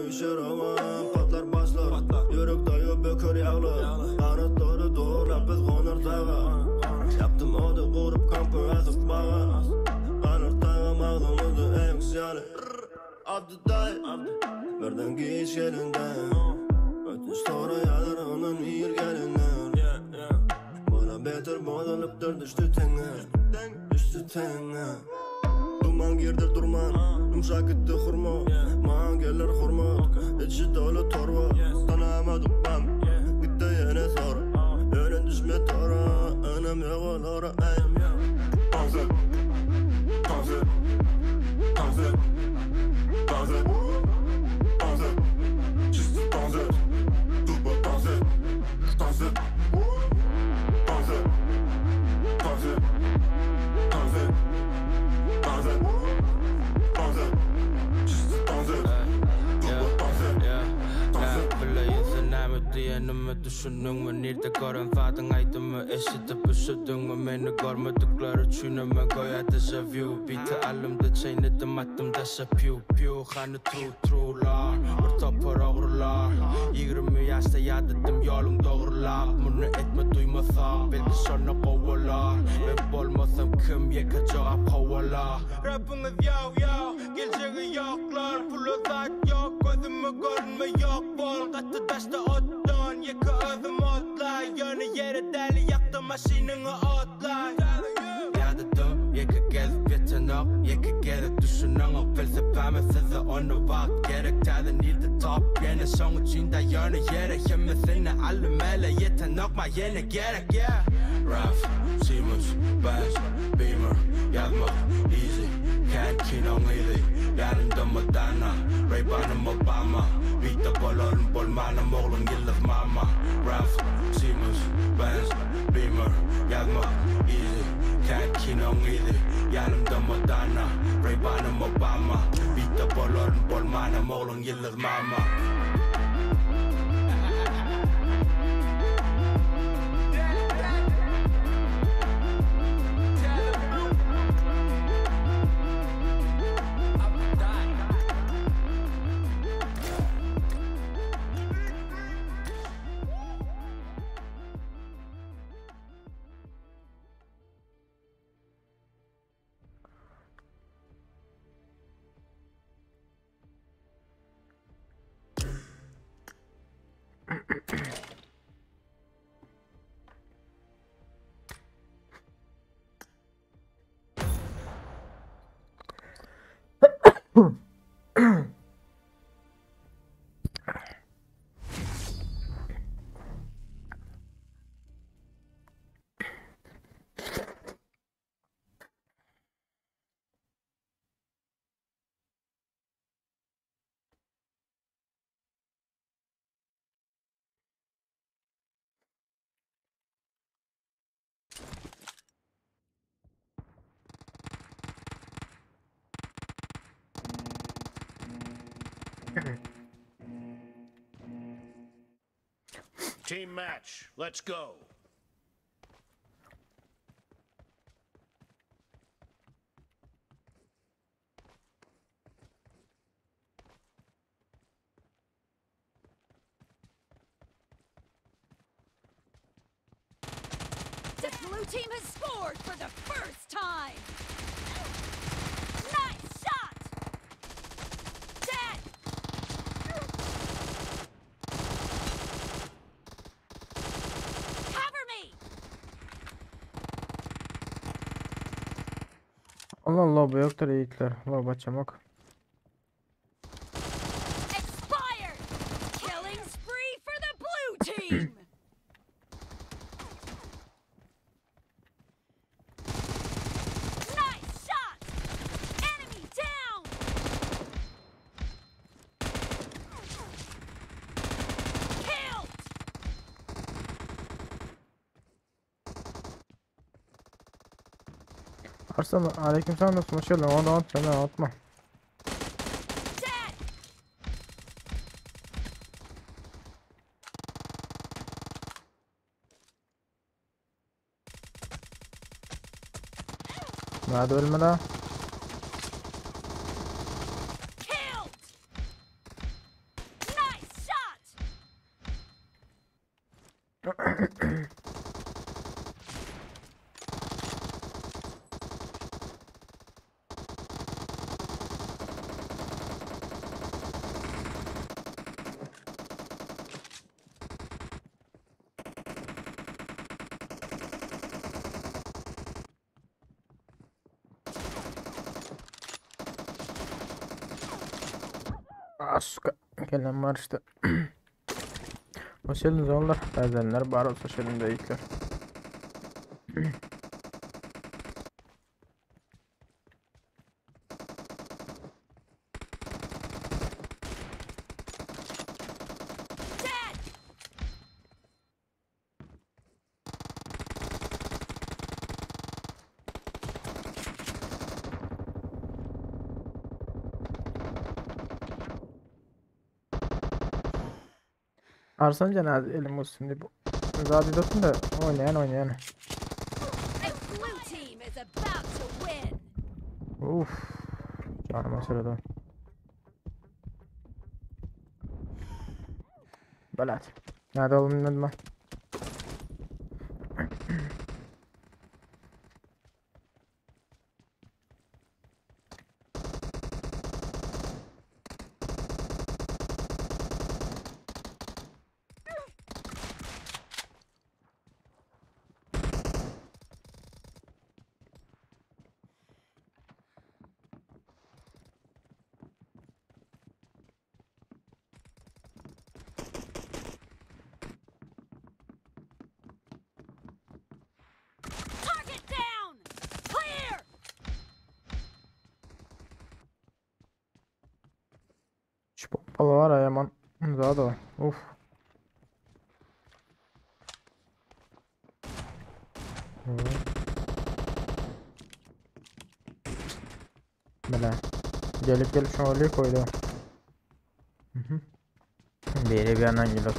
Üýşer howa, patlar başlar Ýürek daýaw böker ýaglar Ganatlary dolap biz gonar daga Ýapdym ody gurup kampy asyp baga Ganar tagam agzyňyzda äňs ýaly Abdy daýy Birden giç gelende Ötünç soraýarlar ondan ir gelenler Bala beter bozulypdyr düşdi teňňe Düşdi teňňe Duman girdi durman Ýumşak gitdi hurma Maňa geler hurmat Içi doly torba Tanamadyk bam Gitdi ýene sora Ýöne düşme tora Ynam ýok olara eý Taze Taze Taze Taze Taze Çizdi taze Tuba taze Taze Taze Taze Taze Taze Taze Çizdi taze Tuba taze Taze Näme bileýin näme diýenime düşündiňmi Nirde gören zadyň aýdymy eşidip üşüdiňmi Meni görmedikler üçinem men göýä dežawýu Biti alymda çeýnedim atdym daşa pýu pýu Hany tru trular bir topar ogrular 20 ýaşda ýadadym ýoluň dogrulap Muny etme duýmasaň belki şonda gowy bolar Men bolmasam kim ýeke jogap howala Rapyňyz ýaw ýaw geljegi ýoklar Pula zat ýok gözüme görünme ýok bol Gaty daşda otdan ýeke özüm otlaý Ýöne ýere däli ýakda maşynyňy otlaý Ýadadym ýeke gezip ýetenok ýeke gezek düşüneňok Pelsepäme size onda wagt gerek täze nirde top ýene Şoň üçin da ýöne ýere hemmesini aldym ele ýetenok ma ýene gerek yeah Raf, Siemens, Benz, Beamer Ýazmak easy, kän kinoň yzy Ýanymda Madonna, Ray-Banym Obama Beatde bolaryn bolmanam ogluň ýyldyz mama Raf, Siemens, Benz, Beamer Ýazmak easy, kän kinoň yzy Ýanymda Madonna, Ray-Banym Obama Beatde bolaryn bolmanam ogluň ýyldyz mama. Team match. Let's go. The blue team has scored for the first time! Nice shot! Dead! Cover me! Allah loba ýokdur ýigitler. Loba açamok. Expired! Killing spree for the blue team! Nice shot! Enemy down! Killed! Arslan aleykümselam dostum hoş geldin. Onu at sen atma. Dead! Nerede ölme la? Killed! Ah, suka. Gelen var işte. Hoş geldiniz oğullar. Ezenler bar olsa şelimde yiğitler. Dead! Arsan cenaze elim olsun diye bu. Zaten dostum da oynayan oynayan. The blue team is about to win! Uf. Canıma sırada. Belat. Nerede oğlum dedim ben. Target down! Clear! Şu pompalı var ya yaman. Daha da var. Uf. Hı. Bele. Gelip gelip şöyle koydu. Hı hı. Biri bir yandan geliyor.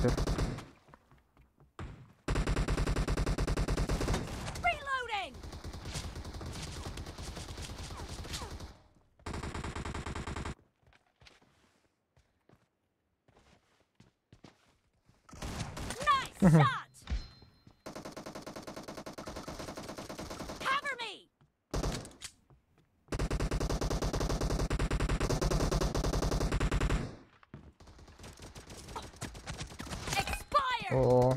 Reloading! Nice shot! Cover me! Expired! Oo.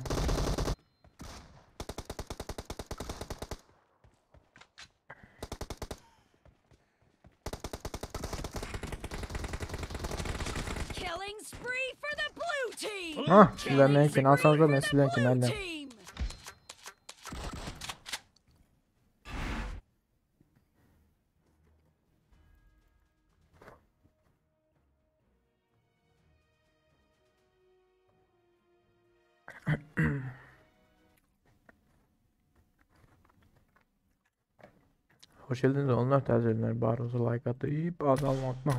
Killing spree for the blue team! Ha, Blue sizler Killing menkini spree alsanız da for ben the sizlenkini blue alayım. team! Hoş geldiniz onlar tercihler. Barımıza like atıp azalma atma.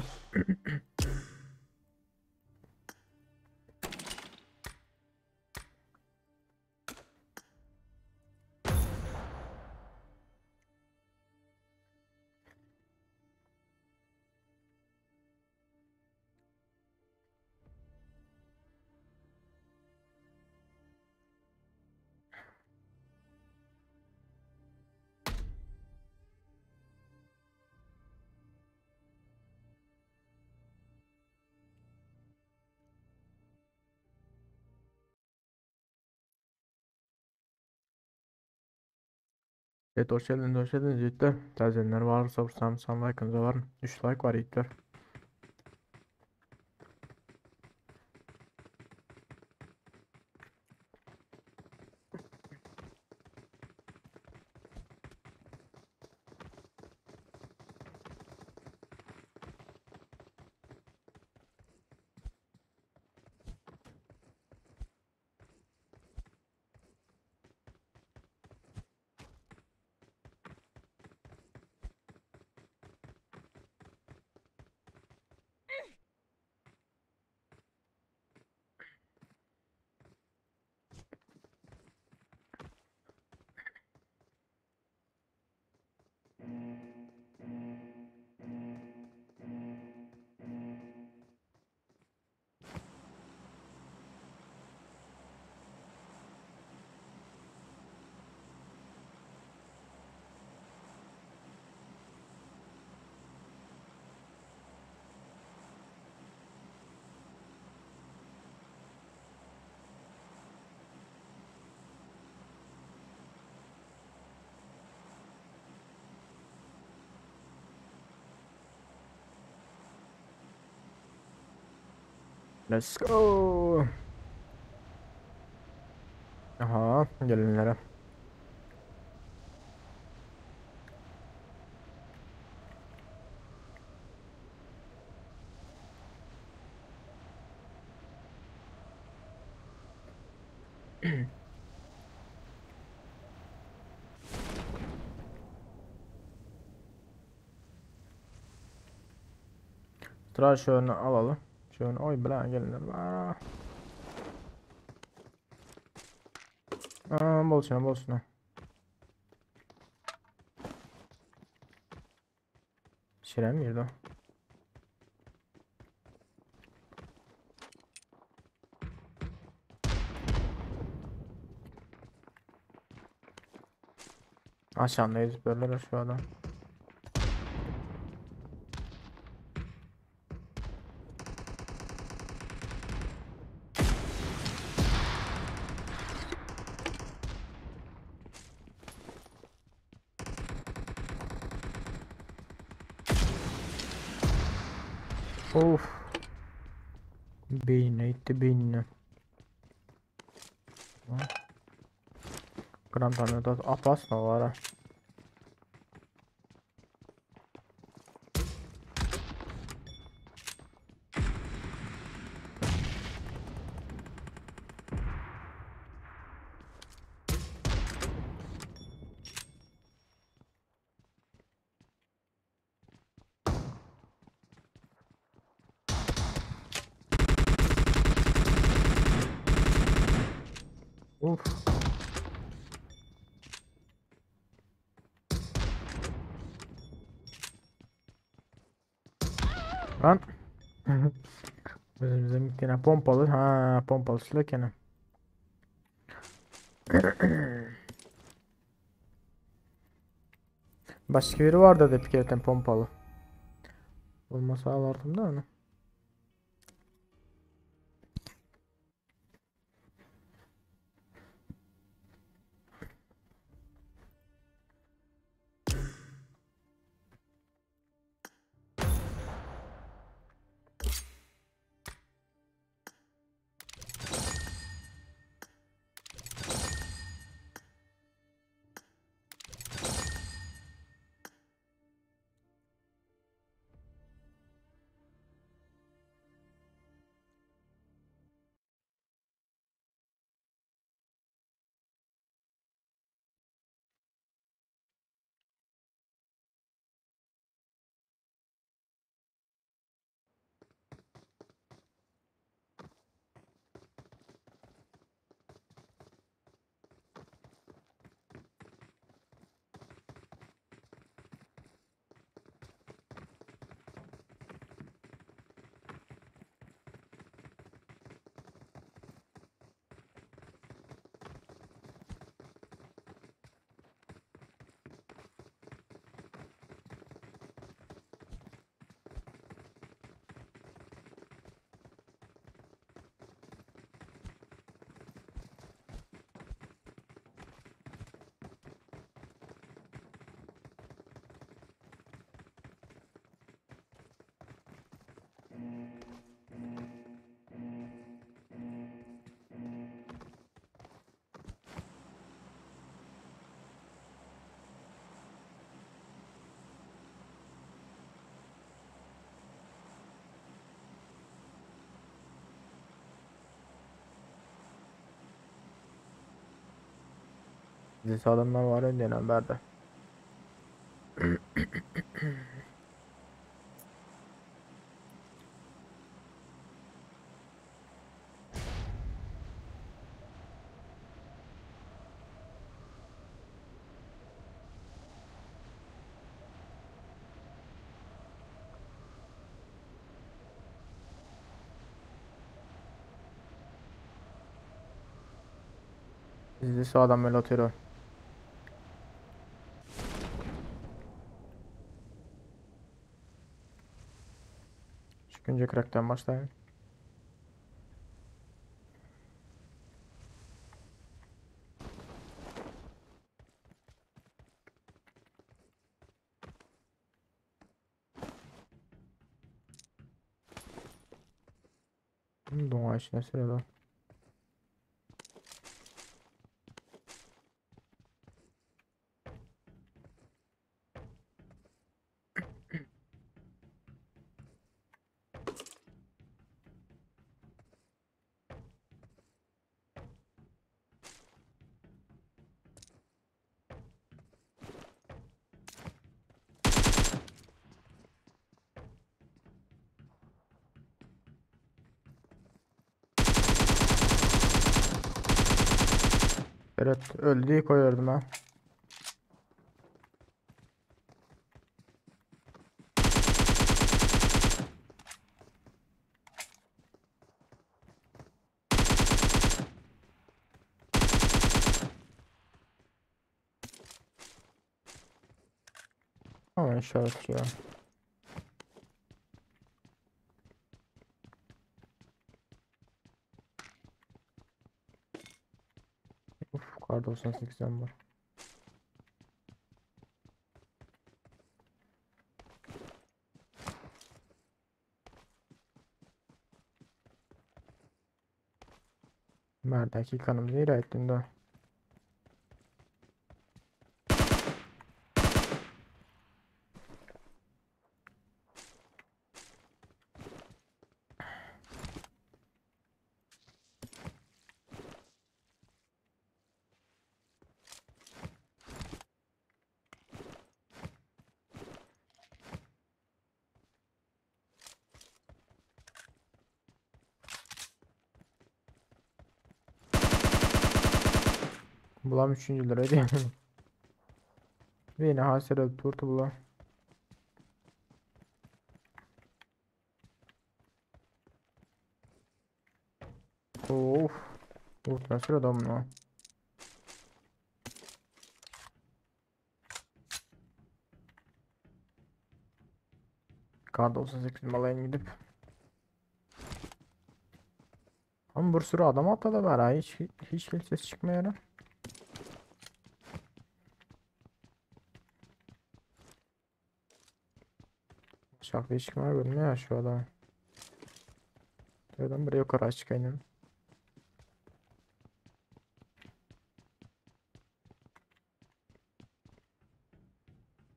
Evet hoş geldiniz hoş geldiniz yiğitler. Tercihler varsa sam sam like'ınıza var. 3 like var yiğitler. Let's go. Aha, gelinlere. Tıraş şöyle alalım. Şöyle oy bilen gelinler. Aa. Aa, bolsun bolsun. Şirem girdi. Aşağıdayız böyle şu adam. Of. Beynine gitti beynine. Гранатомет опасно, вара. Uf. Lan. Özümüzden bir tane pompalı. Ha, pompalı silah gene. Başka biri vardı da bir pompalı. Olmasa alardım da onu. Bizi adamlar var önden berde. Bizi adam öyle atıyor. Çıkınca crack'ten başlayın. Doňa içine süredi. Evet öldü koyuyordum ha. Ama işaret ya. Uf kar 98'den var. Merdaki kanımızı nereye ettin de? Bulam 3. lira değil. Yine hasret turtu bulam. Of. Urt nasıl adam lan? Kar 98 malayın gidip. Ama bir sürü adam atladı var ha. Hiç hiç ses çıkmıyor. Şarkı çıkmıyor görünmüyor ya şu adam. Buradan buraya yukarı çıkayım.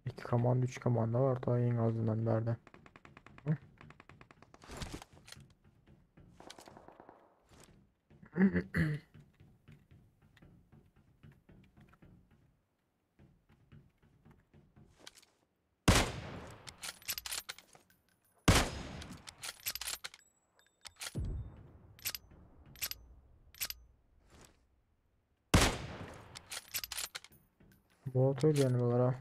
İki komanda, üç komanda var daha en azından nerede. Bot öldü bunlara.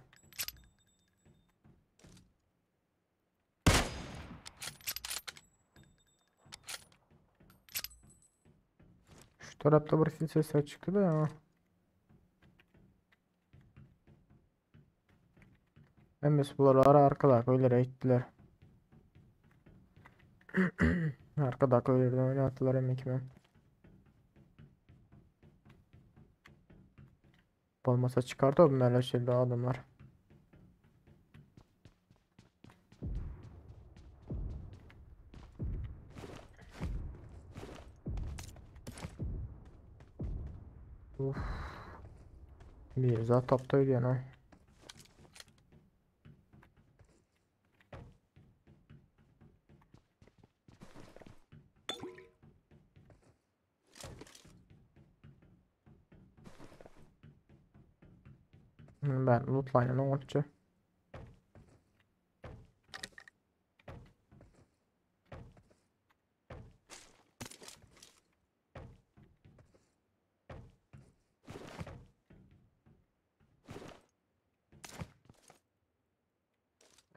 Şu tarafta bir sesler çıktı da ya. Hem bunlar ara arkada öylere gittiler. Arkada köylerden oynattılar hem kime. Olmasa çıkardı bunlarla şeyde adamlar. Uf. Bir zaten tapta ödüyor ha. Ben loot line'ını oňatça.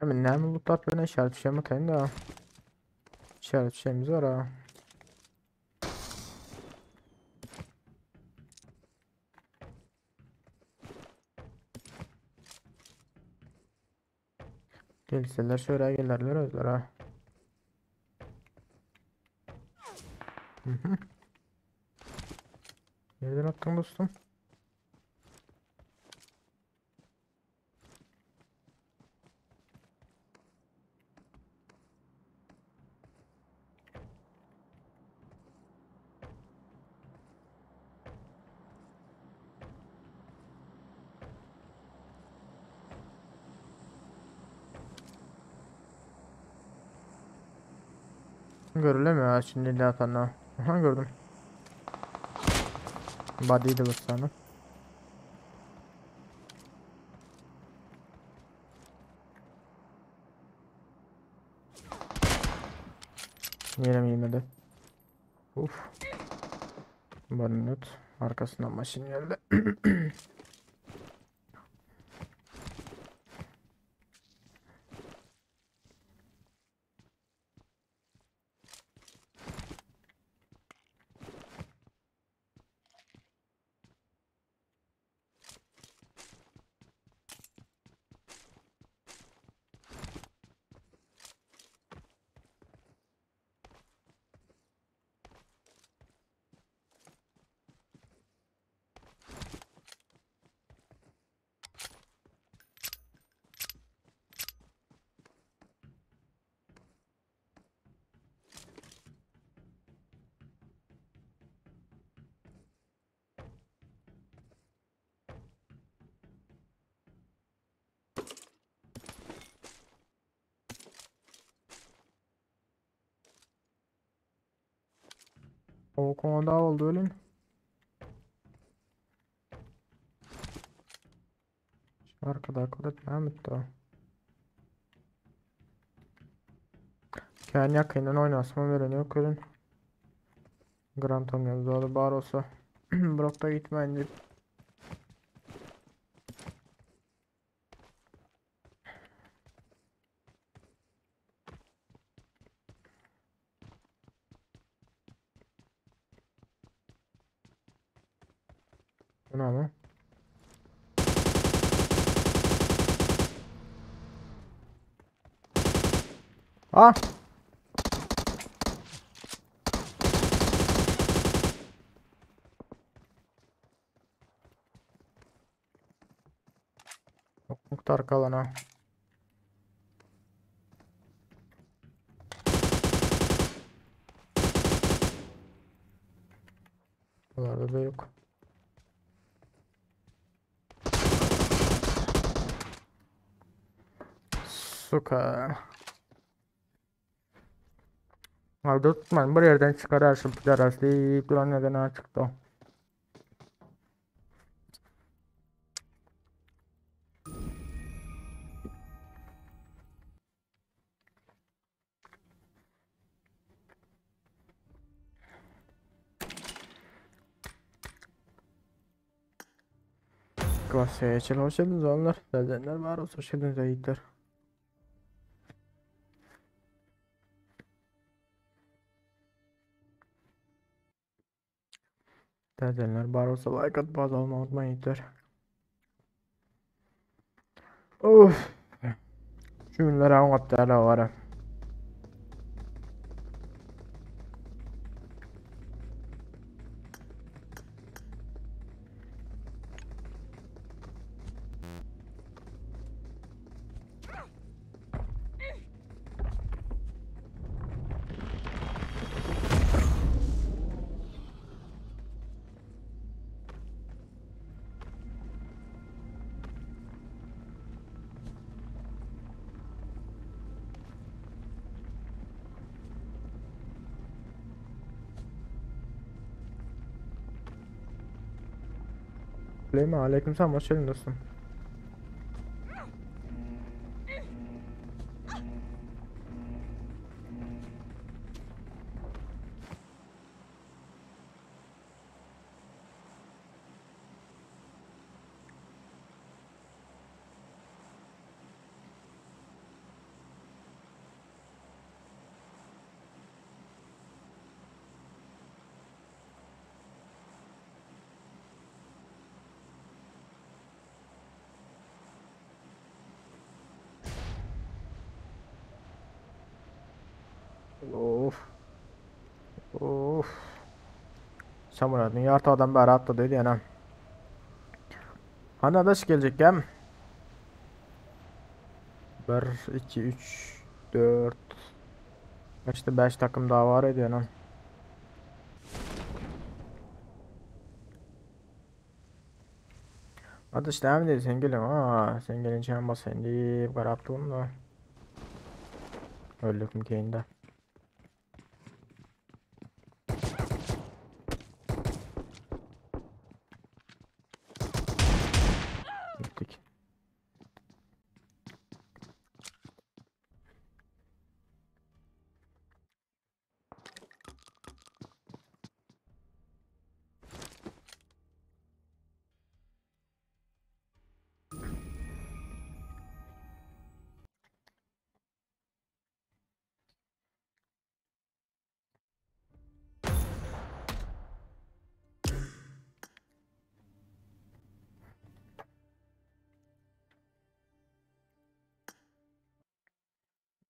Hemen näme lootlap bilen işaret şey atayım da. İşaret şeyimiz var ha. Gelseler şöyle gelirler özler ha. Hı hı. Nereden attın dostum? Görülemiyor şimdi illa Aha gördüm. Body'di bu sana. Yine mi yemedi? Uf. Barnut. Arkasından maşin geldi. O konuda oldu ölün. Arkada akıllı Mehmet de. Kendi yakından oynasma veren yok ölün. Gram tam yazdı bar olsa. Brokta gitmeyin deyip. Bu ne ama? Ah! Muktar kalana. Buralarda da yok. Suka. Abi tutmayın bir yerden çıkararsın pidaraş deyip duran neden çıktı. Klasıya hoş geldiniz oğlanlar. Serzenler var olsun hoş geldiniz yiğitler. Serzenler var olsa like atıp abone olmayı unutmayın yiğitler. Of. Şu günler anlattı hala var. Süleyman aleykümselam hoş geldin dostum. Of. Of. Samuradın yartı adam bari atladı diýen. Hani adaş gelecek gem? 1 2 3 4 İşte 5 takım daha var ediyor. Adaş devam edin sen gelin ha sen gelince hem basayım deyip garaptım da. Öldük mü keyinde.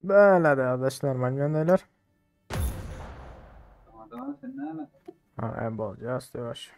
Böyle de adaş normal ýagdaýlar. Tamam sen näme? Ha, e, bolýas ýaş.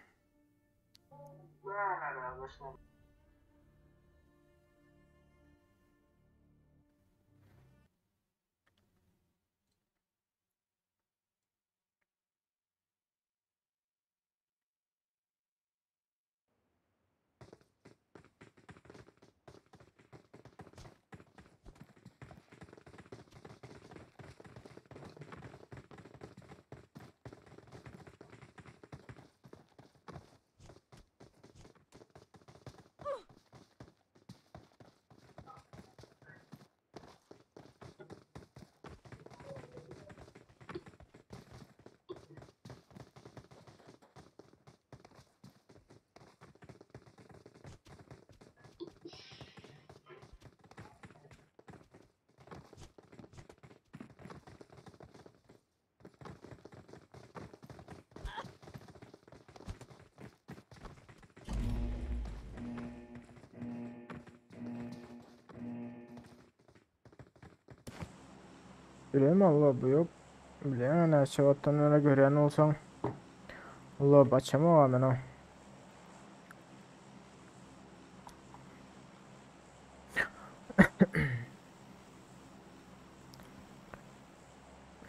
Bileyim Allah bu yok. Bileyim näçe wagtdan öne görýän bolsaň. Allah başama men o.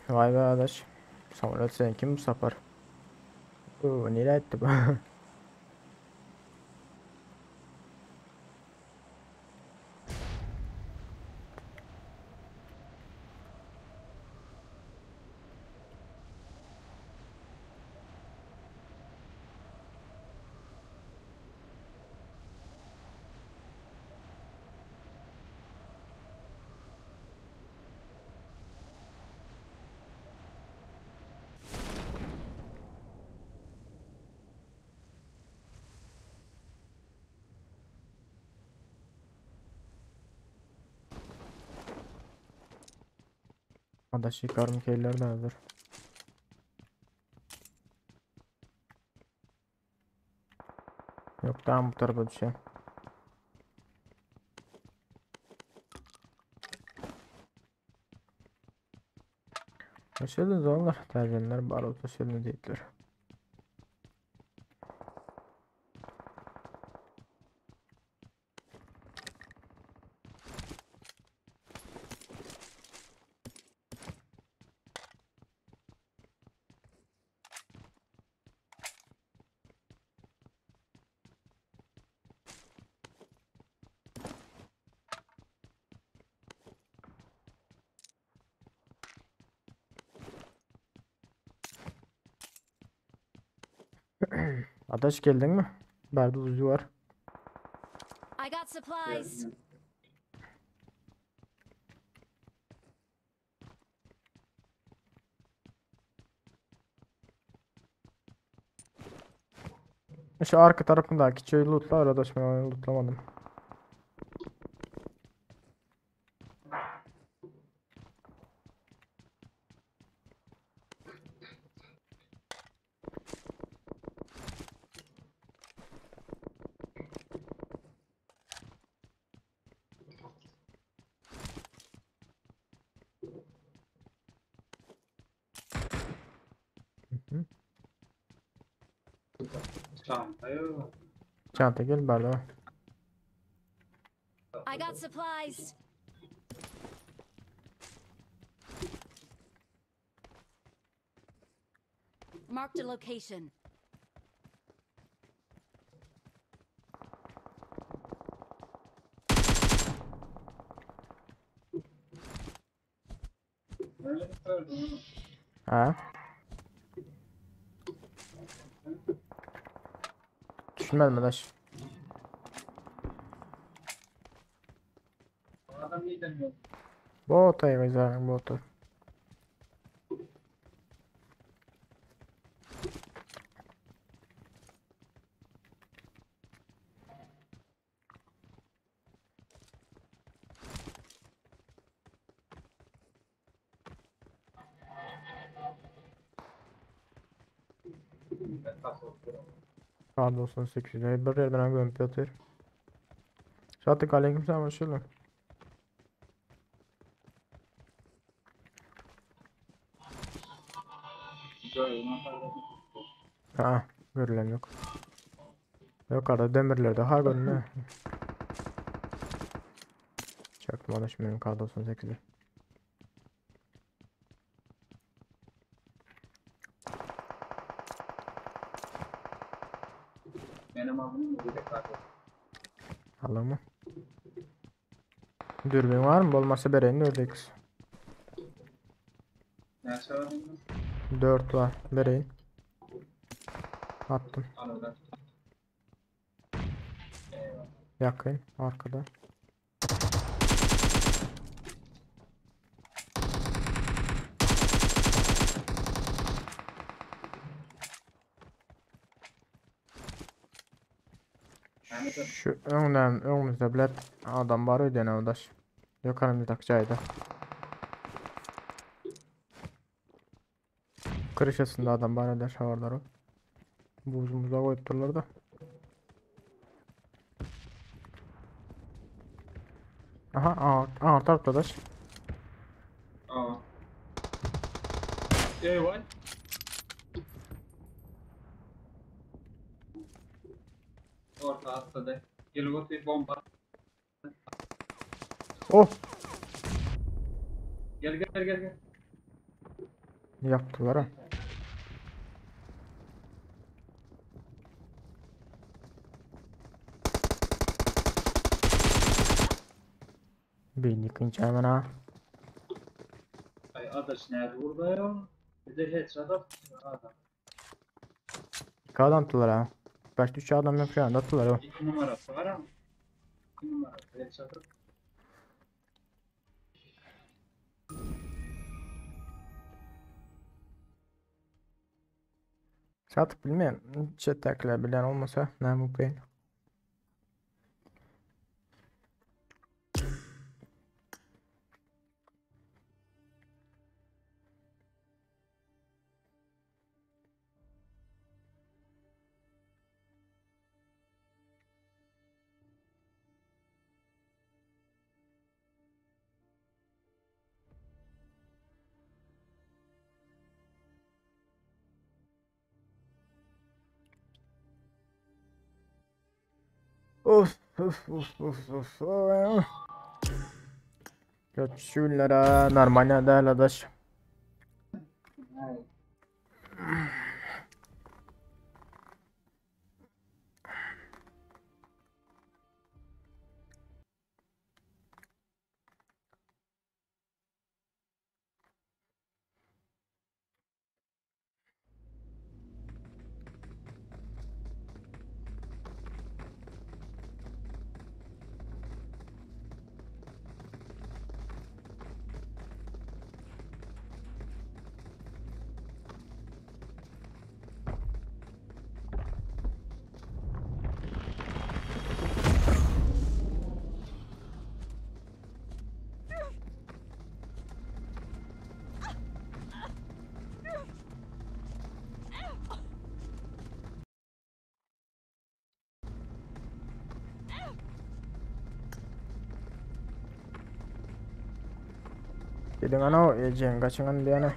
Vay be adaş. Samuel sen kim bu sapar? Oo, nereye etti bu? Adaş ýykarym keýler de hazır. Yok tamam bu tarafa düşen. Hoş geldiniz oğullar. Tercihler barut hoş geldiniz yiğitler. Adaş geldin mi? Berde uzi var. I got supplies. Şu arka tarafındaki çöğü lootla arkadaş ben onu lootlamadım. Çanta yok. Çanta gel berde var. I got supplies. Marked a location. Öyle gördüm. Ha. Düşünmedim adaş. Adam iyi demiyor. Bota güzel bota. Ben nasıl okuyorum? Pardon 8 bir yerden gömüp yatıyor. Şattık aleyküm selam hoş geldin. Ha, görülen yok. Yok arada demirlerde ha görünüyor. Çaktım adaşım benim K98'i. Benim aldım mı bir de kardeşim. Alır mı? Dürbün var mı? Bolmasa bereyim 4x. Näçe var? 4 var. Bereyim. Attım. Al oradan. Eyvallah. Yakın. Arkada. Näme Şu öňden öňümüzde bilet adam bar öýdene odaş. Ýokarymyzdaky jaýda. Kryşasynda adam bar öýde şawarlar o. Buzumuza goýup durlar da. Aha, aha, aha tarapda daş. Aa. Eyvah. Orta atladı. Gelip otur bomba. Oh! Gel gel gel gel. Ýakdylar ha. Beýni kynç hemen ha. Ay adaş nerede burada ya? Bir de headshot attı adam. İki adam attılar ha. Başta üç adam yok şu anda attılar o. 2 numarası var ama. 2 numarası headshot attı. Satyp bilmeýän. Chatdakiler bilen olmasa näme mümkin. Of of of of of. of. Göçülere normal däl adaş. Ay. Gidin ana o ejeň gaçyňan diýene.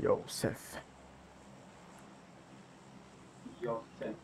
Josef. Yok sen.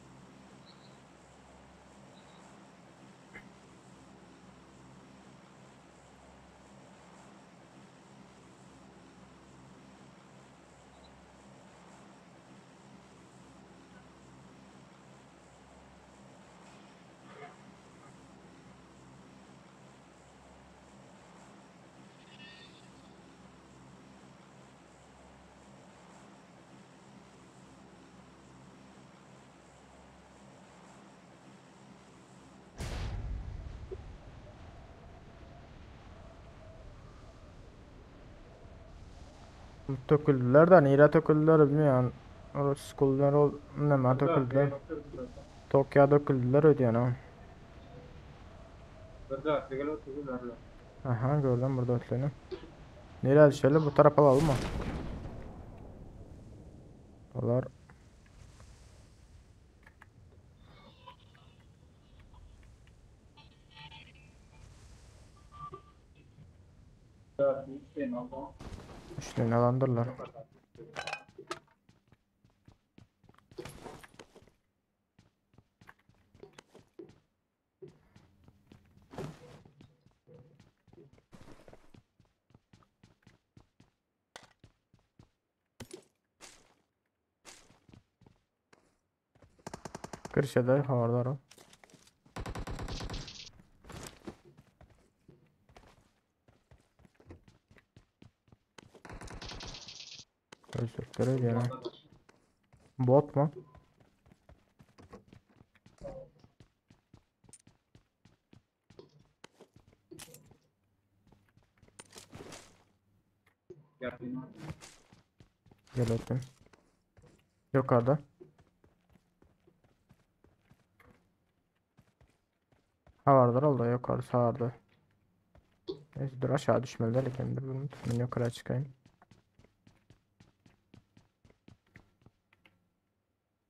Töküldüler de nire töküldüler bilmiyorum. Orası skullar ol neme töküldüler. Tokýa döküldüler öýdýän ha. Bir dörtlü gelip oturdular. Aha gördüm burada ötlüğünü. Nereye düşelim? Bu tarafa alalım mı? Olar. Dörtlü üç tane aldı. Üçlüğünü alandırlar. Kırşada havardar o. Özlükleri öyle Bot mu? Geldim. Gel öpeyim. Yukarıda. Ha vardır oldu yukarı sağda. Neyse dur aşağı düşmeliler ekan bir minut. Men yukarı çıkayım.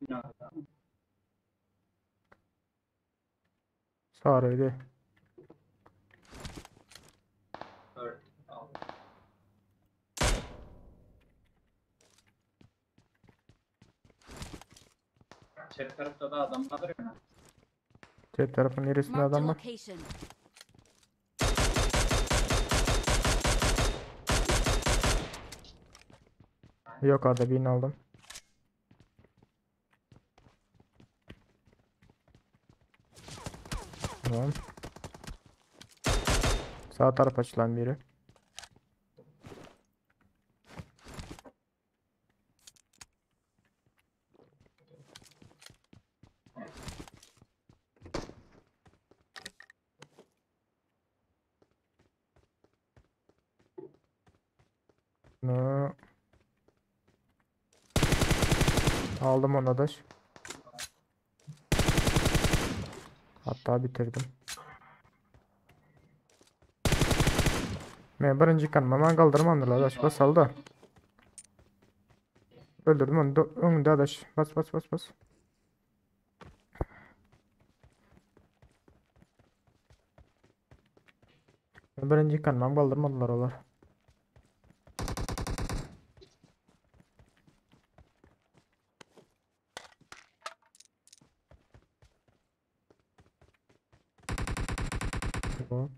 Binada. Sarıydı. Dört aldı. Çep tarafta da adam vardır ya. Çep tarafın neresinde Marked a adam var? location. Yukarıda birini aldım. Tamam. Sağ taraf açılan biri. Bunu aldım onu da. Hatta bitirdim. Men birinci kanma man kaldırmamdylar adaş bas aldı. Öldürdüm onu önünde adaş. Bas bas bas bas. Birinci kanmam kaldırmadılar olar. Tamam.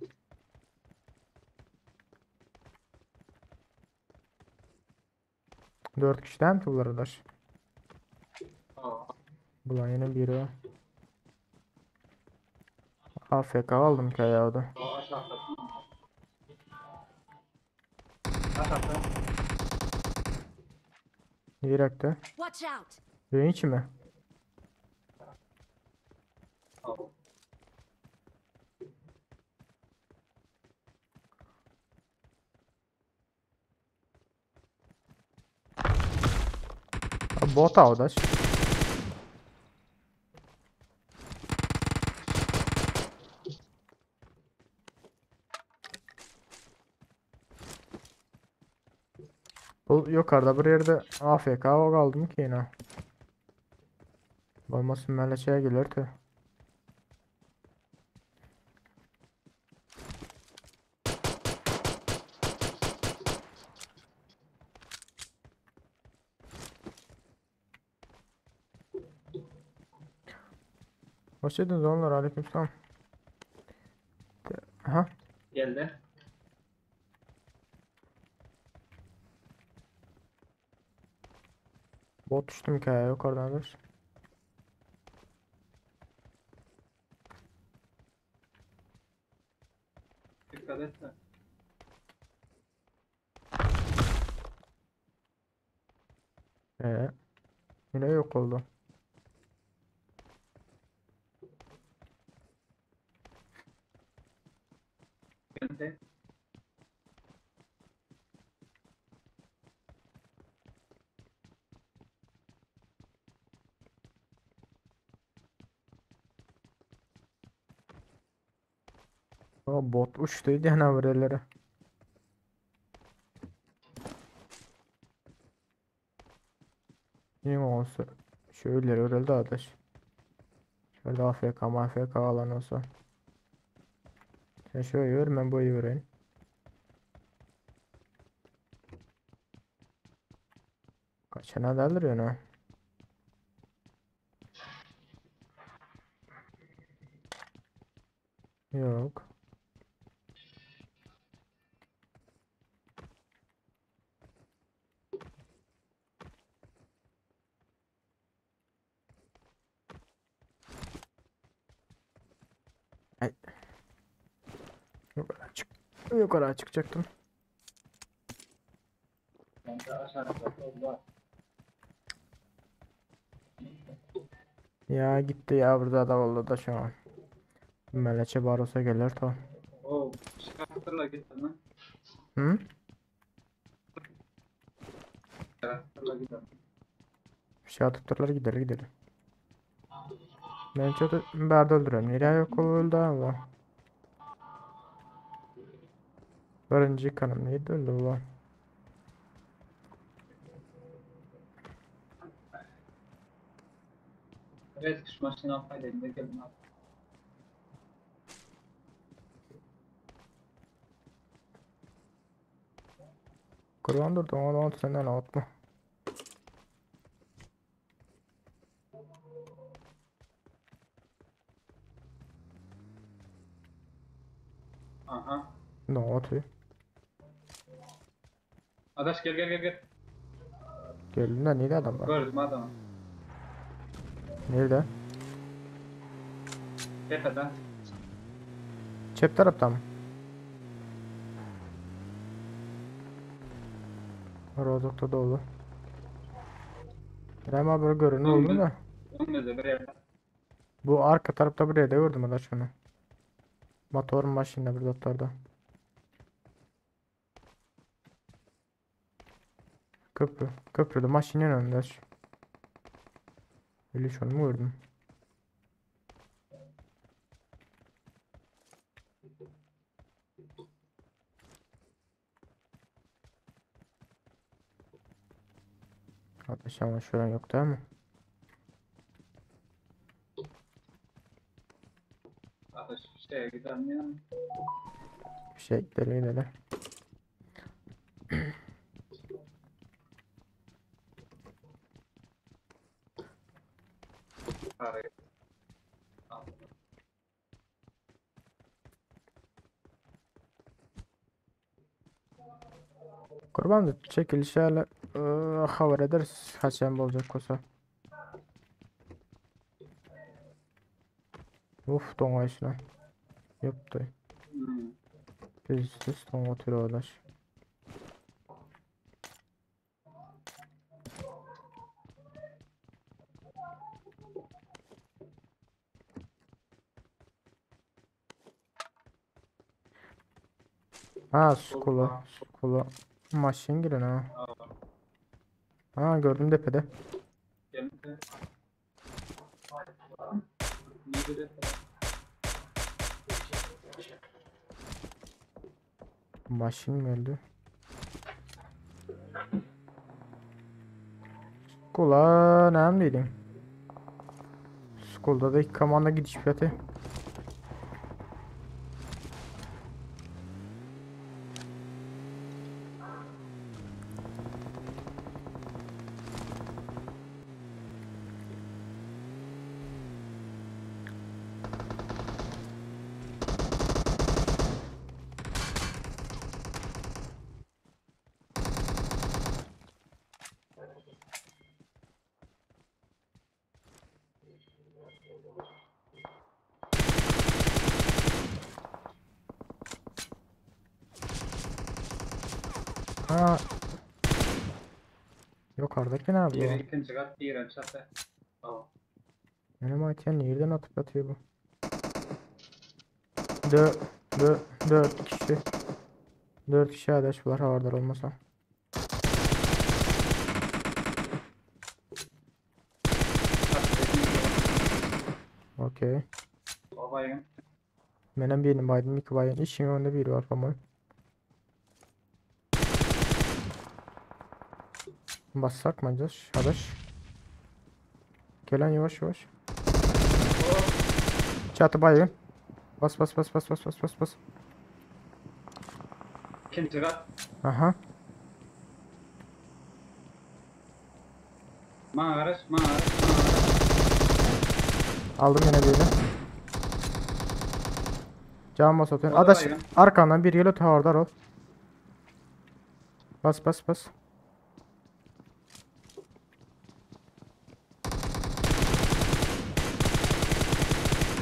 Dört kişiden mi bunlar adaş? Bulan yine biri. AFK aldım ki ayağda. Nirekte? Öýün içi mi? Bot adaş. Bu yukarıda bir yerde AFK kaldım ki yine. Bolmasın meleçeye gelir ki. Hoş geldiniz onlar aleykümselam. Aha. Geldi. Bot düştüm ki ya yukarıdan dur. Dikkat et de. Ee, yine yok oldu. Geldi. O bot uçdy diýen bir ellere. Iň olsa şöyle örüldi adaş. Şöyle AFK MFK alan olsa. Sen şöyle yürü ben bu yürüyeyim. Kaçana dalır yana. Yok. Ay. Yukarı çık. Yukarı çıkacaktım. Ben de aşağıda oldu. Ya gitti ya burada da oldu da şu an. Meleçe barosa gelir to. Oo, çıkarttırla git lan. Hı? Çıkarttırla git. Bir şey atıp gider gidelim. Ben çok berde öldürüyorum. Nereye yok öldü ama. Birinci kanım neydi öldü ulan? Evet, şu maşını alsaydı gelin abi. Kurban durdu onu senden atma. Aha. Ne atıyor? Adaş gel gel gel gel. Geldim de neydi adam var? Gördüm adamı. Nerede? Tepeden. Çep tarafta mı? Rozokta dolu. Rema böyle görünür oldu da. Önümüzde bir yerde. Bu arka tarafta bir yerde gördüm adaş şunu. Motor maşında bir doktorda. Köprü. Köprüde maşinin önünde. Öyle şunu mu gördüm? Ateş ama şuran yok değil mi? Adaş şeye gidelim ya. Bir şey gidelim gidelim. Parayı. Al. Kurban da çekilişlerle haber ederiz. Haçan bolacak olsa. Uf doňaýşyna. Ýopdy. Hmm. Biz düz doň oturuyorlar. Ha skula, skula. Maşın girin ha. Ha gördüm tepede. Geldi. Nerede? Maşın geldi. Skula näme diýdim? Skulda da iki komanda gidiş fiyatı. Ha. Yukarıdaki ne yapıyor? Yeri ikinci kat diren çatı. Tamam. Benim ATM nereden atıp atıyor bu? 4 4 4 kişi. 4 kişi adaş var havardar olmasa. Okey. Babayım. Menem birini baýdym, iki baýan. Işiň öňünde biri bar, po-moýem. Bassak mı adaş? Adaş. Gelen yavaş yavaş. Çatı baygın. Bas bas bas bas bas bas bas bas. İkinci kat. Aha. Maňa garaş, maňa garaş, maňa garaş. Aldım yine birini. Can bas atıyorsun. O da Adaş baygın. arkandan bir geliyor tavardar ol. Bas bas bas.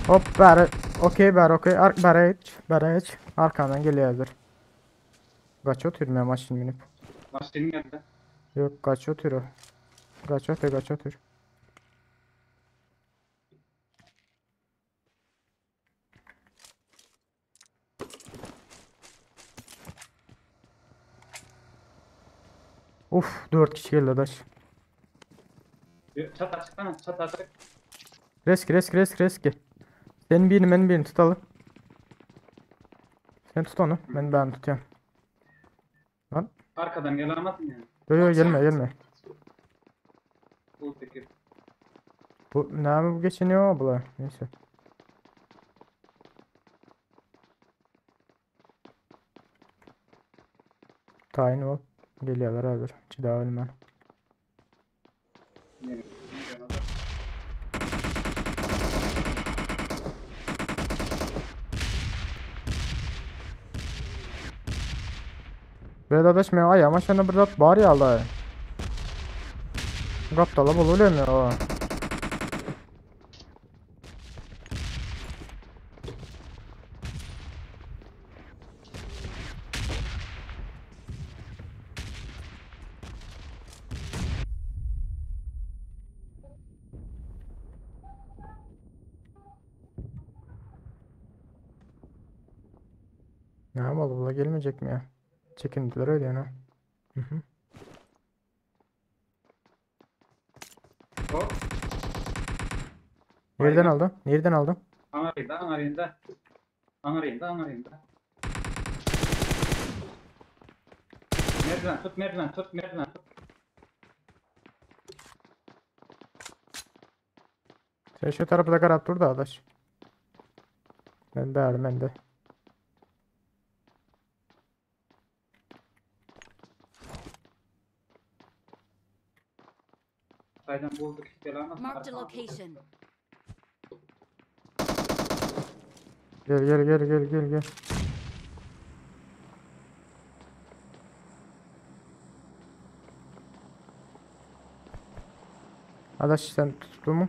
Hop bari okey bari okey ar bari hiç bari hiç arkandan geliyor hazır. Kaç oturuyorum ya maşın binip. Maşyn geldi. Yok kaç oturuyor. Kaç otur kaç otur. Uf 4 kişi geldi adaş. Çat açık lan, çat açık. Reski reski reski reski. Senin birini benim birini tutalım. Sen tut onu. Ben ben tutuyorum. Lan. Arkadan gelemezsin yani. Yo yo gelme gelme. Bu peki. Bu ne abi bu geçiniyor abla. Neyse. Tayin ol. Geliyorlar hazır. Çıda ölme. Be dadaş men aýagym aşanda bir zat bar ýaly. Gapdala bolup mi o? Ne yapalım bula gelmeyecek mi ya? Çekindiler öyle yani. Hı hı. Hop. Nereden aldım? Nereden aldım? Aňarynda, aňarynda. Aňarynda, aňarynda. Merdiven tut, merdiven tut, merdiven tut. Sen şu tarafı da garap dur da adaş. Ben de ben de. Saydan bulduk gelemez. Marked a location. Gel gel gel gel gel gel. Adaş sen tuttun mu?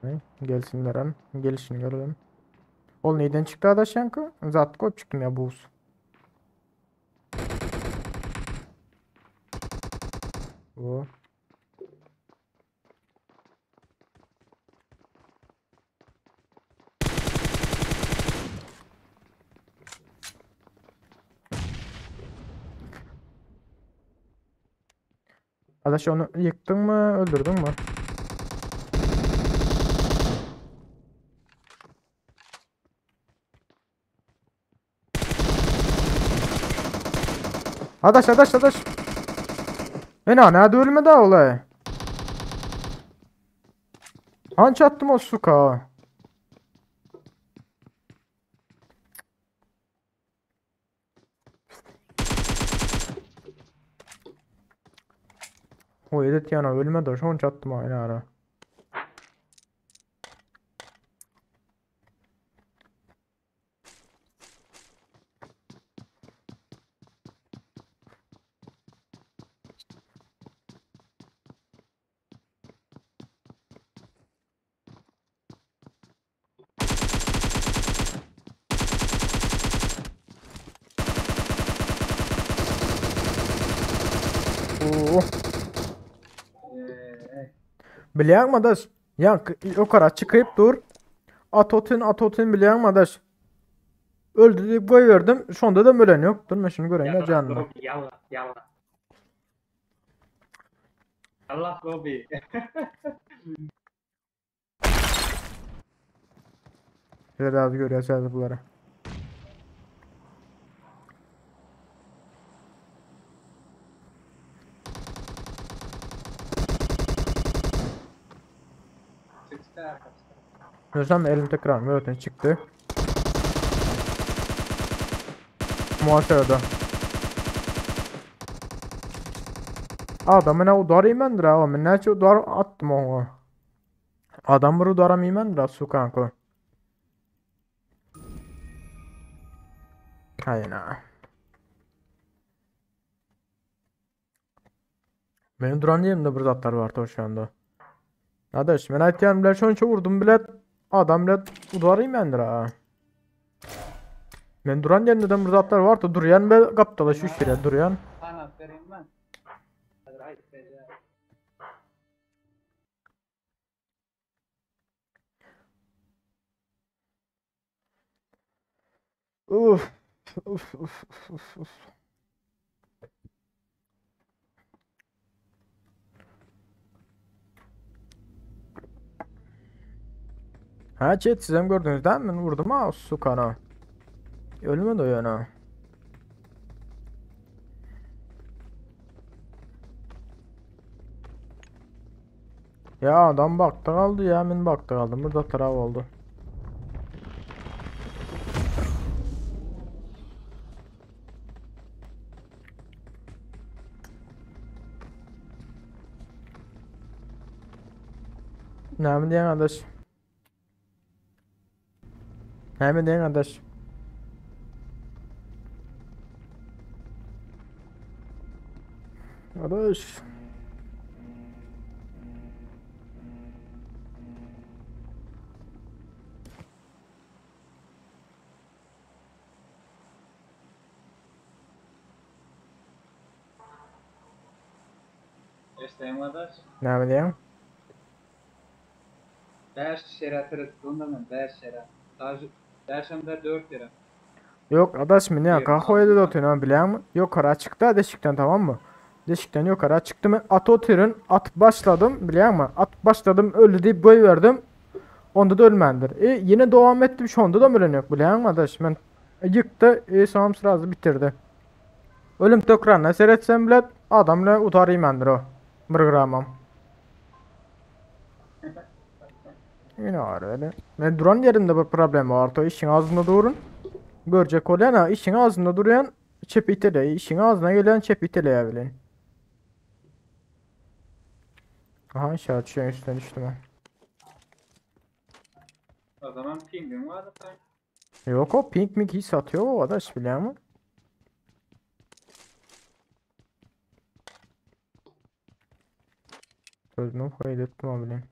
Ne? Gelsinler hem. Gelişini görelim. Ol neyden çıktı adaş yankı? Zat koyup çıktım ya buz. Bu. Adaş onu yıktın mı, öldürdün mü? Adaş, adaş, adaş. Ena nerede ölmedi ha olay? Hanç attım o suka. O edet yana ölmedi. Şonça attım aynı ara. Oo. Bilýäňmi adaş? Ýa ýokara çykyp dur. At otun at otun bilýäňmi adaş? Öldü diýip goýberdim. Şonda da ölen ýok. Dur men şunu göreýin de janyna. Yalla, yalla. Allah lobby. Biraz görýäs häzir bulary. Görsem elim tekrar öten çykdy. Muhasebede. Adamyna udar imendir ha. Men näçe udar attym oňa. Adam bir udaram imendir ha sukanko. Hayna. Benim duran yerimde bir zatlar var şu anda. Adaş men aýtýan bilen şonça vurdum bile adam bile udar imendir ha. Men duran yerimde bir zatlar var da durýan be gapdala şu şire durýan. Sanap bereyim ben. Hadi ayıp bereceğim. Uf uf uf uf uf. Ha chat sizem gördünüz değil mi? Ben vurdum ha sukana. Ölmedi o yana. Ya adam baktı kaldı ya men baktı kaldım. Burada taraf oldu. Näme diýen adaş? Näme diýen adaş? Adaş. Eşdeýin gardaş. Näme diýen? 5 şere seretip onda men 5 şere. Daž 5 hem de 4 ýere. Yok adaş mı ne Bir kahveye de oturuyorum biliyor Yukarı çıktı deşikten tamam mı? Deşikten yukarı çıktım ben at oturun at başladım biliyor musun? At başladım öldü deyip koyuverdim. Onda da ölmendir. E, yine devam ettim şu anda da ölen yok biliyor musun adaş? Ben yıktı e, son sırası bitirdi. Ölüm tökranına seyretsem bile adamla utarıyım o. Bir gramam. Yine var öyle. Ben duran yerimde bir problem var. O işin ağzında durun. Görecek olan ha işin ağzında duran çep itele. İşin ağzına gelen çep itele bilen. Aha aşağı düşüyor üstüne düştüm ha. O zaman pingin vardı sen. Yok o pink mik hiç satıyor o adaş biliyor musun? Sözümü kaydettim abi.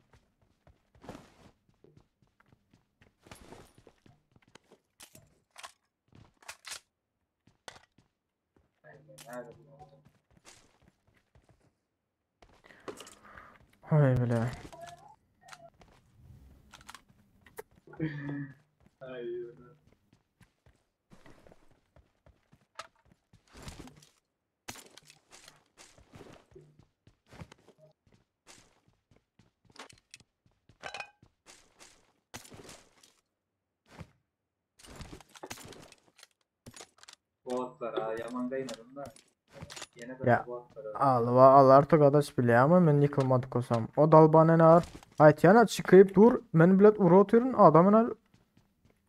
Nerede bu? Hay bile. Ay. Botlar ha yaman gaýnadım da. Ýene de Ya. botlar. Al va al artık adaş bile ama men yıkılmadık olsam. O dalbana ne ar? Aytýana çıkıp dur. Men bilet uru otyryn adamına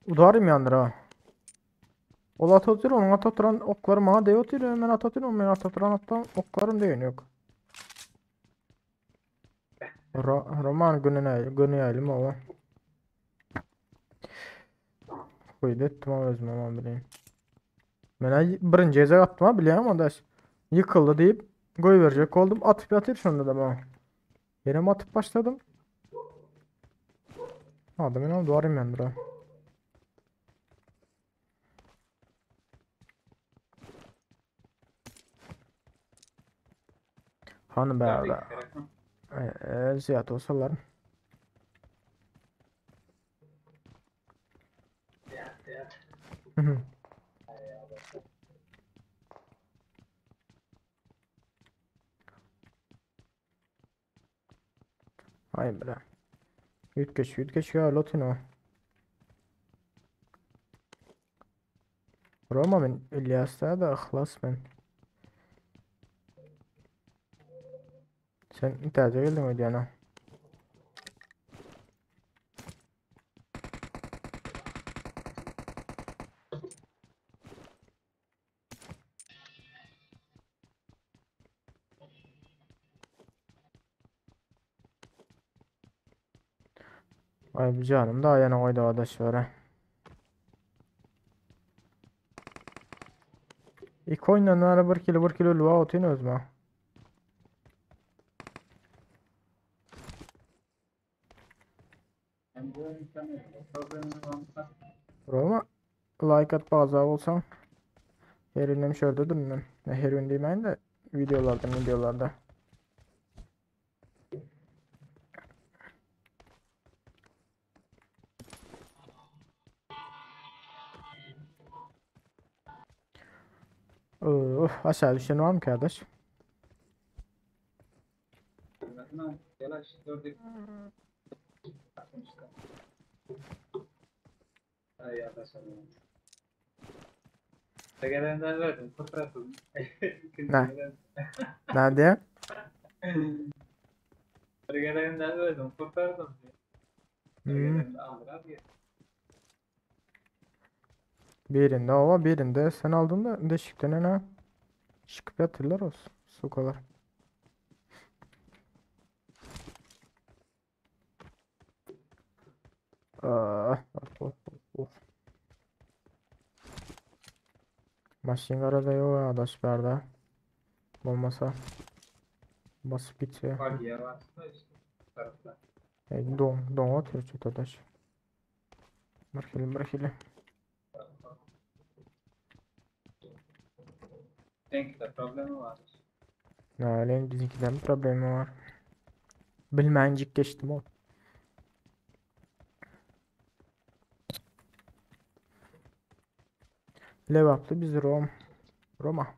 udarym ýandyr ha. Ol at otyr, onuň at oturan oklary maňa deý otyr, men at otyryn, men at oturan atdan oklarym deýin ýok. Ro Roman gününe günü ýaýlym owa. Koydu ettim ama özüm aman bileyim. Men birinci gezek atdym ha bilýän adaş. Yıkıldı deyip goýberjek oldum. Atyp ýatyr şonda da bana. Ýene atyp başladım. Adam ýene duvarym ýandyr ha. Hanım bärde. Eee ziyat olsalar. Ýat ýat. Hay bile. Yütgeç yütgeç ya lotino. Roma men İlyasda da Yhlas men. Sen täze geldiň öýdýän ha. Ay bu canım da ayağına koydu arkadaşlar. İlk oyundan ara bir kilo bir kilo luva otun özüme. Roma like at baza olsan her günem şurada ben. Her gün diýmeýin de videolarda videolarda. Of aşağı düşen var mı kardeş? Ne? Nerede? Hmm. Birinde ova birinde sen aldın da deşikten ne? Çıkıp yatırlar olsun. Sokalar. Ah, of, of, of. Maşın arada yok adaş berda. Olmasa basıp gitse. E, don, don atıyor çok adaş. Bırakayım bırakayım. Ne öyle bizimkiden problemi var. Bilmencik geçtim o. Levaplı biz Rom. Roma.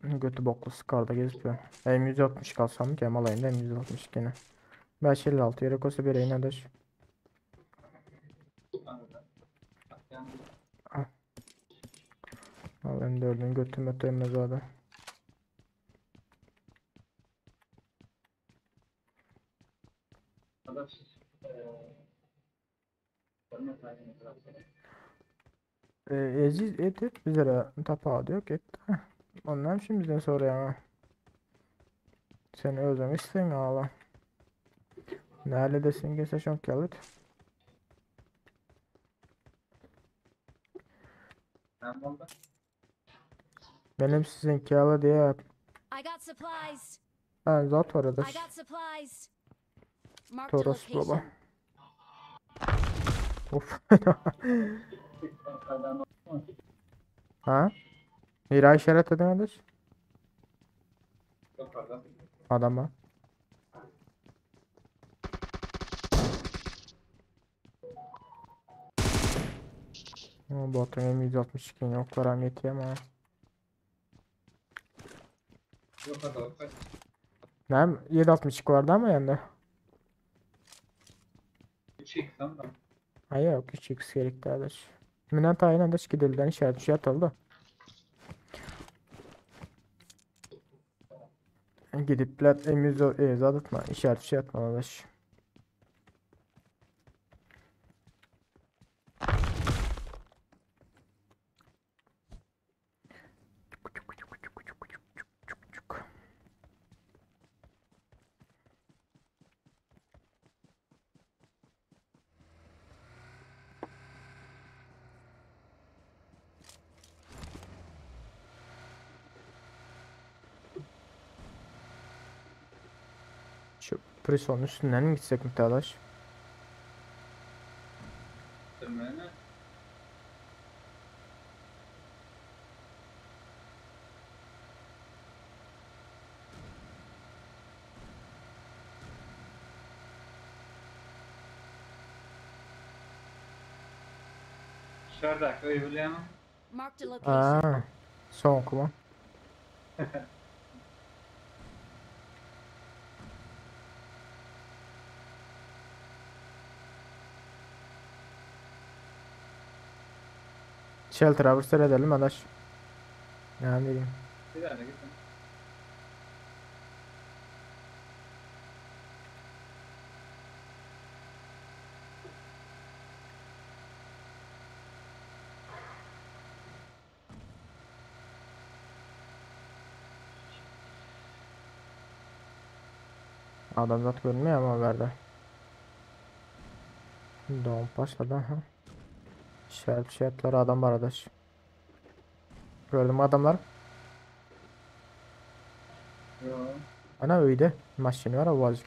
Götü boklu skarda gezip ýör. M160 kalsam ki alayım da M160 gene. 556 yere koysa bir eyne daş. Al M4'ün götüme dönmez abi. Eziz et et bizlere tapa diyor ki et. Ondan şimdi bizden sonra ya. Sen özlemişsin ağla. Neredesin gelse çok gelir. Benim sizin kâlı diye. Ben zat orada. Toros baba. Of. Ha? Mira işaret edin kardeş. Adama. Bu atın M162 yok var yetiyor ama. Ne? 762 vardı ama yanında. Hayır yok 3x gerekti kardeş. Minen tayin adaş gidilden işaret şey atıldı. Gidip plat M100 e, atma işaret şey atma kardeş. Şu Prison'un üstünden mi gitsek mütealaş? Şördäki öýi bilýäňmi? Marked a location. Ha, soňky mı? Shelter'a bir seredelim adaş. Yani diyeyim. Bir tane gitsin. Adamzat görünmüyor ama haberde. Doğum başladı ha. İşaret şartları adam var adaş. Gördüm adamlar. Yo. Ana öýde maşyny var avazık.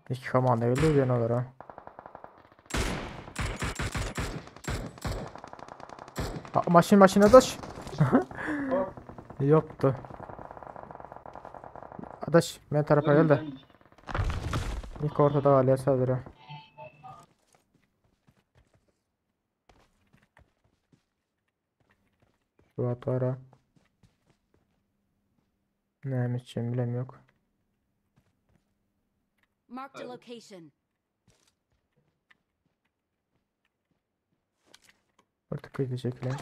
İki komanda geldi diýen olara. Ha, maşyn maşyn adaş. Yoktu. Adaş men tarapa geldi. İlk ortada galýar sadra. Şu at var ha. Näme etjegimi bilem yok. Marked a location. Artık kıyıda çekilen.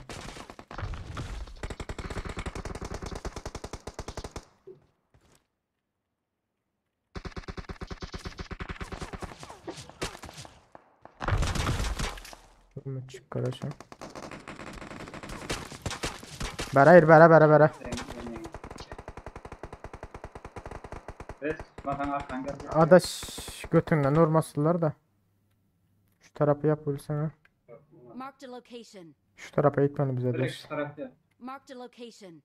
Çık kardeşim. Bera ir bera bera bera. Adaş götünden vurmasınlar da. Şu tarafı yap bilsene. Marked a location. Şu tarafa gitmeli bize Direkt adaş. şu tarafta yap. Marked a location.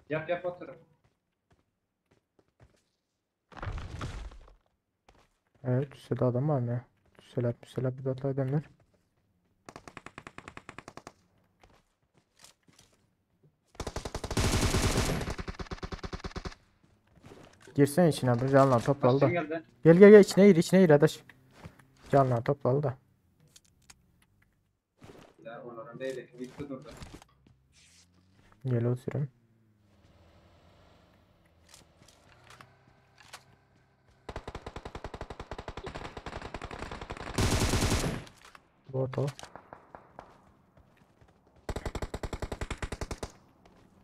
Yap yap otur. Evet tüsede adam var mı? Tüseler tüseler bir datlar edenler. Girsene içine bir canlan toplalı da. Başın geldi. Gel gel gel içine gir içine gir adaş. Canlan toplalı da. Ya onların değil. Bitti durdu. Gel oturayım. Bot o.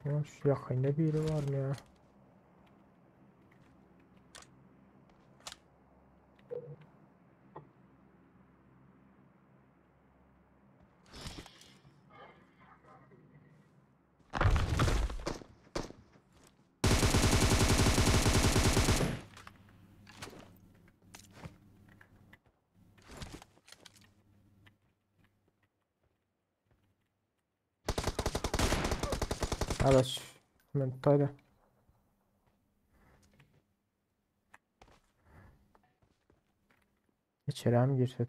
Ya şu yakında biri var mı ya? Adaş. Men tutayda. İçeri mi girsek?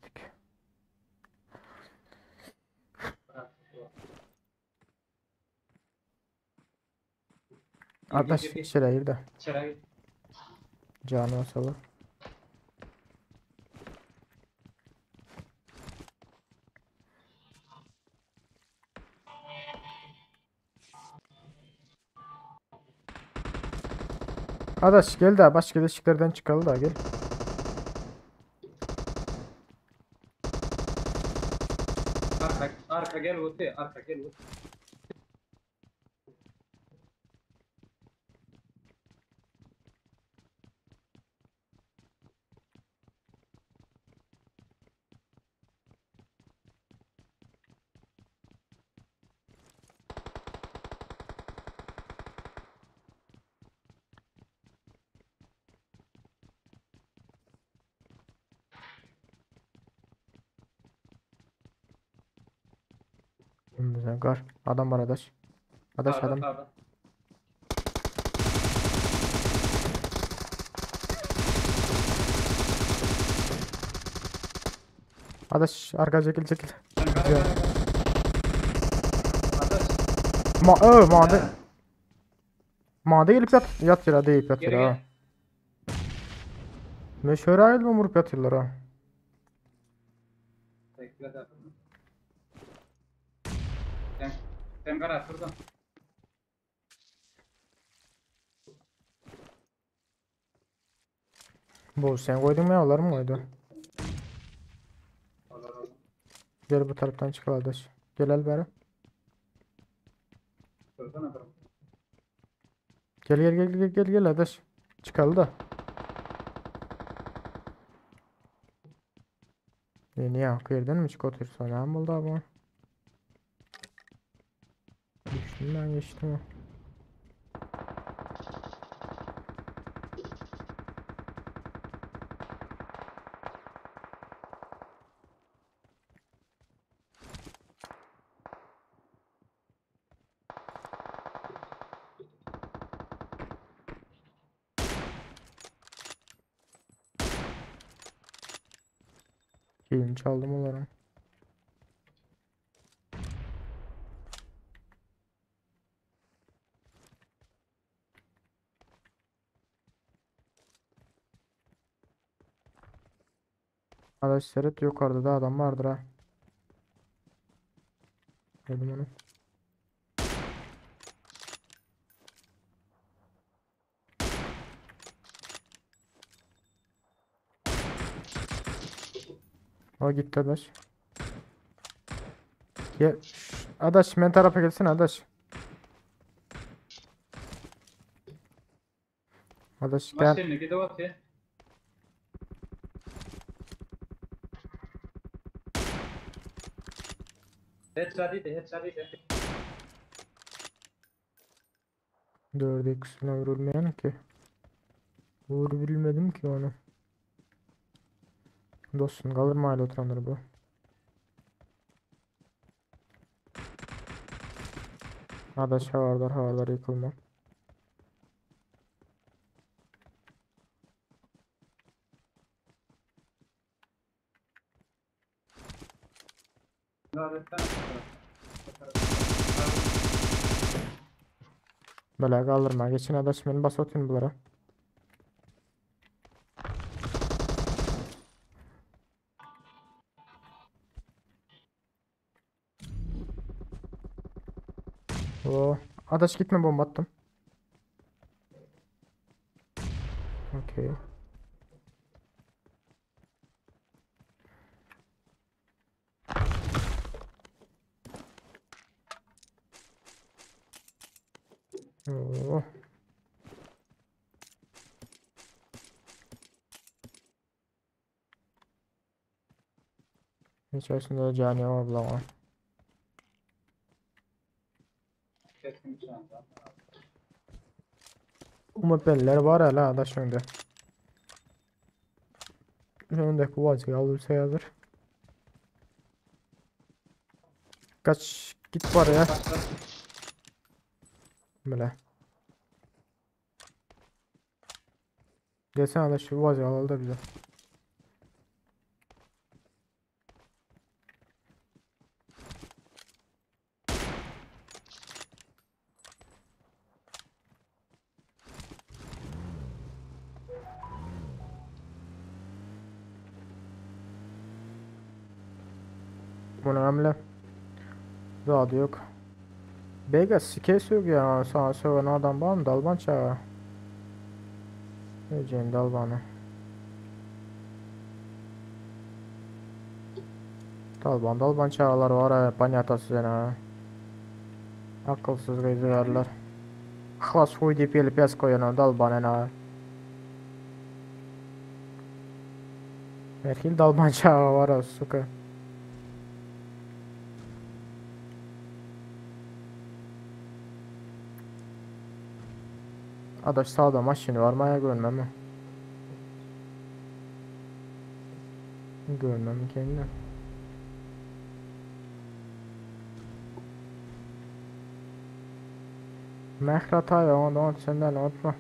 Adaş Gir, gir, gir. içeri gir de. İçeri gir. Canı salı. Adaş gel de başka deşiklerden çıkalım da gel. Arka, arka gel Uti. Arka gel Uti. Önümüzden kar. Adam var adaş. Adaş Sağda, adam. sağda. Adaş arka çekil çekil. Sen kara kara kara. Adaş. Ma ö mada. Mada gelip yat yat yere deyip yat Geri yere ha. gel. Meşhur aýylma vurup ýatyrlar ha. Bekle de. Sen, sen gara şuradan. Bu sen koydun mu ya onlar mı koydu? Olur olur. Gel bu taraftan çık kardeş. Gel el beri. Dursana dur. Gel gel gel gel gel gel kardeş. Çıkalım da. E niye hak yerden mi çık otursa ne oldu abi? Düştüm ben geçtim o. Kilini çaldım onların. Arkadaş seret yukarıda da adam vardır ha. Gördüm onu. O gitti adaş. Gel. Şşş, Adaş men tarafa gelsene adaş. Adaş gel. Maşinle gidip atıyor. Headshot idi, headshot idi. 4x'ine vurulmayan ki. Vurabilmedim ki onu. Dostum kalır mı hala oturanları bu? Adaş havardar havardar yıkılma. Daha etsene. Bela kaldırma. Geçin adaş beni bas atın bunlara. Oo. Adaş gitme bomba attım. Okey. Oo. İçerisinde de cani var bulama. Keskin şu anda. UMP'liler var hala adaş önde. Öndeki vazgeç alırsa yazır. Kaç git var ya. Başla. Böyle. Gelsene adaş şu vazgeç al da bize. Bu önemli. Daha da yok. Bega sike ya sana söven adam var mı? Dalban çağı. Vereceğim dalbanı. Dalban dalban çağlar var ha panyatasız ha. Akılsız geziyorlar. Hlas huy deyip gelip yaz koyan dalban ha. Herkil dalban çağı var ha suka. Adaş sağda maşını var maya görmem mi? Görmem kendini. Mehrat abi onu onu senden unutma.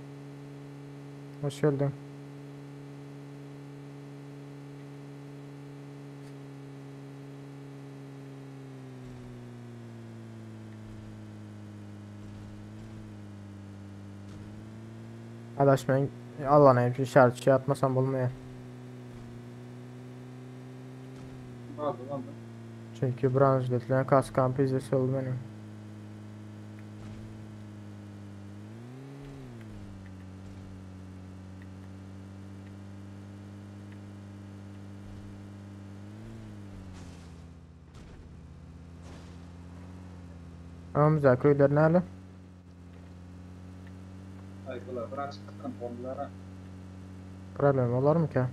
Hoş geldin. Adaş ben Allah'ın emri şart şey atmasam olmuyor. Galdy galdy. Çünki branjlet bilen kaskam pizdes oldy meniň. Öňümüzdäki öýler näle? Ay bular bir açık sıkıntı oldular. Problem olarmyka?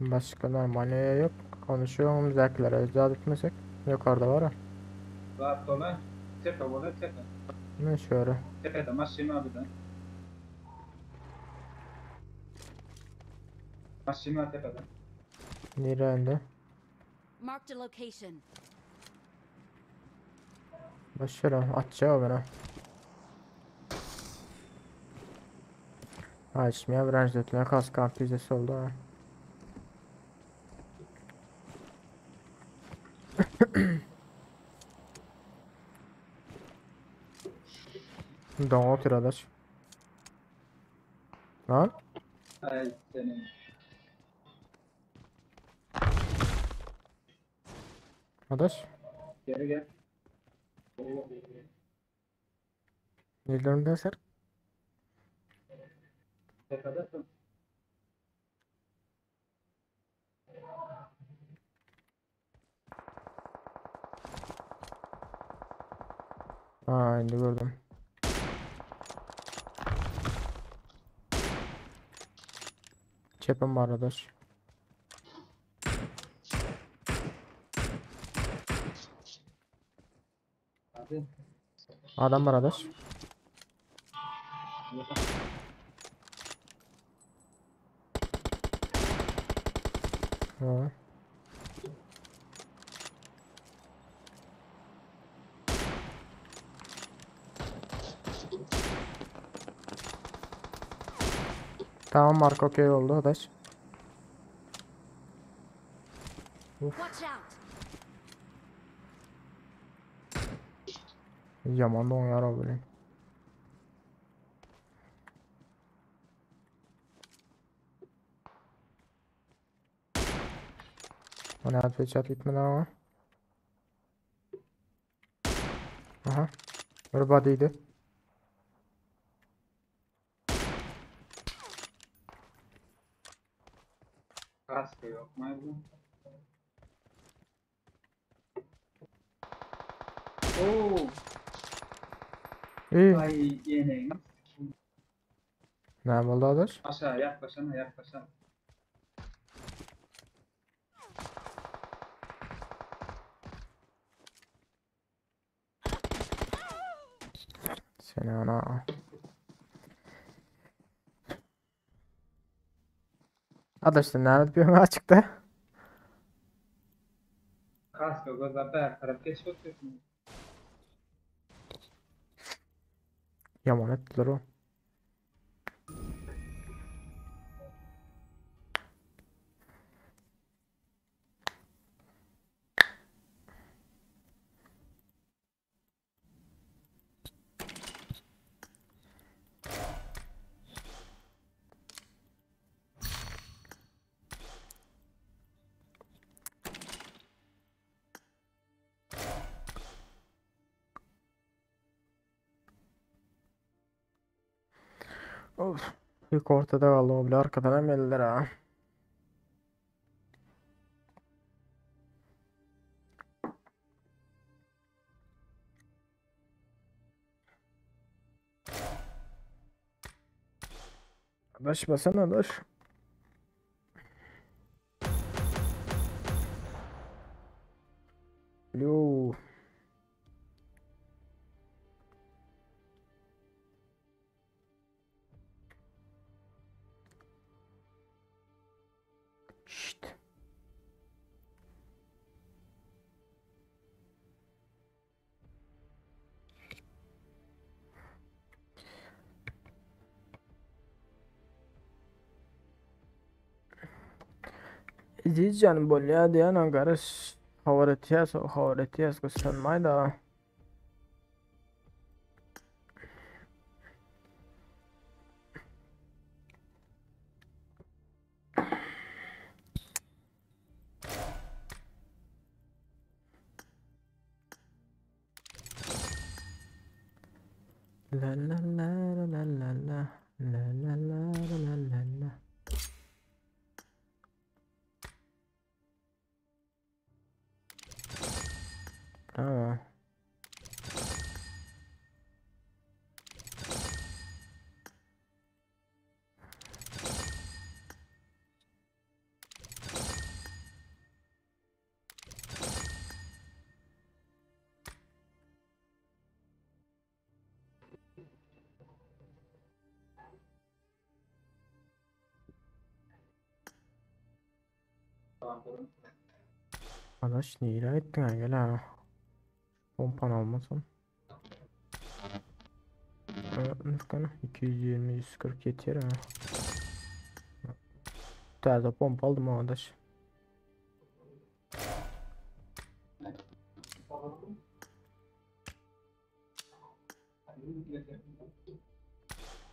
Başka normal yok. Konuşuyor önümüzdäkilere özde etmesek. Yukarıda var ha. Zat dola. Tepe bola tepe. Ne şöyle. Tepede maşyn var bir de. Maşyn var tepede. Nerede? Marked a location. Başarı atacağım bana. Açmaya branşletine kask pizesi oldu ha. Doňa otyr adaş. Lan. Ay senin. Adaş. Geri gel. Nelerini ser? Tepedesin. Ha indi gördüm. Çepim var adaş. Hadi. Adam var adaş. Ha. Tamam Mark okey oldu adaş. Watch out! Yaman doňýar o bilen. O nädip headshot gitmedi ama. Aha. Bir body'ydi. Kaskı yok mu bu? Oo. İyi. Ay yeneğini sikeyim. Ne oldu adaş? Aşağı yaklaşana yaklaşana. Seni ana. Adaş sen näme edip ýörüň açykda? Kaskı gözler her taraf geçip oturuyorsun. Yaman etdiler o. Of. İlk ortada kaldı o bile arkadan hem geldiler ha. Adaş basana adaş. Alo. Şşt. Ezizjan bolýa diýen garyş habar etýäs, habar etýäs göstermaý da. La la la la la la la la la la la la la. Bravo. Adaş nire ettin ha gel ha. Pompan almasam. Nurkan'a 220 140 yeter ha. Täze pompa aldym adaş.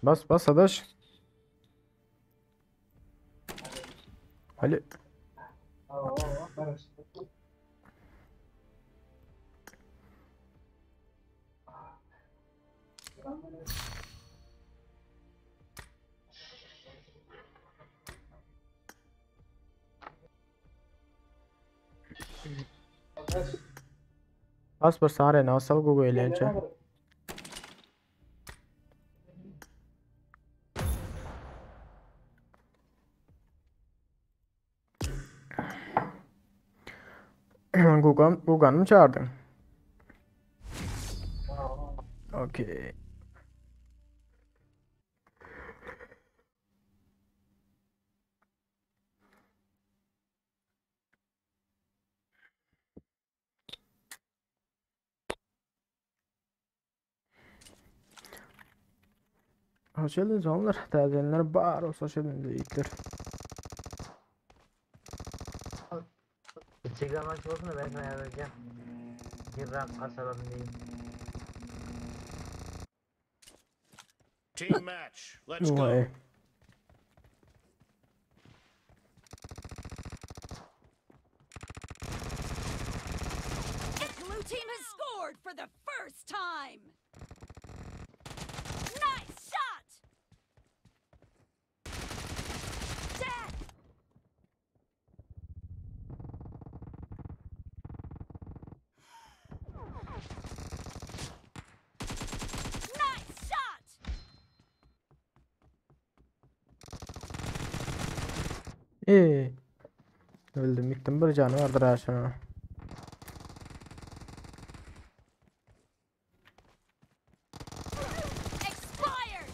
Bas bas adaş. Ali. Bas bas arena asal Google eğlence. Gugan, Gugan'ı mı çağırdın? Okey. Hoş geldiniz onlar. Täzelenler bar olsa hoş geldiniz yiğitler. Instagram açık olsun da ben sana yazacağım. Bir rank kasalım diyeyim. Team match. Let's go. Vay. The blue team has scored for the first time. Nice shot. Death. Nice shot. İyi. Öldüm gittim bir canı vardır ha şuna. Expired.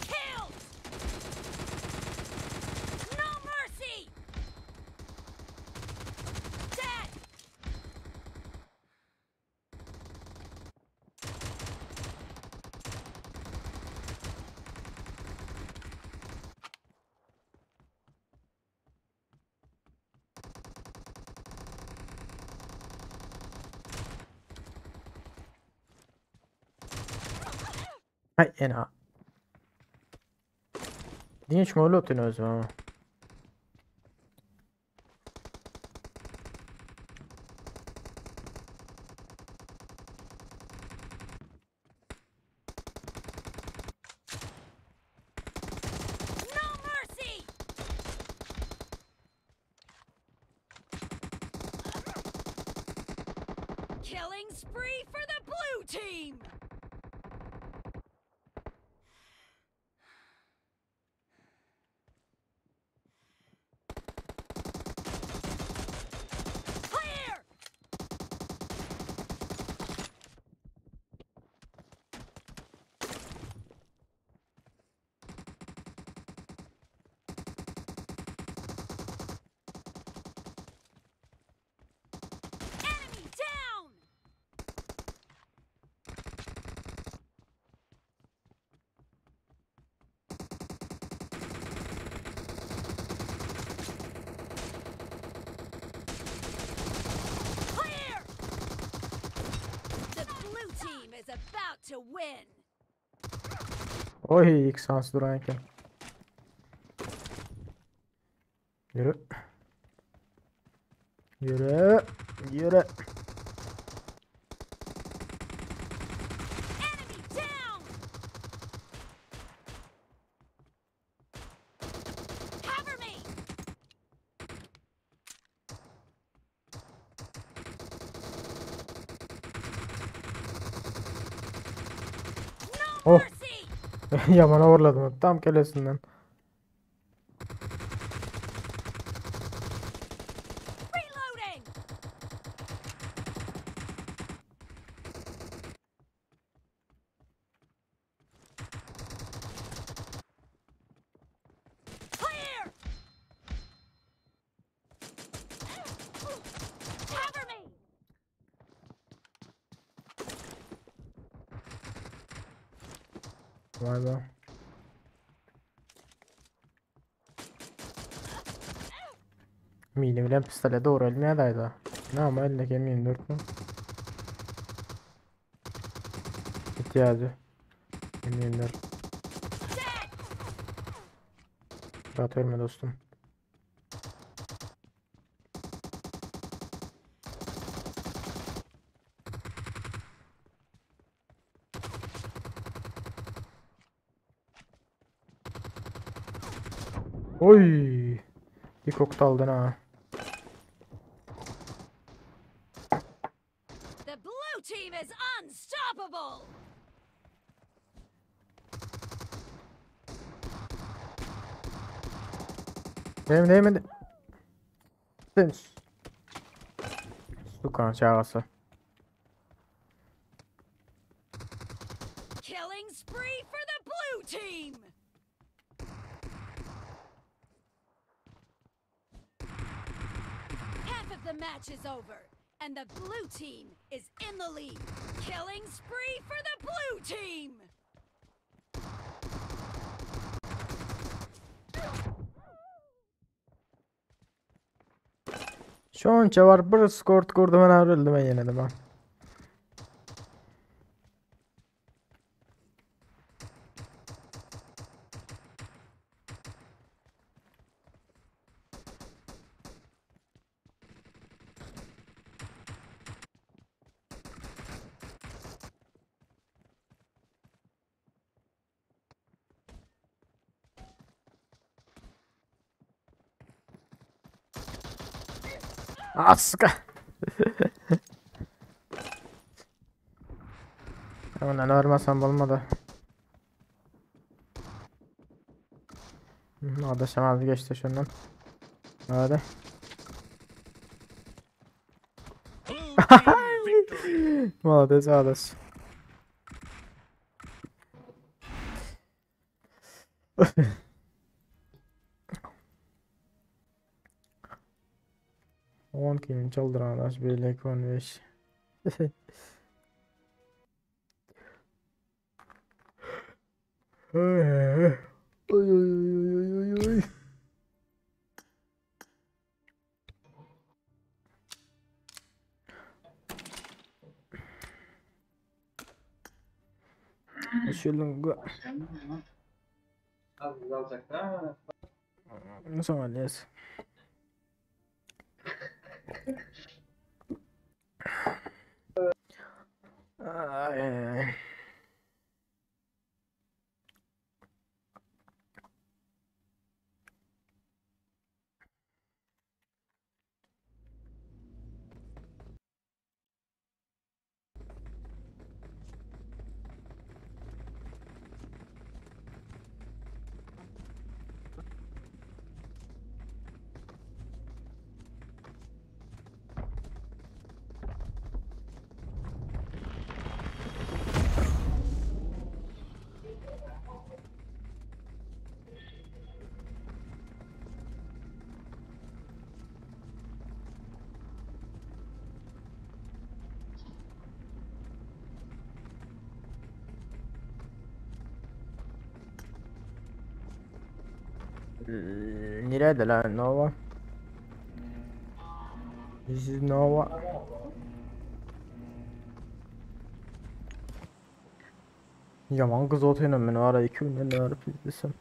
Killed. No mercy. Dead. Hay ena. Dinç mi öyle otun özüm ama. No mercy. Killing spree for the blue team. to win. Oy ilk sans duran eken. Yürü. Yürü. Yürü. Enemy down. Cover me. No Oh. mercy. Yamana vurladım. Tam kelesinden. Reloading. Clear. Cover me. Vay be. Mini bilen pistole doğru ölmeye daydı. Ne ama elindeki M24 mü? İhtiyacı. M24. Dead. Rahat ölme dostum. Oy! Bir koktu aldın ha. The blue team is unstoppable. Değmedi değmedi. Değmiş. Sukan çağrısı. Killing spree for the blue team. Half of the match is over, and the blue team is in the lead. Killing spree for the blue team. Şonça var bir skor kurdum ben öldüm ben yine de ben. Aska. Aman ölmesem bolmadı. Adaşım az geçti şundan. Hadi. Blue team victory. Молодец, adaş. On kimin çaldıran adaş birlik 15. Oy oy oy oy oy oy. Şöyle Az alacaklar ama Nasıl alacağız? Ay, ay, ay. Nerede lan Nova? This is Nova. Ýaman gyz otynam men wara iki günden bäri pizdesem.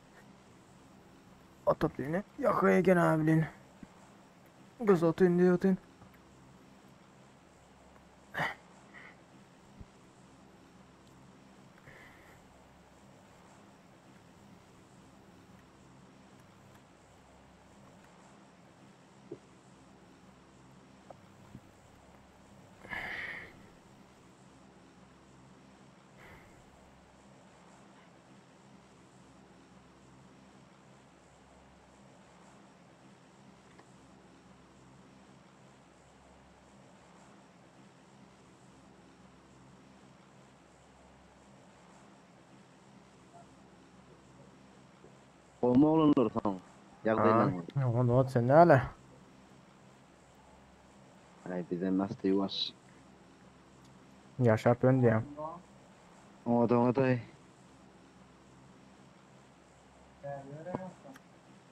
Atyp ýene ýaka eken ha bilen. Gyz otyn diýip otyn. Gowmy oglanlar soň ýagdaýlaryňyz? Ha, onda sen näle? Aý bizem asty ýuwaş. Ýaşap ön diýýän. Oňat oňat aý.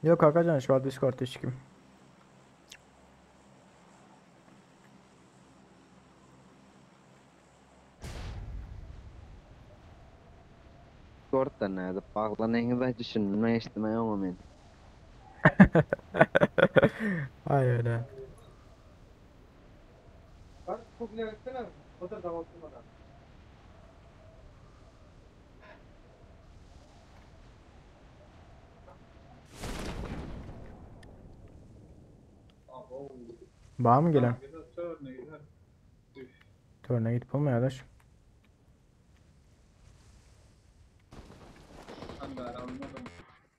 Ýok kakajan şu wagt Discordda hiç kim. Discordda nädip baglanyňyza düşündim eşitdim aý oňa men. Aý öyle. Bar mı gelen? Törne gidip bolmaýar adaş.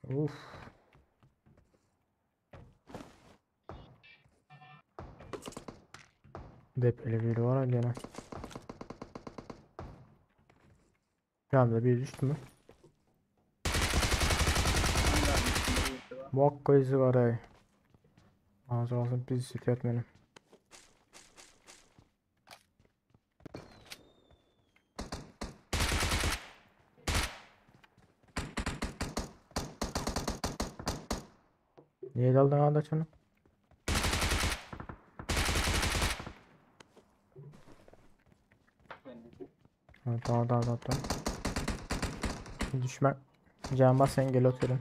Uf. Depeli biri var gene. Yanında bir düştü mü? Bak izi var ey. Az olsun biz sit benim. Niye daldın arkadaş onu? Ha, tamam tamam tamam. tamam. Düşme. Can bas sen gel oturun.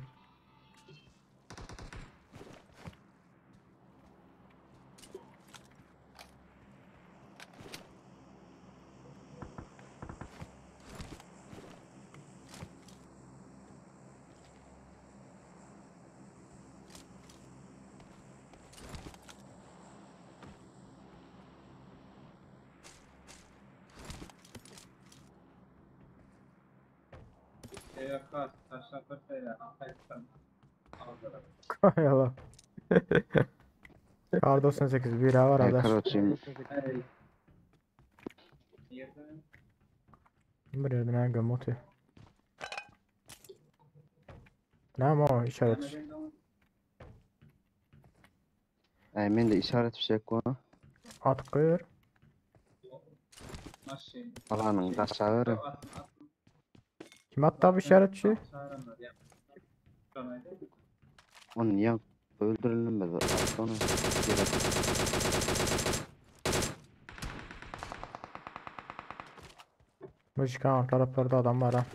Hay Allah. Kar 98 bir var Aý arkadaş. karoçe Bir yerden ha göm otuyor. Ne ama o işaret. Aý mende işaret fişek bar. At koyuyor. Alanyň daşa beri. Kim attı abi işaretçi? Onu niye öldürelim biz? At onu. Geri at. Bu çıkan taraflarda adam var ha.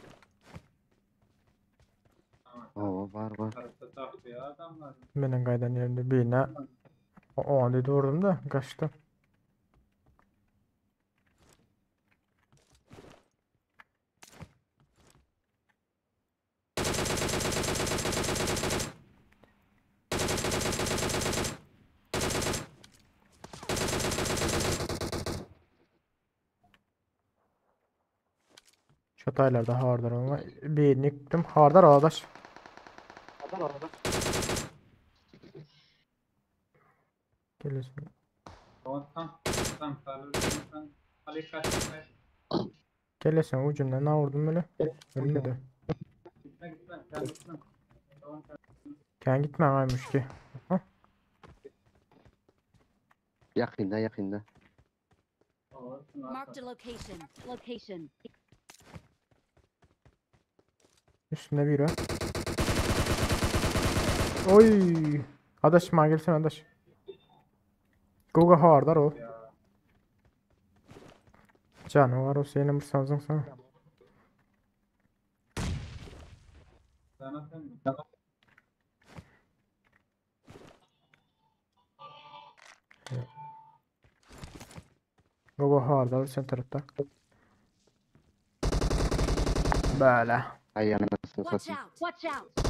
Oo var var. Benim kaydan yerimde birine o, o an dedi vurdum da kaçtı. Çataylarda hardar ama birini yıktım. Hardar arkadaş. Geliyorsun. Geliyorsun ucundan ne vurdum öyle? Ölmedi. Sen gitme aymış ki. Ha? Yakında yakında. Marked a location. Location. Üstünde biri var. Oy. Adaş bana gelsene adaş. Google hardar o. Canı var o senin bu sanzın sana. Sana sen mi? Gogo harda sen tarafta. Böyle. Ay anasını Watch satayım. out! Watch out!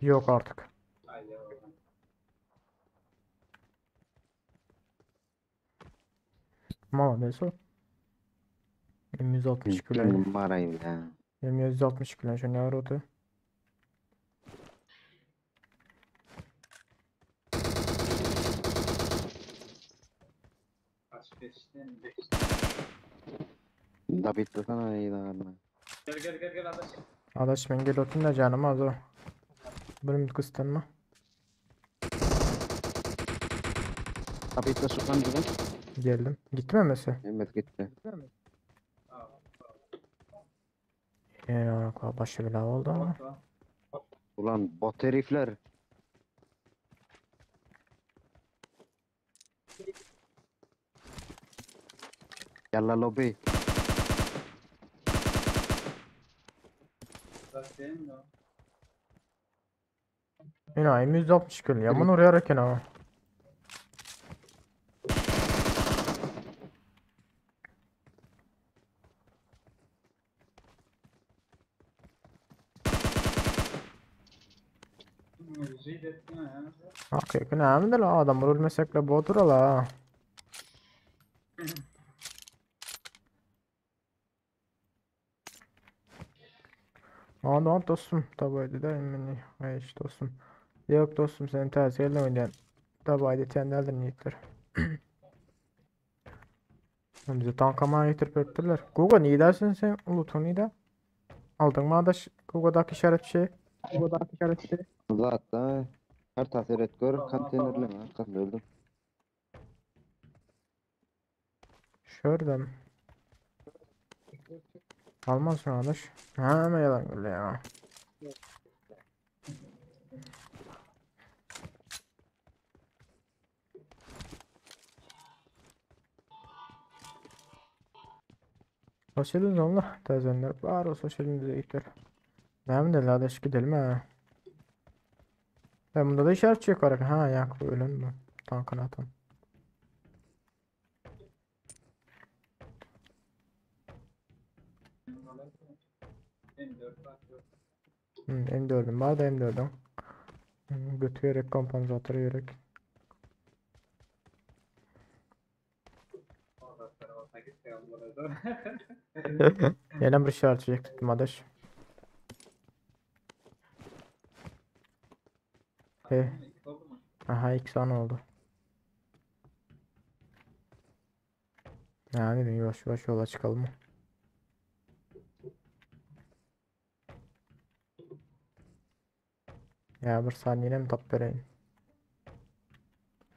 Yok artık. Ay ya. Maalesef. o. M162 bilen. Numarayım ya. M162 bilen şu ne arotu? Kaç beşten? Da bitti sana iyi lan. Gel gel gel gel adaş. Adaş ben gel oturun da canım az o. Benim kıstanma. Da bitti şu an dedim. Geldim. Gitti mi mesela? Evet gitti. Ya başı bela oldu ama. Bak bak. Ulan bot herifler. Yalla lobi. Adaş değil mi o? Yine M162 gül. Yaman oraya reken ama. Müziği de ettin ha. Hakyky näme la adam ölmesekle botur la. Aa dostum tabaydı da emmini. Ay işte dostum. Yok dostum senin tersi gelmeden. Tabaydı tenderdir niyetler. Bizi tankamaya getirip ettiler. Google niye dersin sen? Ulutunu da. Aldın mı adaş Google'daki işaret şey. Google'daki işaret şey. Zaten her tasir et gör konteynerleme. Arkasında öldüm. Şuradan. Almazsın arkadaş. Ha hemen yalan öyle ya. Hoş geldiniz Allah. Tazenler. Var olsun hoş geldiniz iyilikler. Devam edelim arkadaş gidelim ha. Ben bunda da işaret yok var. Ha yak bu ölen mi? Tankını atan. M4 var. yok. Hı, M4'üm var da M4'üm. Götü gerek kompansatörü gerek. Orada tarafa git ya burada. Ýene bir işaret çektim adaş. He. Oldu mu? Aha iki tane oldu. Yani dedim yavaş yavaş yola çıkalım. Ya bir saniye mi tap vereyim?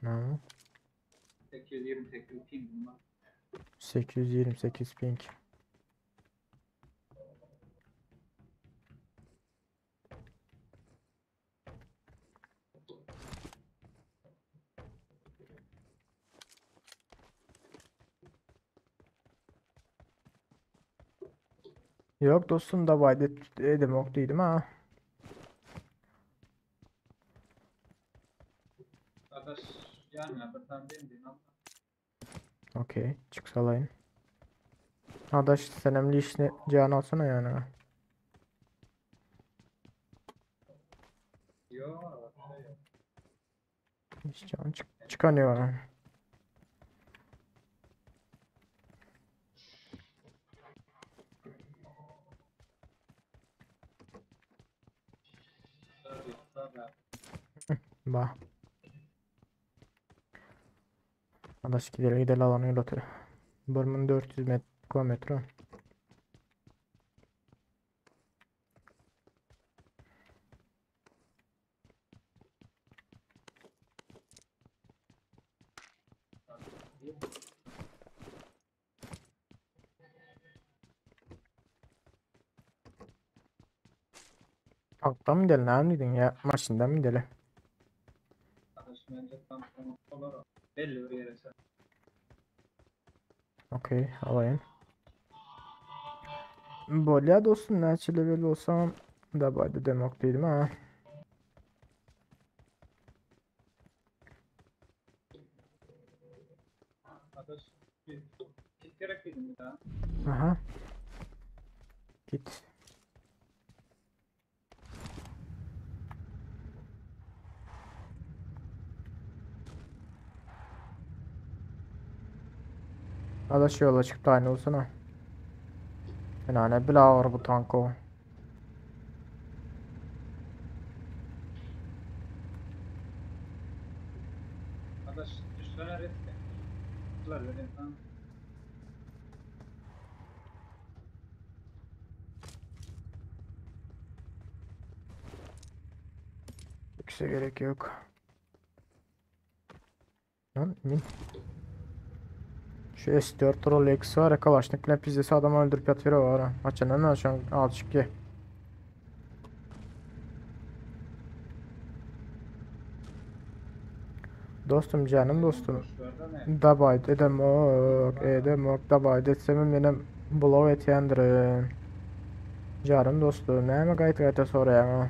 Ne? 828 ping bunlar. 828 ping. Yok dostum da vaydet edim ok değilim ha. Adaş yani bir tane değil mi? Okey çıksalayın. Adaş senemli işini can alsana yani. Yok. Şey yok. Hiç can çık çıkanıyor. Tabii, tabii. Bah. Adaş gidelim gidelim alanı yol atıyor. 1400 kilometre. Tanktan mı gidelim? Ne dedin ya? Maşından mı gidelim? Adaş bence tam olur. Belli bir ýere çenli. Okey, alaýyn. Bolýa dostum, näçe level bolsam dabay demok diýdim ha. Adaş bir kit gerek dedim bir daha. Aha. Git. Adaş yola çıktı aynı olsana. Yani ne bile ağır bu tanko. Adaş düşsene riske. Tutular vereyim tamam. Yükse gerek yok. Lan min. Şu S4 Rolex var ya Kalaşnikov pizdesi adamı öldürüp yatıyor var ha. Açın lan şu an al çık ki. Dostum canım dostum. Boşlarda ne? Dabay edemok edemok dabay etsemem benim blow etyendirin. Canım dostum näme gaýta gaýta soraýaň?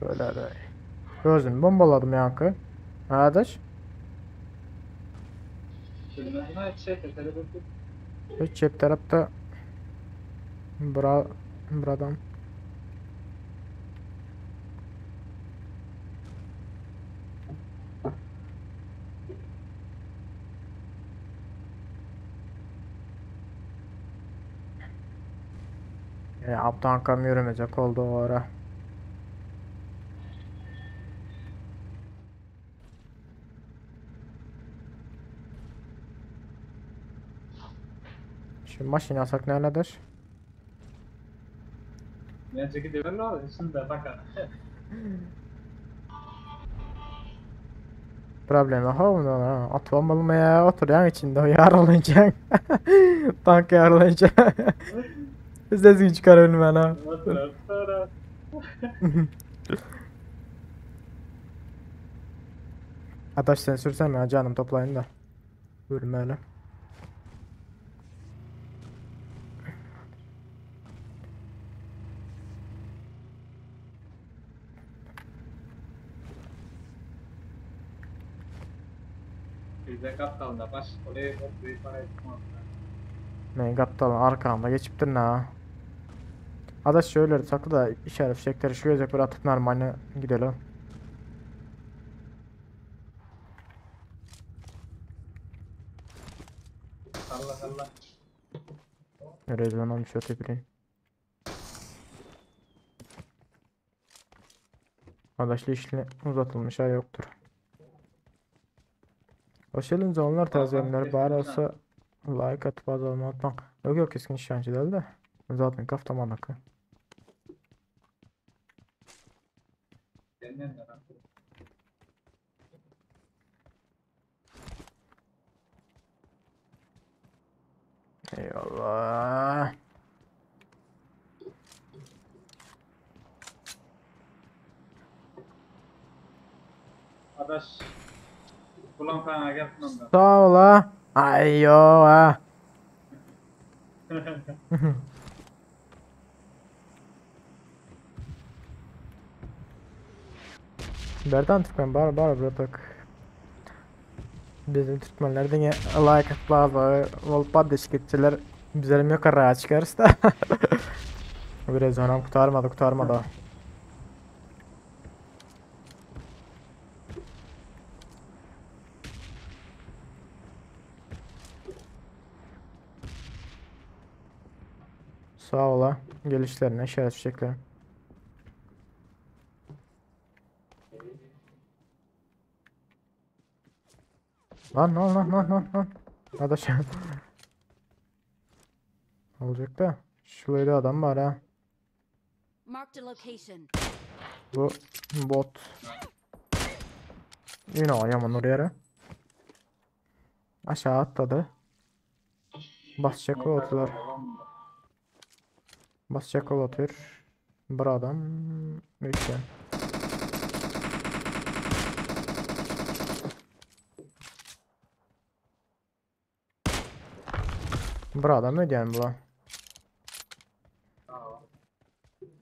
Böyle de. Özüm bombaladım yankı. Adaş. Bilmem ne şey telefon Hiç çep tarafta bra bradan. Ya Abdankam yürümeyecek oldu o ara. Şu maşın alsak nerededir? Bence gidiyorlar şimdi bak. Problemi ha ondan ha. Atmam olmaya oturyan içinde o yaralayacaksın. Tank yaralayacaksın. Sesini çıkar önüme ha. Adaş sen sürsem ya canım toplayın da. Ölme hele. Bize kaptalda baş oraya oraya para etmez. Men gapdalyn arkamda geçipdir na. Adaş şöyle saklı da işaret fişekleri şu gözek bir atıp normaline gidelim. Allah Allah. Rezon olmuş öte bilin. Adaşlı işli uzatılmış ay yoktur. Hoş geldiniz onlar tazeyenler bari olsa like atıp abone olmayı unutmayın. Yok yok keskin nişancı değil de. Zaten kaftam anakı. Gelmeyen de lan. Eyvallah. Adaş Ulan sana gelsin onda. Sağ ol ha. Ay yo ha. Berdan Türkmen bar bar bratak. Bizim Türkmenler diňe like atmagy bolup baddeşlikçiler bizlerim ýokarra çykarys da. Biraz onam kurtarmadı kurtarmadı. Sağ ola. Gelişlerine şeref çiçeklerim. Lan lan lan lan lan lan. Adaş. Olacak da. Şurada adam var ha. Marked a location. Bu bot. Ýene ýaman urýar. Aşağı atladı. Basjak boldular. Basjak bolup otyr. Bir adam öýtýän. Bir adam öýdýän bula.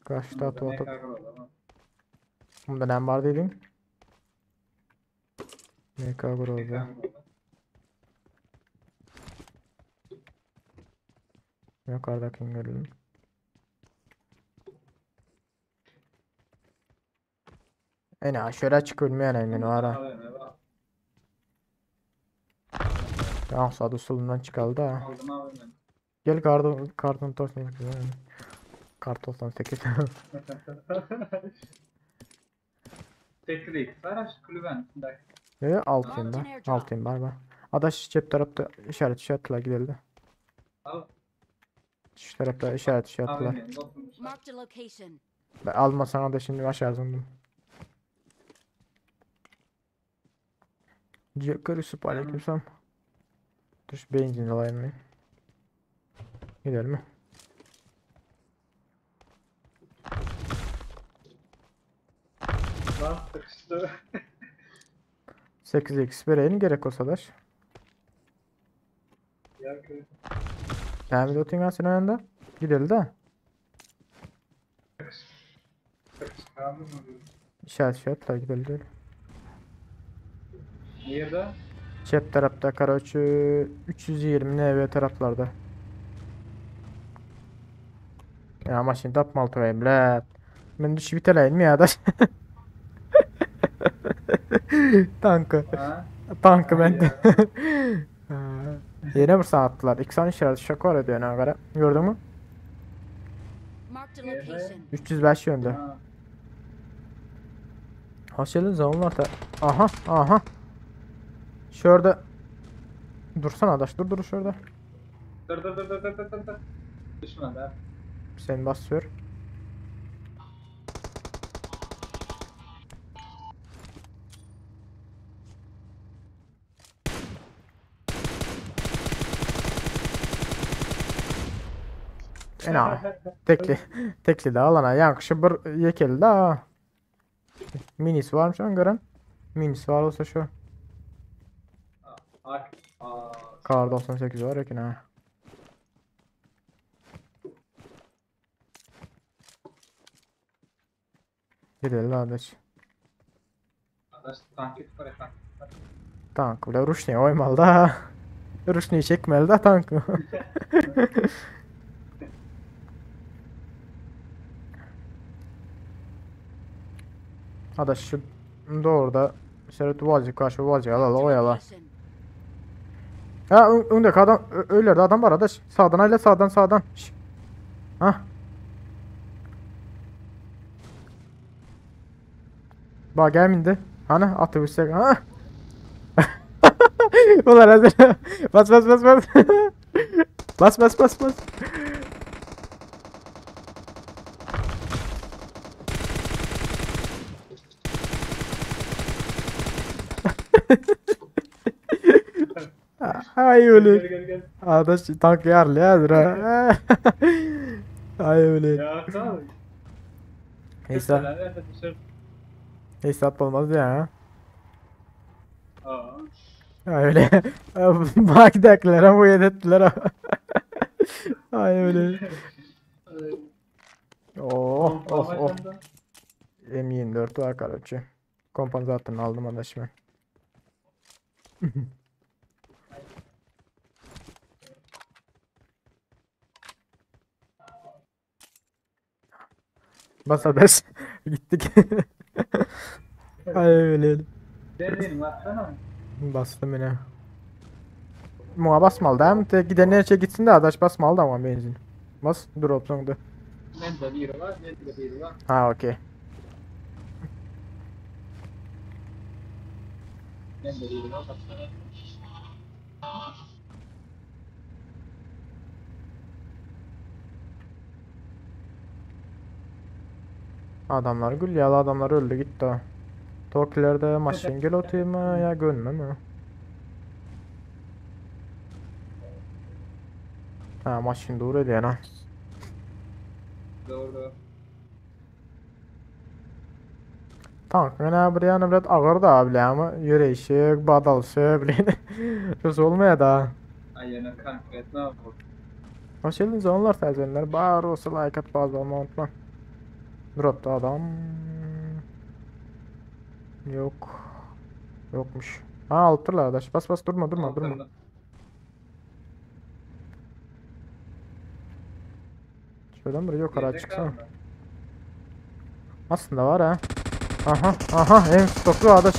Kaçta atyp atyp. Bunda näme bar diýdiň? MK Groza. Yukarıdakini görelim. Ene şöyle çık ölmeyen men ara. Tamam sağda solundan çıkaldı da. Aldım abi ben. Gel karton karton 98. Kar 98. Tekli X var şu kulübenin içindeki. Yo altıyım da. Altıyım var var. Adaş cep tarafta işaret işaretler gidelim. Al. Şu tarafta işaret işaretler. AVM'nin dokunmuş. Marked a location. Ben almasana da şimdi aşağı zındım. Joker Yusuf aleykümselam. Dur şu benzin alayım ben. Gidelim mi? Lan sıkıştı. 8x vereyim gerek olsa da. Ya kız. Tamam oturayım sen önünde. Gidelim de. Sıkıştı abi mı diyor? İşaret işaretler gidelim de. Nerede? Çep tarafta Karaçı 320 NV taraflarda. Ya maşın tapmalı turayım la. Men düşüp biteleyim mi ya da? Tankı. Ha? Tankı ben de. Yine bir saatler. İki saniye işaret şok var ediyor ne kadar. Gördün mü? Marked a location. 305 yönde. Ha. Hoş geldin zamanlar da. Aha aha. Şurada. Dursana adaş dur dur şurada. Dur dur dur dur dur dur dur. Düşmedi ha. Sen basıyor. Ena tekli tekli de alana yakışı bir yekeli da. Minis varmış an gören. Minis var olsa şu. Ak. Aa. Kar 98 var ekin ha. Gidelim kardeş. Adaş tank var ya tank. Tank bile ruşniye oymalı da. Ruşniyi çekmeli da tank. Adaş şu doğruda Seret vazi karşı vazi al al Marked a oyala. location. Ha öndeki adam öylerde adam var adaş. Sağdan aile sağdan sağdan. Şş. Ha. Bak gel indi. Hani atı yüksek. Ha. Ulan hazır. Bas bas bas bas. Bas bas bas bas. Ay öyle. Gel gel gel. Adaş tank yarlı ya ha. Ay öyle. Ya sağ Neyse. Hesap olmaz ya. Aa. Öyle. Bak dakiklara bu yedettiler. Ay öyle. Oh oh oh. M24 var karaçı. Kompansatörünü aldım adaş ben. Bas adaş. Gittik. Ay öyle. Derin baksana. Bastım yine. Muha basmalı da hem de giden nereye gitsin de adaş basmalı da ama benzin. Bas drop sonunda. Bende biri var, bende biri var. Ha okey. Bende biri var baksana. Adamlar gül yağlı adamlar öldü gitti o. Tokilerde maşyn gel otyrmy ýa gönmemi? Ha maşyn dur edýän ha. Doğru doğru. Tank menä bir ýana bilet agyr da bilýäňmi? Ýöreýşi, badalşy bilen. Şos bolmaýar da. Ay ýöne konkretno bu. Hoş geldiniz onlar täzelenler. Bar bolsa like atyp abone olmayı unutma. Dropta adam. Yok. Yokmuş. Ha alıpdyrlar adaş. Bas bas durma durma durma. Altında. Şuradan bir yukarı Gelecek çıksana. abi. Aslında var ha. Aha aha hem stoklu adaş.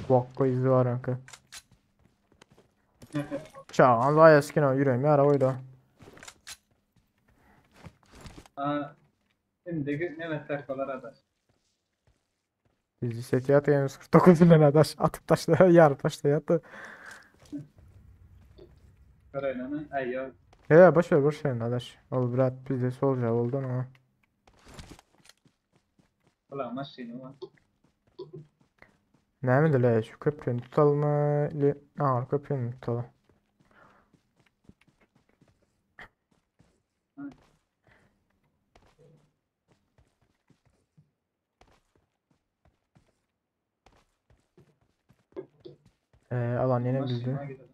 Vakko izi var anka. Çağan vay eskine yüreğim yara oydu. Aa, şimdi ne mesaj adaş. Bizi setiyat M49 bilen adaş atıp taşla yarıp taşla yattı. Karaylanı. Ay yok. He boş ver boş ver adaş. Ol brat bizde solca oldu ama. Ulan maşini var. Ne mi dile şu köprünü tutalım mı? Aa köprünü tutalım. Alan yine Maşini bizde. var gidelim.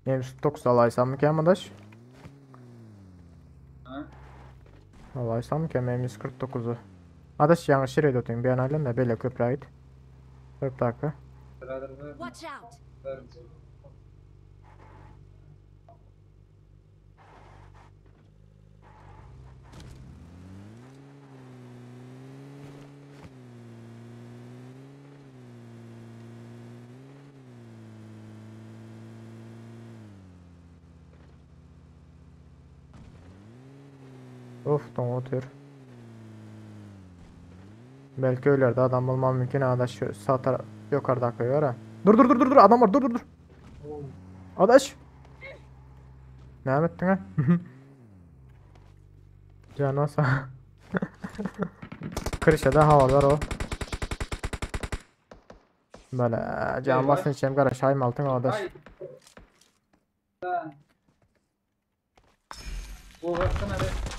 M49 alaysam mı ki adaş? Ha? Alaysam mı ki M149'u? Adaş yanlış yere döteyim bir an halen de böyle köprüye git. Bir dakika. Birader var mı? Watch out! Var mı? Of otur. Belki öylerde adam bulmam mümkün adaş şu sağ taraf yukarıda akıyor ha. Dur dur dur dur dur adam var dur dur dur. Adaş. Ne ettin ha? Canasa. Kırışada havalar o. Böyle can basın içeyim kardeş hayım altın adaş. Ay. Ha. Bu baksana be.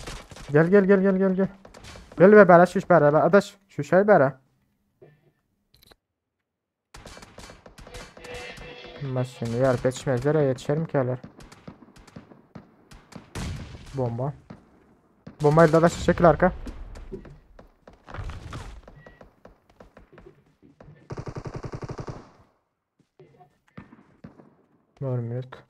Gel gel gel gel gel gel. Gel ve bere şuş bere adaş şu şey bere. Maşını yer yetişmezlere yetişerim ki hala. Bomba. Bombayı da adaş çekil arka. Bir minut.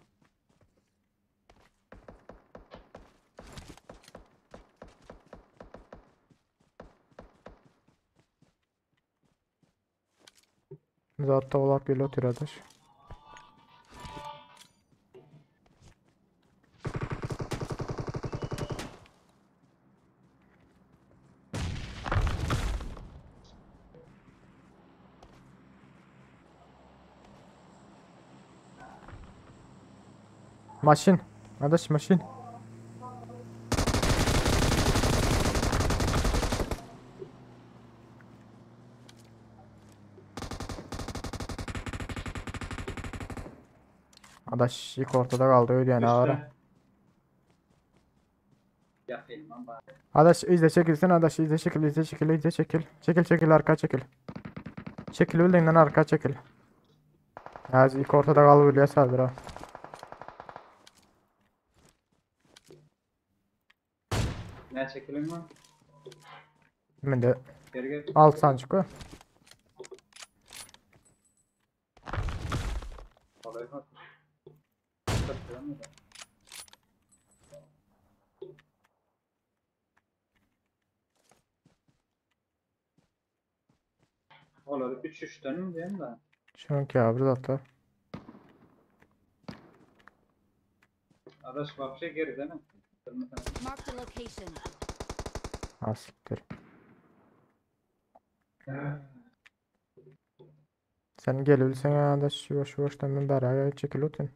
Zaten olak bir otur adaş. Maşın. Adaş maşın. Adaş ilk ortada kaldı öyle yani ağır. Düştü. Yakayım lan bari. Adaş izle çekilsin adaş izle çekil izle çekil izle çekil. Çekil çekil arka çekil. Çekil bildiğinden arka çekil. Ya ilk ortada kaldı biliyor sardır ha. Ne çekelim mi? Şimdi Geri gel. alt sancık o. Olay bak. Satıyor mu da? Olar 3 3'ten mi diyeyim de. Çünkü abi zaten. Adaş vapşe geri değil mi? Marked a location. Ha siktir. Sen gelebilsen adaş yavaş yavaştan ben beraber çekil otur.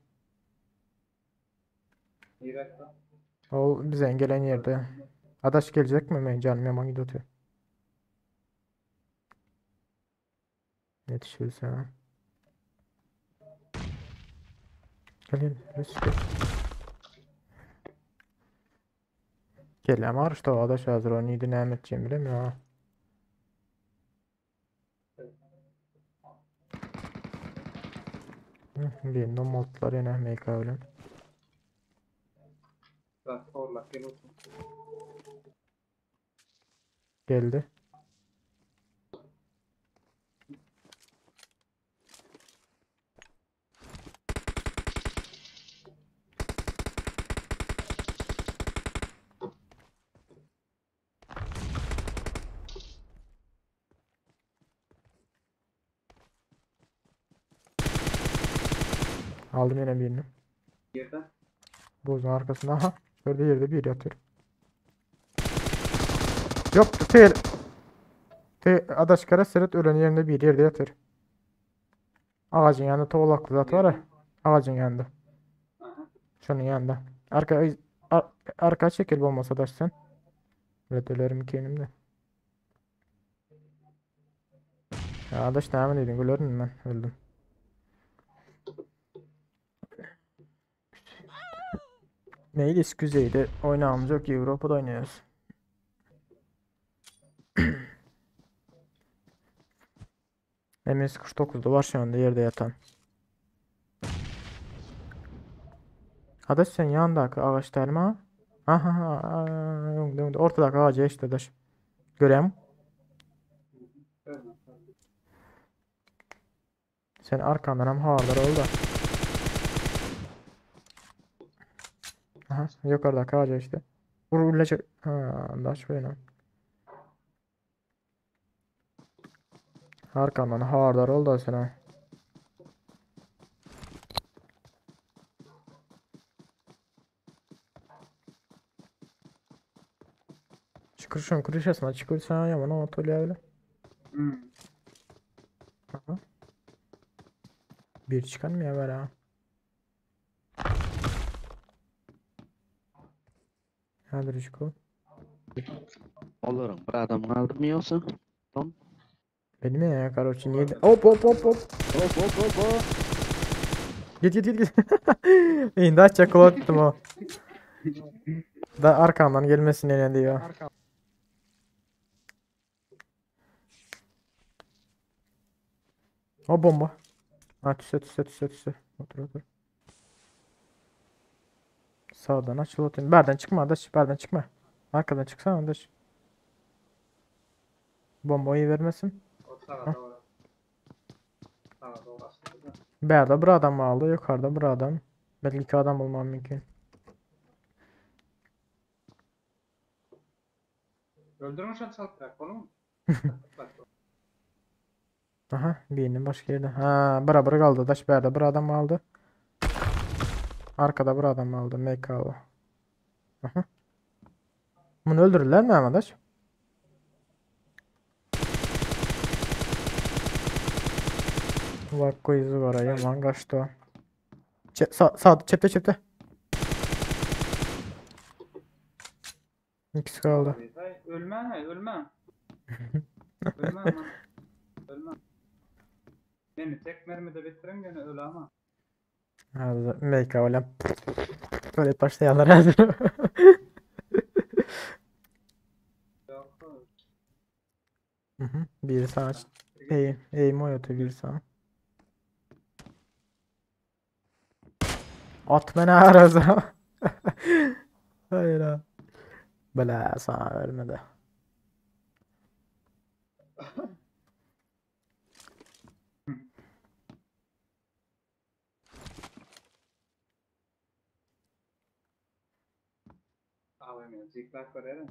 Nirekde? Ol bize gelen yerde. Adaş gelecek mi? Men canım yaman gidiyor. Yetişirse ha. Gel gel. Gel. Gel. Gel ama işte o adaş hazır o neydi ne edeceğimi bilemiyorum ha. Hı, Bir modlar yine MK öyle. Bak orlak gel otur. Geldi. Aldım yine birini. Yerden. Buzun arkasında. Aha. Şurada yerde bir yatıyor. Yok değil. Te adaş kara seret ölen yerinde bir yerde yatıyor. Ağacın yanında toğlaklı zat var ya. Ağacın yanında. Aha. Şunun yanında. Arka ar, arka çekil olmasa adaş sen. Evet ölerim kendimde. Ya adaş ne dedin? Gördün ben öldüm. Meylis kuzeyde oynamamız yok. Avrupa'da oynuyoruz. MS-49'da var şu anda yerde yatan. Adaş sen yanındaki ağaç değil mi ha? Aha, aha, aha, ortadaki ağacı işte adaş. Göreyim. Ölme. Sen arkandan hem havalar oldu. Aha, yukarıdaki ağaca işte. Vur vur Ha, daş böyle. Arkandan havalar oldu sana. Çıkırşın kırışasına çıkırsan yaman o atölye öyle. Hmm. Aha. Bir çıkan mı ya var ha? Hadi Rüşko. Olurum. Bir adam kaldı mı yoksa? Benim ya karoçi niye? Hop hop hop hop. Hop hop hop hop. Git git git git. İndi aç attım o. Da arkamdan gelmesin yine diyor. O bomba. Ha tüse tüse tüse tüse. Otur otur. Sağdan açıl atayım. Berden çıkma adaş. Berden çıkma. Arkadan çıksana adaş. Bombayı vermesin. O sağa doğru. Sağa doğru açıldı da. Berde bir adam aldı. Yukarıda bir adam. Belki iki adam bulmam mümkün. Öldürmüşsün çalıp bırak oğlum. Bak. Aha birinin başka yerde. Ha bura bura kaldı. Daş berde bir adam aldı. Arkada bir adam aldı. MK'lı. Aha. Bunu öldürürler mi ama daş? Vakko izi var yaman kaçtı o. Çe sağ, sağ çepte çepte. İkisi kaldı. Ölme, ölme. Ölme ama. Ölme. Beni tek mermide bitirin gene öl ama. Hadi MK öyle. Böyle başlayanlar hazır. Yok. Hı hı. Bir sağ Eğim, eğim o yatıyor bir sağ. At beni arasa. Hayır ha. Bela sana vermedi. AVM zikrak verelim.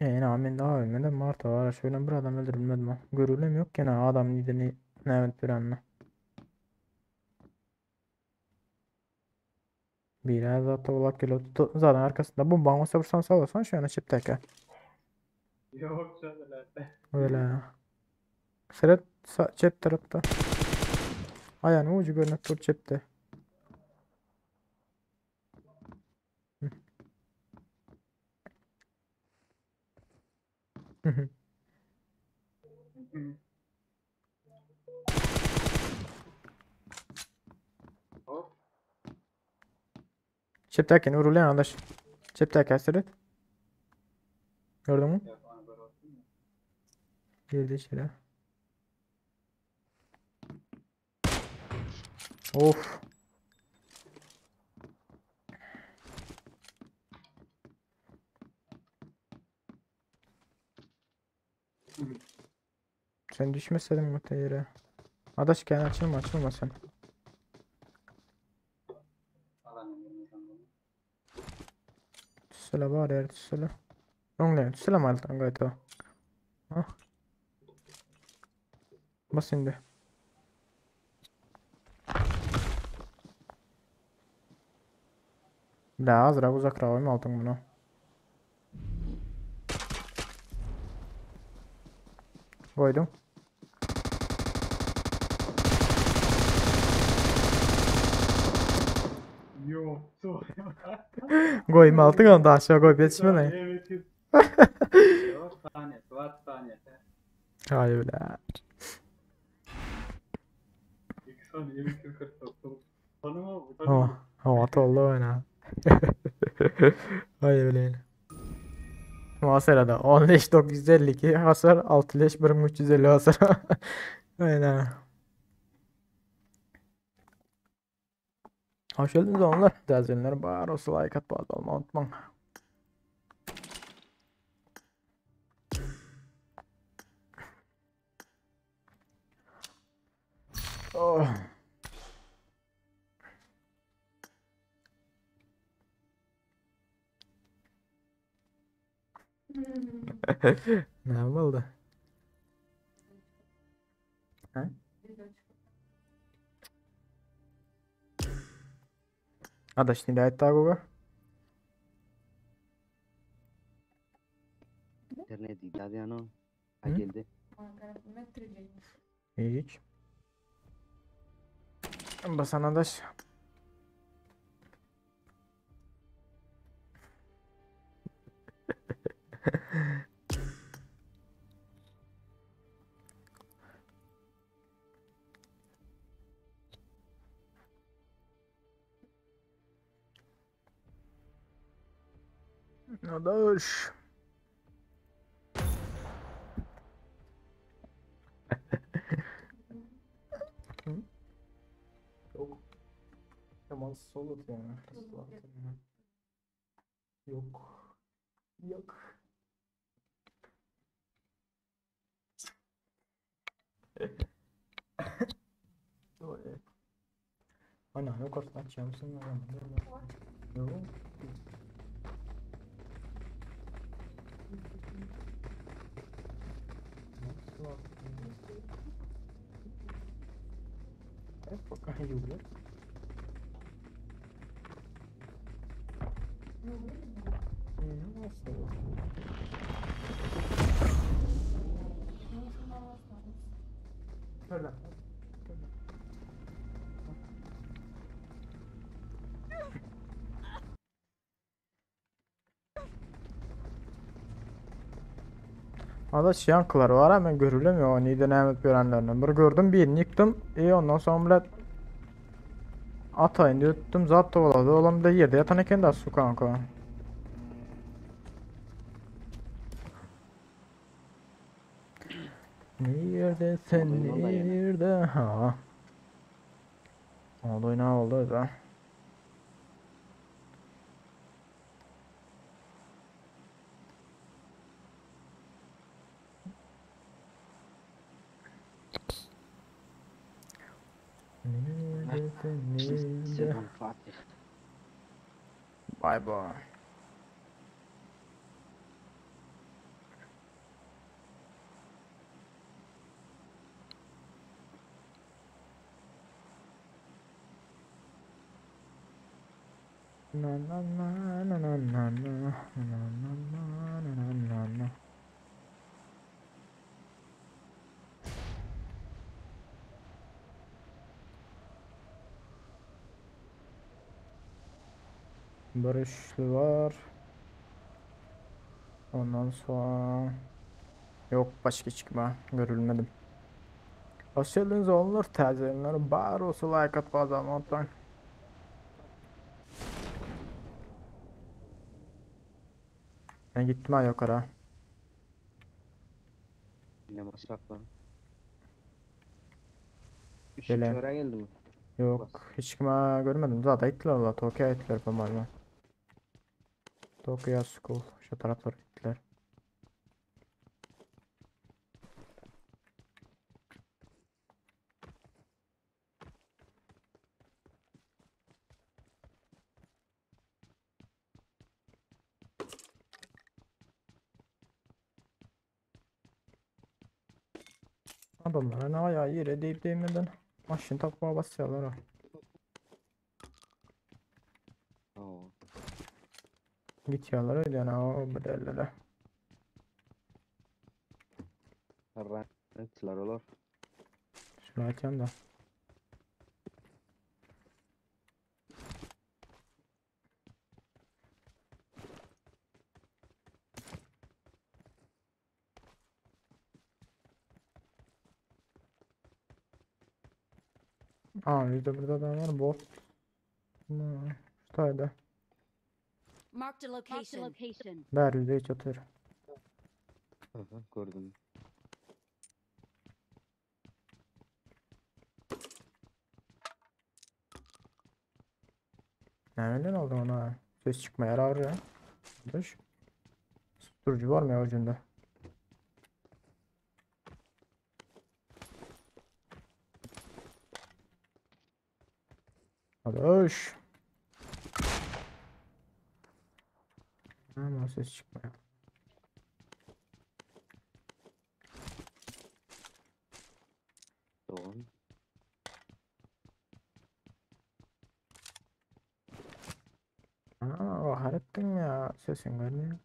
Yani amin daha ölmedi. Mart var. Şöyle bir adam öldürülmedi mi? Görülüm yok gene adam nedeni evet bir anla. Biraz zaten ulak geliyor. Zaten arkasında bomba olsa vursan sağlasan şu an çipteki. Yok şöyle. Öyle. Seret çep tarafta. Ayağının ucu görünüp dur çepte. Hop. Çepdäkini urulýan adaş. Çepdäki seret. Gördüňmi? Ýok, ony görüp otyryn. Girdi içeri. Of. Sen düşmeseydin bu yere. Adaş gel açılma açılma sen. Alana girmesem bunu. Tüsele bar yer tüsele. Öňle tüsele maldan gaýta. Ha. Bas indi. Da azrak uzakra goýma altyň bunu. Goýdum. Ýok, su. Goýma altyň onda aşağı goýup ýetişmene. Evet. Ýok, saniýesi bar, saniýesi. Haý bile. 2 saniýe 249. Tanıma bu Oh, tanıma. oh, atoldu oyna. Haý bile. Muhasebede 15952 hasar 6 1350 hasar. Aynen. Hoş geldiniz onlar. Dezenler bar olsa like at bağlı olma unutmayın. Oh. Ne oldu? Ha? Adaş nihayet daha goga. İnternet iddia yani. Ha Hı? geldi. Hiç. Basan adaş. Adaş. Yok. Yaman solut yani. Yok. Yok. Ana yok ortadan açmışsın. Yok. Пока юбля. Şöyle. Adaş yankılar var hemen görülemiyor o niden Ahmet görenlerinden. Bir gördüm birini yıktım. İyi ondan sonra bile atayın diyordum zat da oladı. Oğlum da yerde yatan eken de su kanka. Nerede sen Olayın olay yani. nerede? Ha. Oldu ne oldu da? Nerede sen nerede? Selam Fatih. Bye bye. Na na na na na na na na na na na na na. Barışlı var. Ondan sonra Yok başka hiç kime görülmedim. Hoş geldiniz oğullar. Täze ýylyňlar bar bolsa like atyp azalma unutmaň. Ben gittim ha yukarı. Yine masraflar. Üç Gelen. çöre geldi mi? Yok hiç kime görmedim. Zaten gittiler valla. Tokyo'ya gittiler falan. Tokyo School. Şu taraflara gittiler. Adamlara ne ayağı yere deyip değmeden maşın tapmaya basıyorlar ha. Oo. Gitýärler öýdýän ha o bir ellere. Renkler olur. Şunu açayım da. Aa bir de burada da var bot. Hmm, Şurada. Marked a location. location. Ver yüzde hiç atıyor. Hı, gördüm. Nereden oldu ona? Ses çıkmaya yarar ya. Dur. Susturucu var mı ya ucunda? Hadi öş. Ama ses çıkmıyor. Doğru. Aa, o ettin ya. Sesin gelmiyor.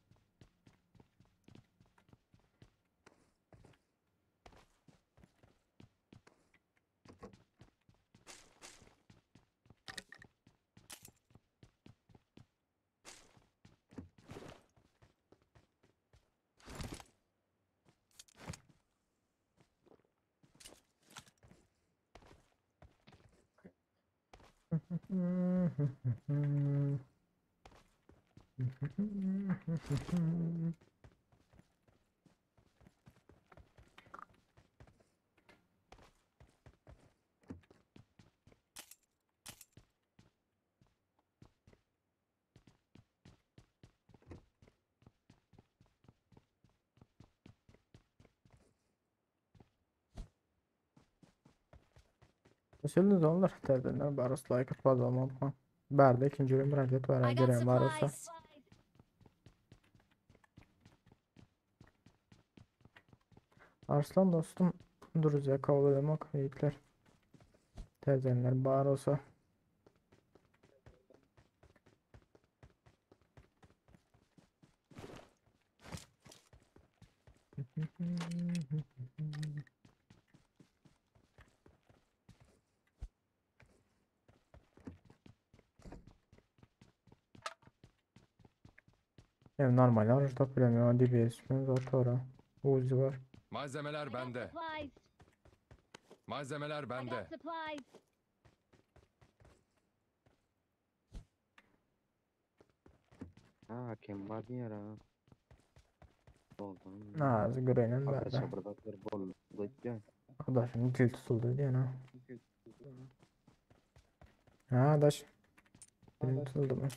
Nasılsınız onlar? Terdenler barış like atmaz olmam. Berde ikinci bölüm raket var. I got Gelen var olsa. supplies. Arslan dostum duruz ya kabul edemek yiğitler. Terdenler bar olsa. Ya normal arıcı bilemiyorum. DBS mi? Zaten Uzi var. Malzemeler I got bende. supplies. Malzemeler I got bende. supplies. Ha hakem var diyor ha. Oldu. Ha, göreyim berde. Arkadaşlar burada bir bol gitti. Adaşın dil tutuldu diye ha. Ha adaş. Dil tutuldu mu?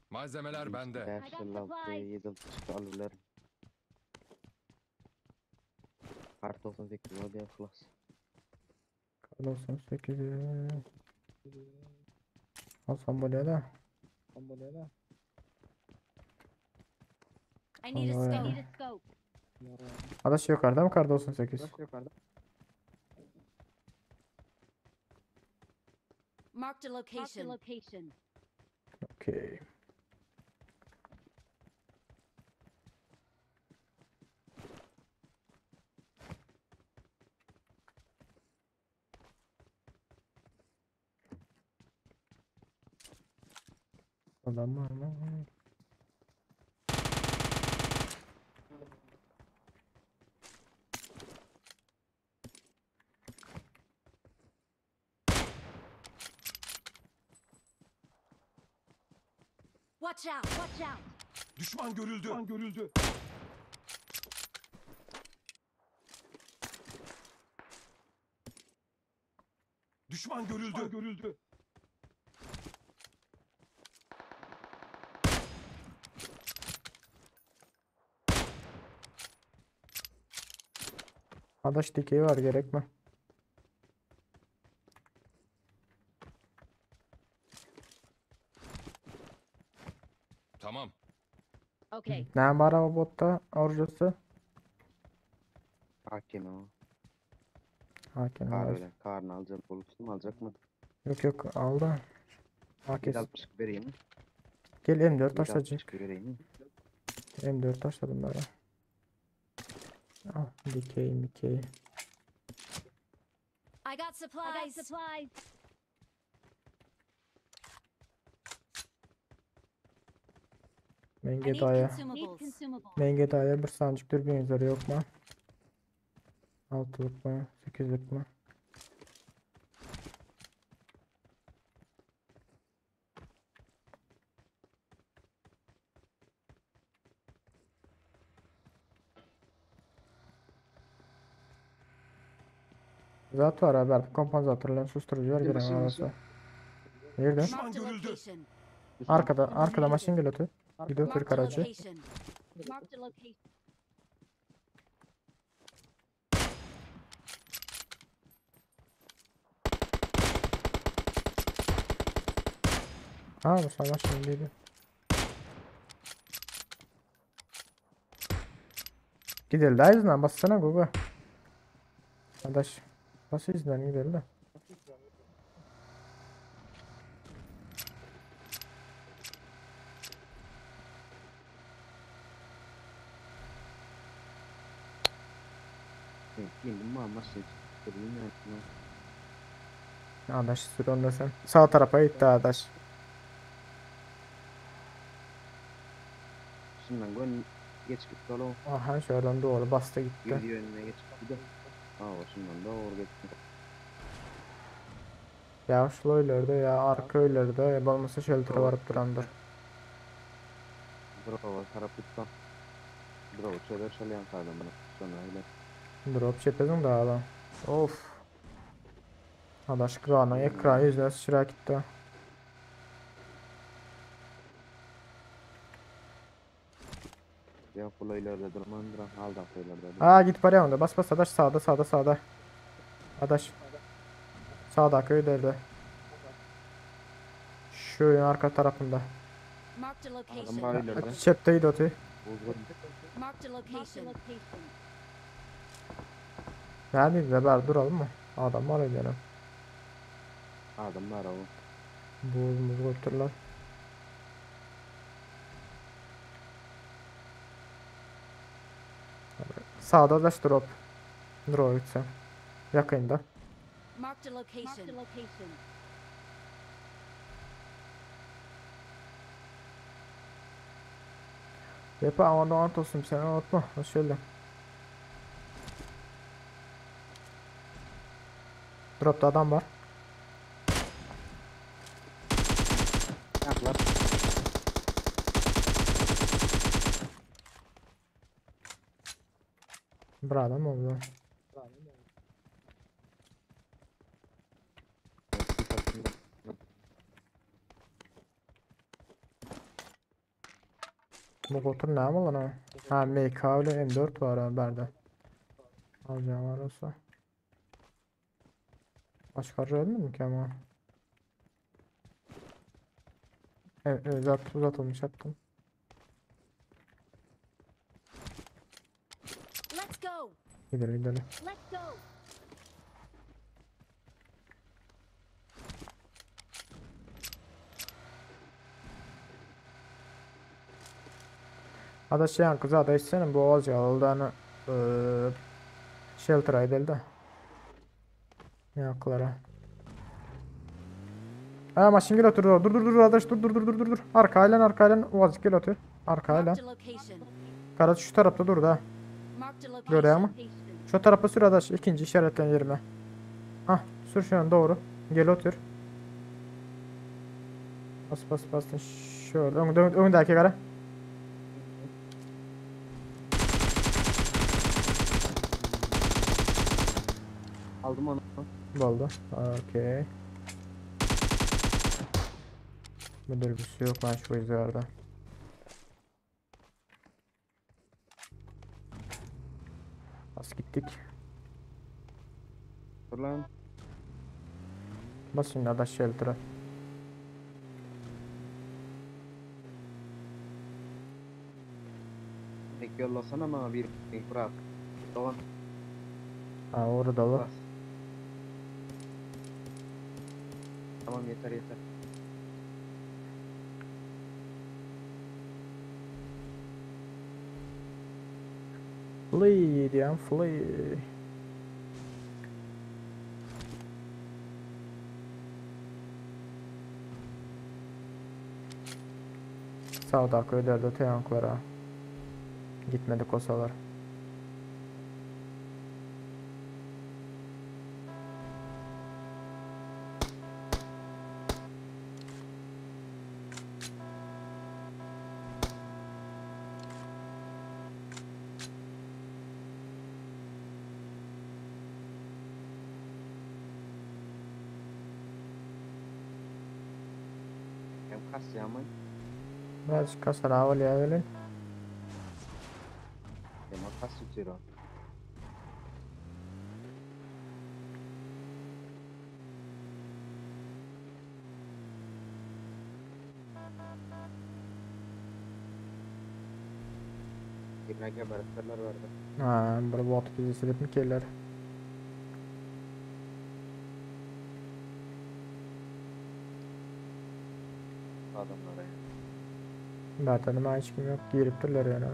Malzemeler bende. 5, 6, 7, 8 alırlar. Kart 98 var diye klas. 98. Hasan bolýar da. I need a Allah scope. ya. Need a scope. Adaş yukarıda mı kar 98? Marked a location. location. Okey. Adam var mı? Watch out! Watch out! Düşman görüldü. Düşman görüldü. Düşman görüldü. Düşman görüldü. Adaş dikeyi var gerek mi? Tamam. Okay. Ne var ama botta orjası? Hakem o. Hakem Kar var. öyle. Karnı alacak olursun alacak mı? Yok yok aldı. Hakem. 762 vereyim mi? Gel M4 taşlayacak. 762 vereyim mi? M4 taşladım ben. Al dikey mikey. I got supplies. I got supplies. Men I need Gedaya. consumables. consumables. Men Gedaya bir sancık dürbün üzeri yok mu? Altılık mı? Sekizlik mi? Zat var haber. Kompansatörlerin susturucu var. Bir Giren maşın arası. Nerede? Düşman Marked a görüldü. location. Arkada, arkada maşın geliyor. Gidiyor Türk Marked a aracı. location. Marked a location. Ha bu savaş şimdiydi. Gidelim daha izle bassana Gogo. Arkadaş. Nasıl izlen gidelim de. Indim mi ama şey tutturayım ya. Arkadaş sür onda sen. Sağ tarafa gitti arkadaş. Şundan gön geç gitti oğlum. Aha şuradan doğru bastı gitti. Yürü önüne geç gitti. Aa o şundan doğru gitti. Ya şul öylerde ya arka öylerde ya bolmasa shelter'a baryp durandyr. Bravo taraf gitti. Bravo şöyle şöyle yansaydım bunu. Sonra öyle. Drop çepedim daha da. Of. Adaş gana ekran yüzüne sıçra gitti. Ya kula ileride durmandıran aldı ileride. Aa git paraya onda. Bas bas adaş sağda sağda sağda. Adaş. Sağdaki öylerde. Şu oyun arka tarafında. Marked a Adam location. var ileride. Çepteydi otu. Buzgun. Marked a location. Neredeydi de ber duralım mı? Adam var öyle. Adam var o. Buz muz götürürler. Sağda adaş drop. Drop gitsen. Yakında. Marked a location. Depa aman ant olsun sen unutma. Şöyle. Drop'ta adam var. Yaklar. Bir adam oldu. Bu gotur ne mi lan ha? Ha MK ile M4 var ha bende. Alacağım var olsa. Başka ölmedi mi ki ama? Evet, evet uzatılmış yaptım. Let's go. Gidelim gidelim. Let's go. Adaş ýaňky zada içsene bu owaz ýaly Shelter aýdaly-da. Ýaňkylara. Ha maşyn gel otur. Dur dur dur adaş dur dur dur dur dur dur. Arka aýlan arka aýlan owaz gel otur. Arka aýlan. Marked a location. Karaç şu tarapda dur da. Marked a Görýäňmi? location. Şu tarapa sür adaş ikinji işaretlen ýerime. Hah sür şuna doğru. Gel otur. Bas bas bas. Şöyle öňde öňdäki gara. Aldım onu. Boldy. Okey. Bu dürbüsü yok lan şu izlerde. Bas gittik. Dur lan. Bas şimdi adaş shelter'a. Tek yollasana bana bir bırak. Tamam. Ha orada dolu. Bas. Tamam yeter yeter. Flee diyen flee. Sağdaki öderde tayanklara. Gitmedik olsalar. Hem kas ya mı? Biraz kasar havalı öyle. Hem kas tutuyor. Birine geberttiler verdi. Ha, bir bot bizi silip mi keller? Adamlara ya. Zaten ben hiç kim yok. Girip dururlar yani.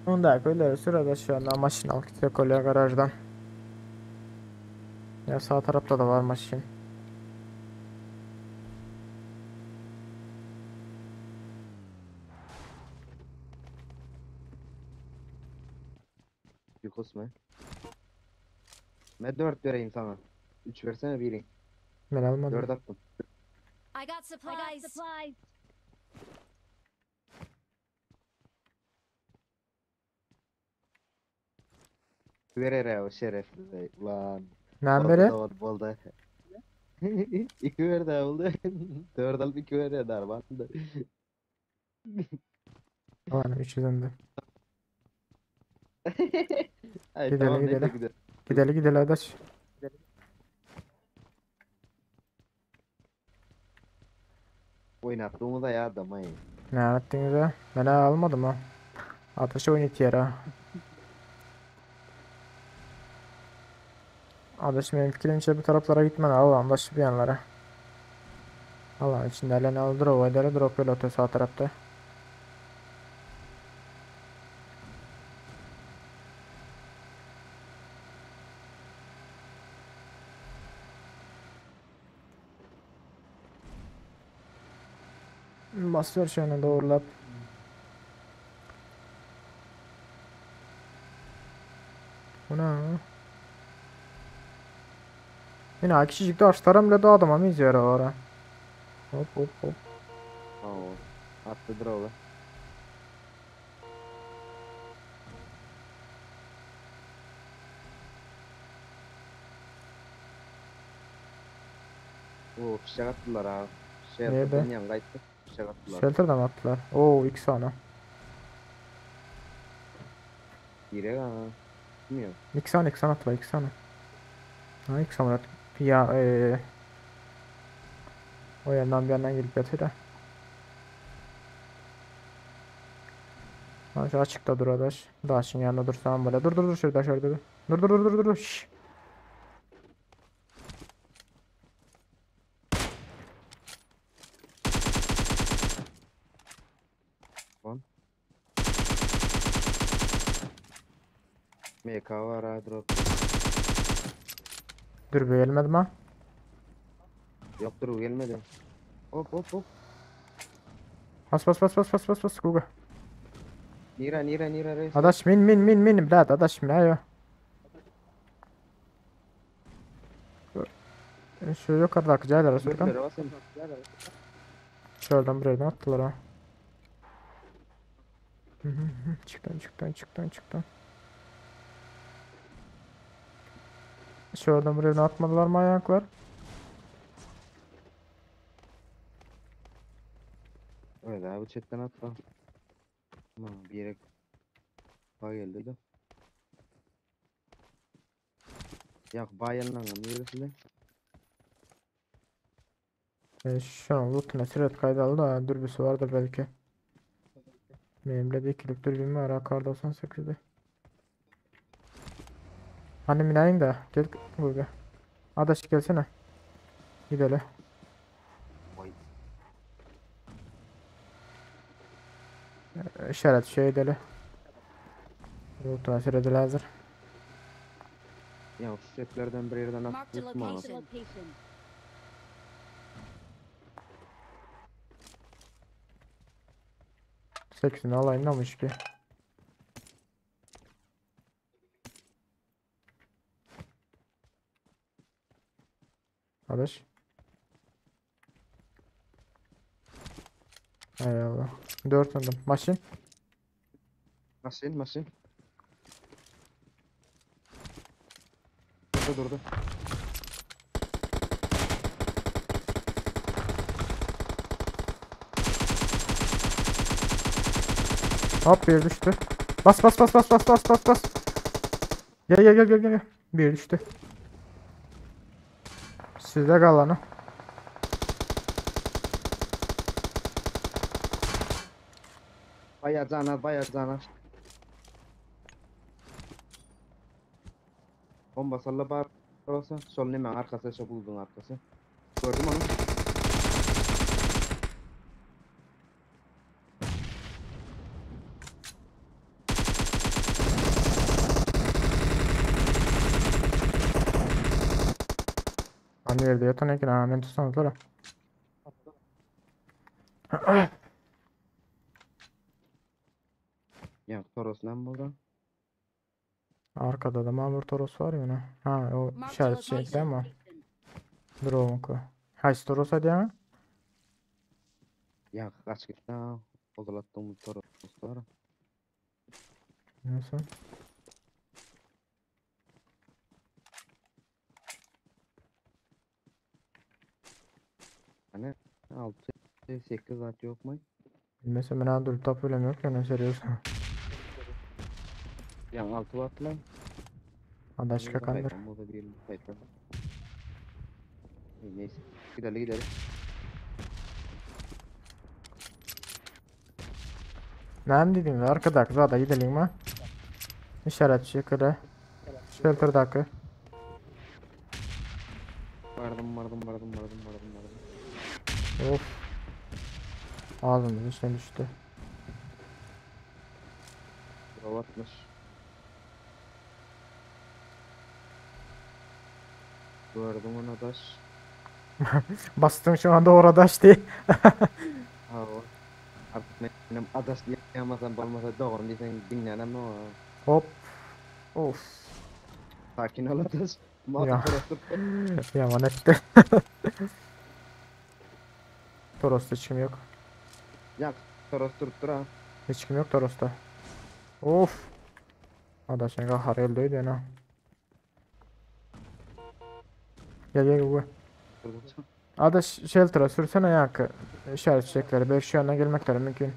Onda öyle sırada şu anda maşin alıp gidecek oluyor garajdan. Ya sağ tarafta da var maşin. Yukos mu? Ben 4 vereyim sana. 3 versene biri. Ben almadım. 4 attım. I got supplies. Ver o şerefsiz. Ulan. Ne Oldu beri? da oldu, oldu. 2 ver de oldu. 4 alıp 2 ver de darbandı. Aman 300'ünde. Ay Gidelim, tamam neyse gidelim. gidelim. Gideli gideli adaş. Oynattığımı da ya adam ay. Ne yaptınız ha? Ben almadım ha. Ateşe oynat ha. Adaş benim fikrimce bu taraflara gitmen al anlaşıp yanlara. Allah içinde lan al drop eder drop öyle öte sağ tarafta. Basıyor şöyle doğrulap. Bu ne? Yine küçücük taşlarım bile daha adama mı izliyor ora? Hop hop hop. Oo. Attı drop'u. Oo fişek attılar ha. Şey Nerede? attılar, yan kayıttı. Fişek attılar. Shelter'da mı attılar? Oo iki sana. Girek ha. Bilmiyorum. İki sana iki sana attılar iki sana. Ha iki sana at. Ya eee. O yandan bir yandan gelip yatıyor da. Ha şu açykda dur adaş. Daşyň ýanynda dursam bolýar. Dur dur dur şurada şurada dur. Dur dur dur dur dur. Şşş. MK var ha drop. Dürbü gelmedi mi? Yok dur gelmedi. Hop hop hop. Bas bas bas bas bas bas bas Google. Nira nira nira reis. Adaş min min min min brat adaş min ayo. Şu yukarıdaki jaýlara sürkan. Dörtlere basın. Şuradan buraya attılar ha. Çıktın çıktın çıktın çıktın. Şuradan buraya atmadılar mı ayaklar? Evet abi chatten atla. Tamam bir yere Bay geldi de. Yak bayanla neresi E, şu an lootuna süret kaydalı da dürbüsü vardır belki. Benim de ikilik dürbün var ha kar 98'de. Hani minayın da gel buraya. Adaş gelsene. Gidelim. Vay. İşaret şey edelim. Lootuna süret hazır. Ya şu setlerden bir yerden Marked a atma. location. 8'ini alayım namış ki. Adaş. Hay Allah. 4 aldım. Maşin. Maşin maşin. Durdu durdu. Hop bir düştü. Bas bas bas bas bas bas bas bas. Gel gel gel gel gel. Bir düştü. Sizde kalanı. Bayağı cana bayağı cana. Bomba salla bar olsa sol hemen arkası şu buldun arkası. Gördüm onu. Hani yerde yatan eken ha men tutsanızlar. Ya Toros lan burada. Arkada da Mamur Toros var ya ne? Ha o Marked a işaret şey değil location. mi? Dur oğlum. Hays Toros hadi ya. Ya kaç git ha. Ozalattığımız Toros var. Nasıl? Hani 6 8 at yok mu? Bilmesem ben ha durup tap öyle yok ya ne seriyorsun. Ya 6 at lan. Adaş kakandır. Bu da bir sayfa. Neyse. Gidelim gidelim. Nem dedim arkadaki zada gidelim mi? İşaret şekli. Shelter'daki. Vardım vardım vardım vardım vardım vardım. Of. Ağzımızın içine düştü. Bravo atmış. Gördüm onu daş. Bastım şu anda orada işte. Ha o. Artık benim adaş diyemezsem olmasa doğru diysen dinlenemem o. Hop. Of. Sakin ol adaş. Ya. Ya. Yaman etti. Toros'ta hiç kim yok. Ya Toros durup ha. Hiç kim yok Toros'ta. Of. Adaşın kahar öldüydü ne. Gel gel gel. Adaş shelter'a sürsene ya ki işaret çiçekleri. Belki şu yandan gelmekleri mümkün.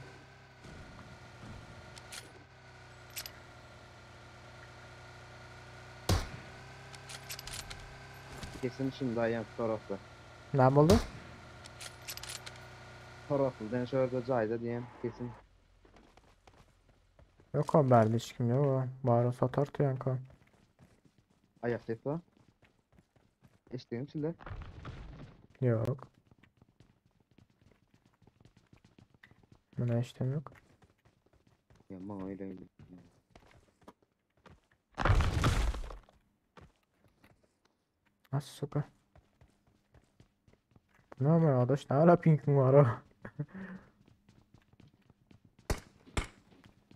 Kesin şimdi ayağım Toros'ta. Ne oldu? Toros'ta. Ben şöyle cayda diyeyim kesin. Yok abi bärde hiç kim yok. ha. Bari satar tüyanka. Ayak sesi var. Eşittim sizler. Yok. Buna işlem yok. Ya bana öyle öyle. Nasıl soka? Bu ne ama arkadaş? Ne ala pinkin var ha?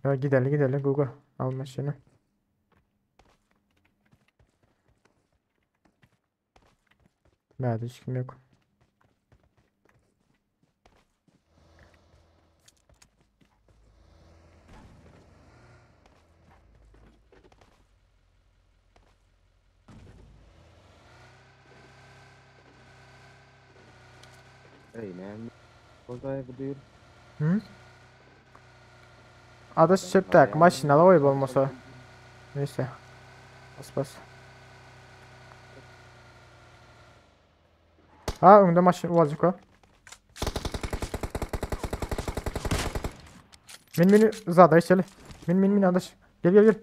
Ya gidelim gidelim Google. Al maşını. Bärde hiç kim yok. Ey ne? Olday bu değil. Hı? Adaş çöptek maşinalı koyup olmasa. Neyse. Bas bas. Ha önde maşin olacak o. Min min zada içeli. Min min min adaş. Gel gel gel.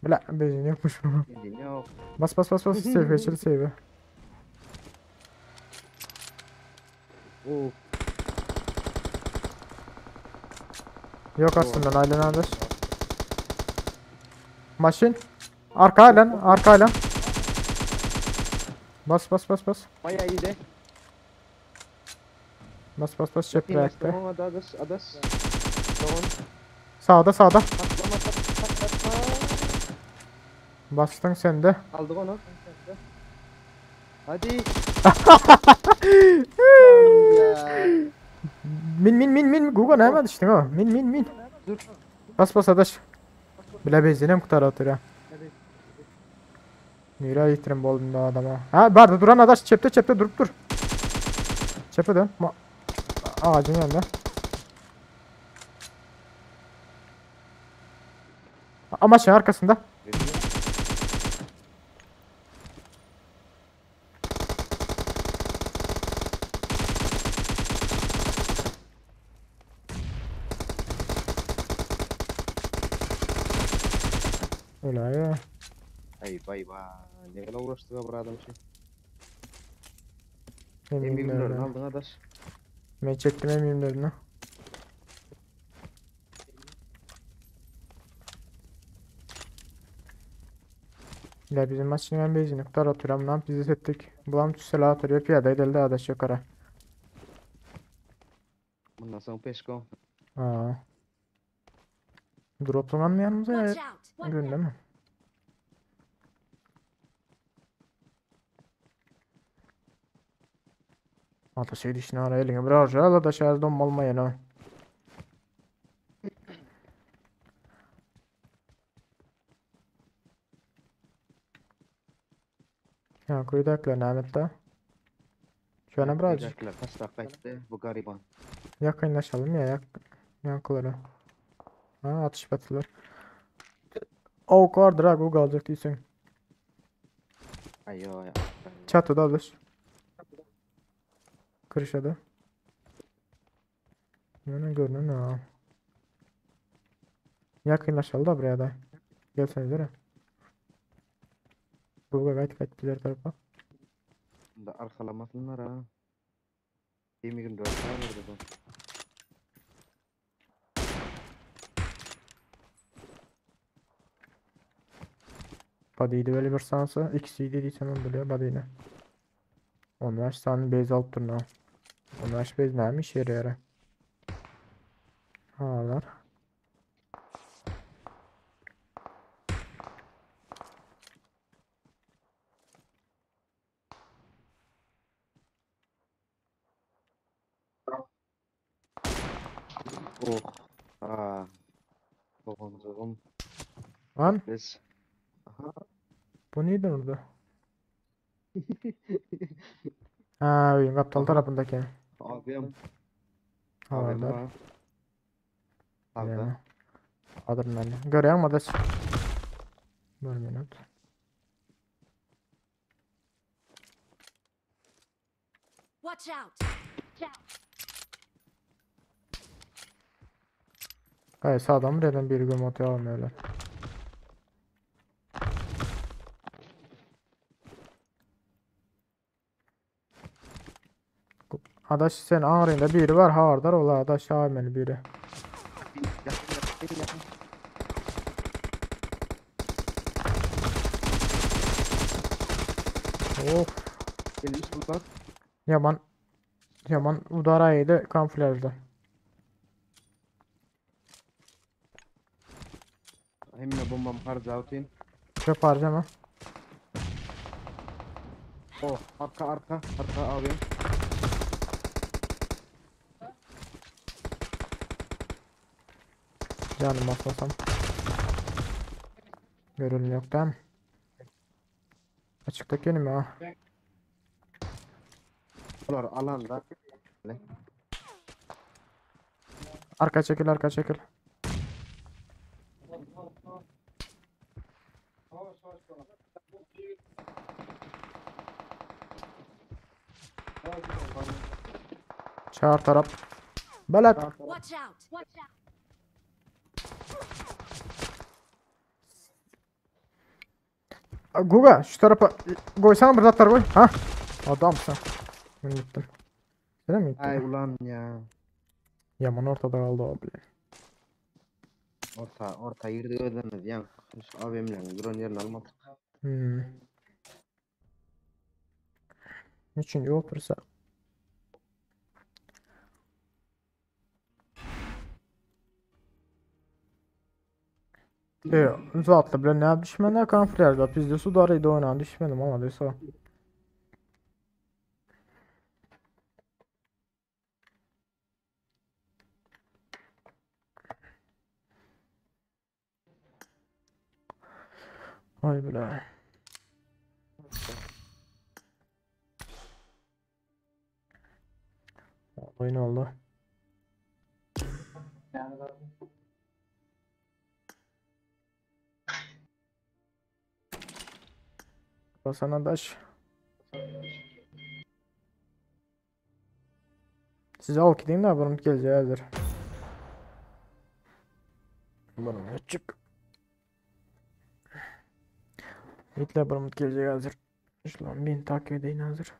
Bile benzin yokmuş. Bildiğin yok. Bas bas bas bas save içeli save. Oo. Yok aslında ailen adaş. Maşin. Arka ailen arka ailen. Bas bas bas bas. Bayağı iyi de. Bas bas bas çöp bıraktı. Tamam adaş adaş. Tamam. Sağda sağda. Patlama pat patlatma. Bastın sen de. Aldık onu. Hadi. ya. Min min min min Google hemen düştün ha. Min min min. Dur. Bas bas adaş. Bile benzinem kurtar atır ha. Nira yitirim boldum da adama. Ha barda duran adaş çepte çepte durup dur. Çepe dön. Ma ağacın yanında. Ama şey arkasında. Öyle ya. Ay vay vay. Ne kadar uğraştık ha bu adam şey. Eminim M24'ünü öyle. aldın adaş. Ben çektim M24'ünü. Ya bizim maç ben benzini kutar atıyorum lan bizi ettik. Bulam silah atıyor piyade edildi adaş yukarı. Bundan sonra peşko. Aa. Droplanan mı yanımıza ya? Watch out! Gün değil mi? Ata şey dişini ara eline bir harca al da şahız don olmayın ha. Ya kuyudaklar Ahmet da. Şu an birazcık Kuyudaklar kaç dakika etti bu gariban. yakınlaşalım ya yak yankılara. Ha atış batılar. Ok vardır ha Google alacak değilsin. Ay ay. Çatıda alır. Kırışada. Yine görünün ha. Yakınlaşalım da buraya da. Gelsenize. Google gayet gayet güzel tarafa. Bunda arkalamasınlar ha. M24 var orada da. Body'ydi böyle bir sansa. İkisiydi diysem onu biliyor body'ni. 15 tane base alıp durma. 15 base neymiş yere yere. Halar. Oh. Aa. Dokunduğum. Lan Biz. Aha. bu neydi orada? Ha oyun aptal tarafındaki. Abim. Havarlar. Abim Abi. Yani. Adrenalin. Görüyor musun adaş? Bir minut. Watch out! Gaýsy adam bir ýerden biri göm atýar öyle. Adaş sen aňrynda biri bar habardar ol adaş meni biri. Yakın yakın yakın. Of. Gelmiş bunlar. Yaman yaman udaraydı kamuflajda. Hemme bombam harca atayım. Çöp harcama. Oh arka arka arka abi. Canım basmasam. Görünüm yok değil mi? Açıktaki mi ha? Bunlar alanda. Arka çekil arka çekil. Çağır taraf. Belet. Watch out! Watch out! Guga şu tarafa koysana bir zatlar koy. Ha? Adamsın. Ben gittim. Nereye mi Ay gittin? ulan ya. Yaman ortada kaldı abi. Orta orta girdi ödemez ya. Şu abimle drone yerini almadık. Hmm. Üçüncü otursa. E, zatla bilen ne düşmene kamuflajda bizde su darıydı oynan düşmedim ama dese. Ay bile. Oyun oldu. Sana daş. Size al gideyim de bunun geleceği hazır. Bunun çık. Hitler bunun geleceği hazır. Şulan bin takip edeyim hazır.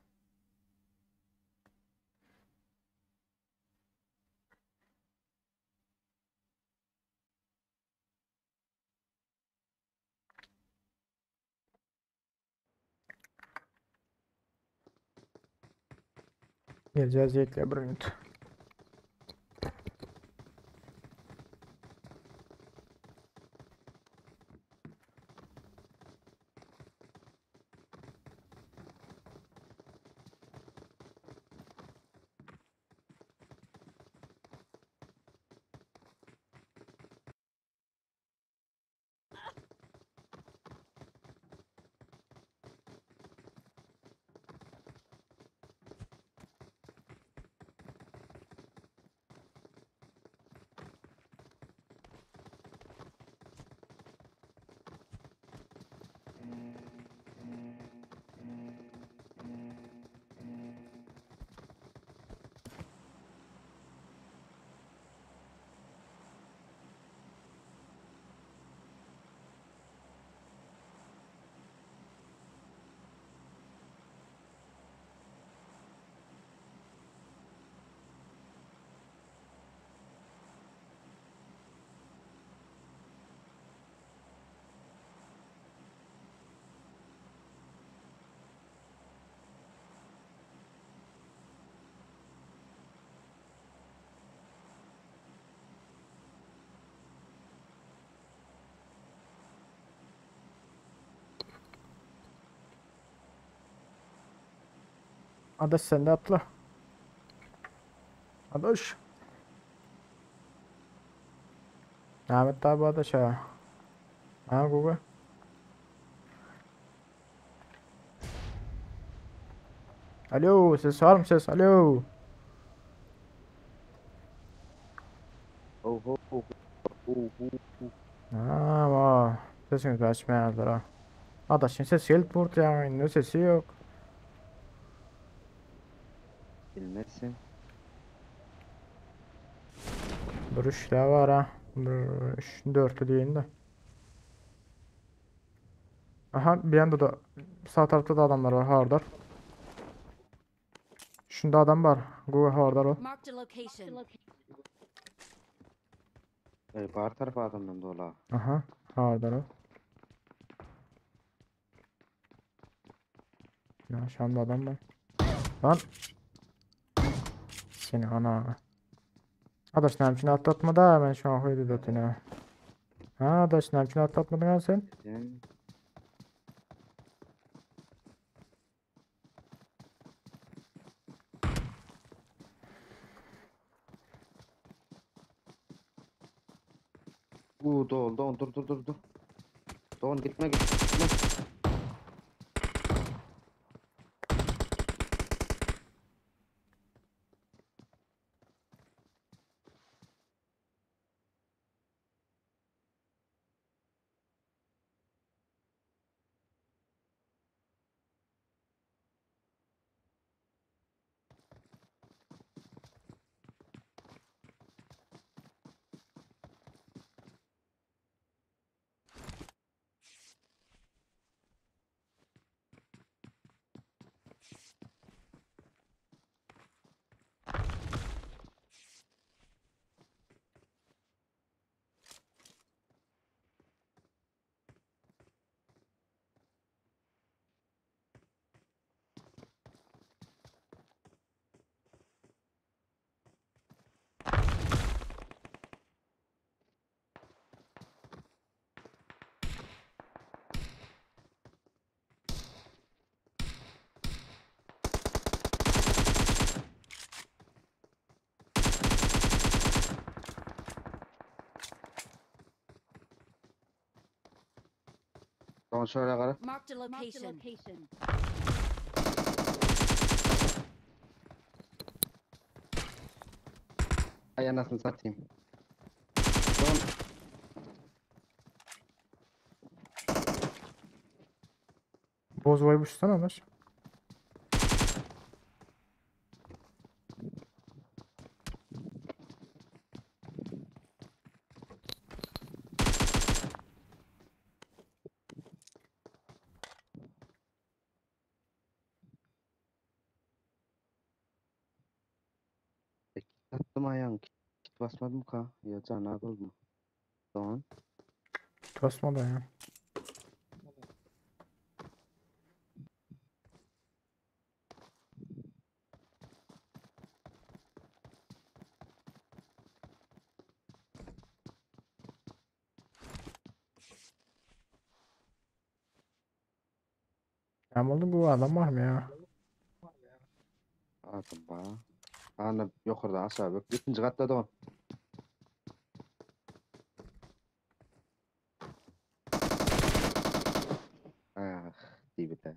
Geleceğiz Yiğit'le bir minut. Adaş sen de atla. Adaş. Ahmet abi adaş ha. Ha Google. Alo ses var mı ses? Alo. Oh oh oh oh oh. Ha va. Sesini açmayanlar ha. Adaşın sesi gelip burada ya. Ne sesi yok. Bilmezsin. Duruşlar var ha. Bir, üç, dörtlü diýeýin de. Aha, bir ýanda da sağ tarapda da adamlar var, hardar. Şunda adam var. Google hardar o. Marked a location. Ey bar tarafı adamdan dola. Aha, hardar o. Ya şanda adam var. Lan. Seni ana. Adaş näme üçin atlatma da men şu an hoýdy dötüne. Ha, adaş näme üçin atlatmadyň ha sen? Sen U don don dur dur dur dur. Don gitme gitme. Don şöyle gara. Marked a location. Ay anasını satayım. Don Boz goýmuşsan adaş. attım ayağını. Kit basmadım ka. Ya can oldu. Don. Basma da ya. Näme oldu bu adam var mı ya? Adam ba. Ana yukarıda aşağı bak. İkinci katta don. Ah, dibide.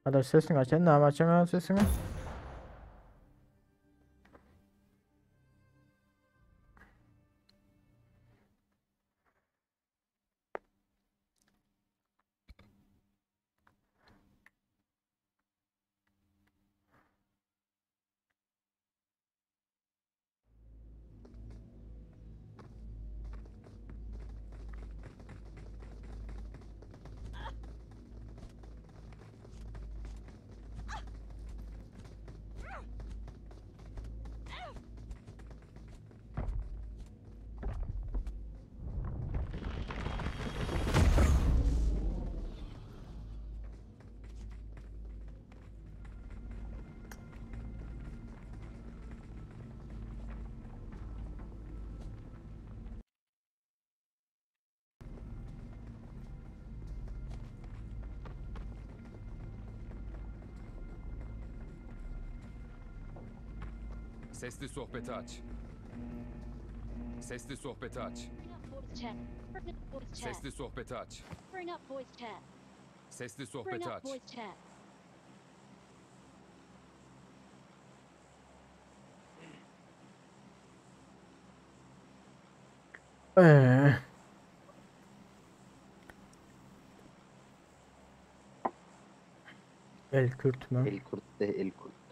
Adaş sesini aç. Näme açaň sesini? Sesli sohbeti aç. Sesli sohbeti aç. Bring up voice chat. Bring up voice chat. Sesli sohbeti aç. Bring up voice chat. Sesli Bring sohbeti up aç. voice chat. Eee. El Kürt mü? El kurt de el kurt.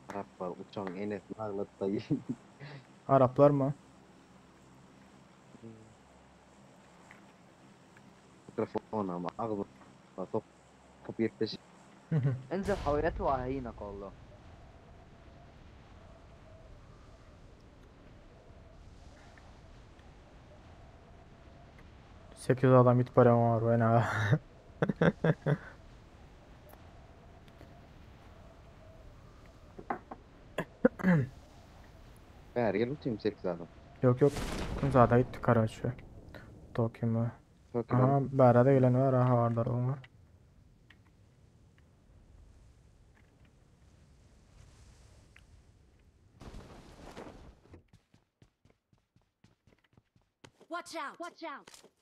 Araplar uçan enesini aglatdy. Araplar mı? Mikrofon ama agzyna sokup gepleşip انزل حاويات وهينك والله. 8 adam git param var ben ha. Bäri gel utayım 8 adam. Yok yok. Zaten gitti Karaçı. Tokyo mu? Çok Aha bärede gelen var aha varlar onlar. Watch out! Watch out!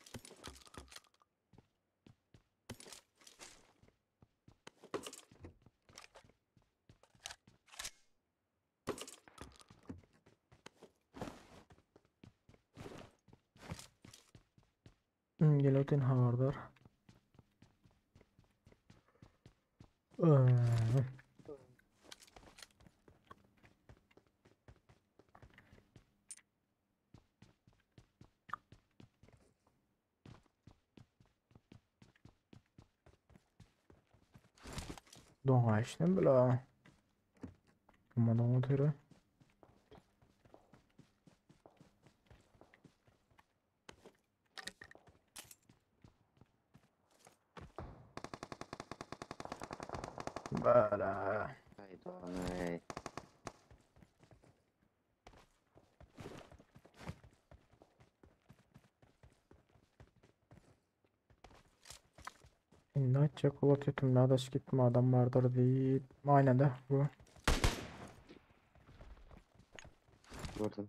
Gel ha varlar. Ee, Doğa işine bile. Ama doğa türü. Böyle. Haydi. Indi açacak olat yetim adaş gitme adam vardır deyip. Aynen de bu. Gördüm.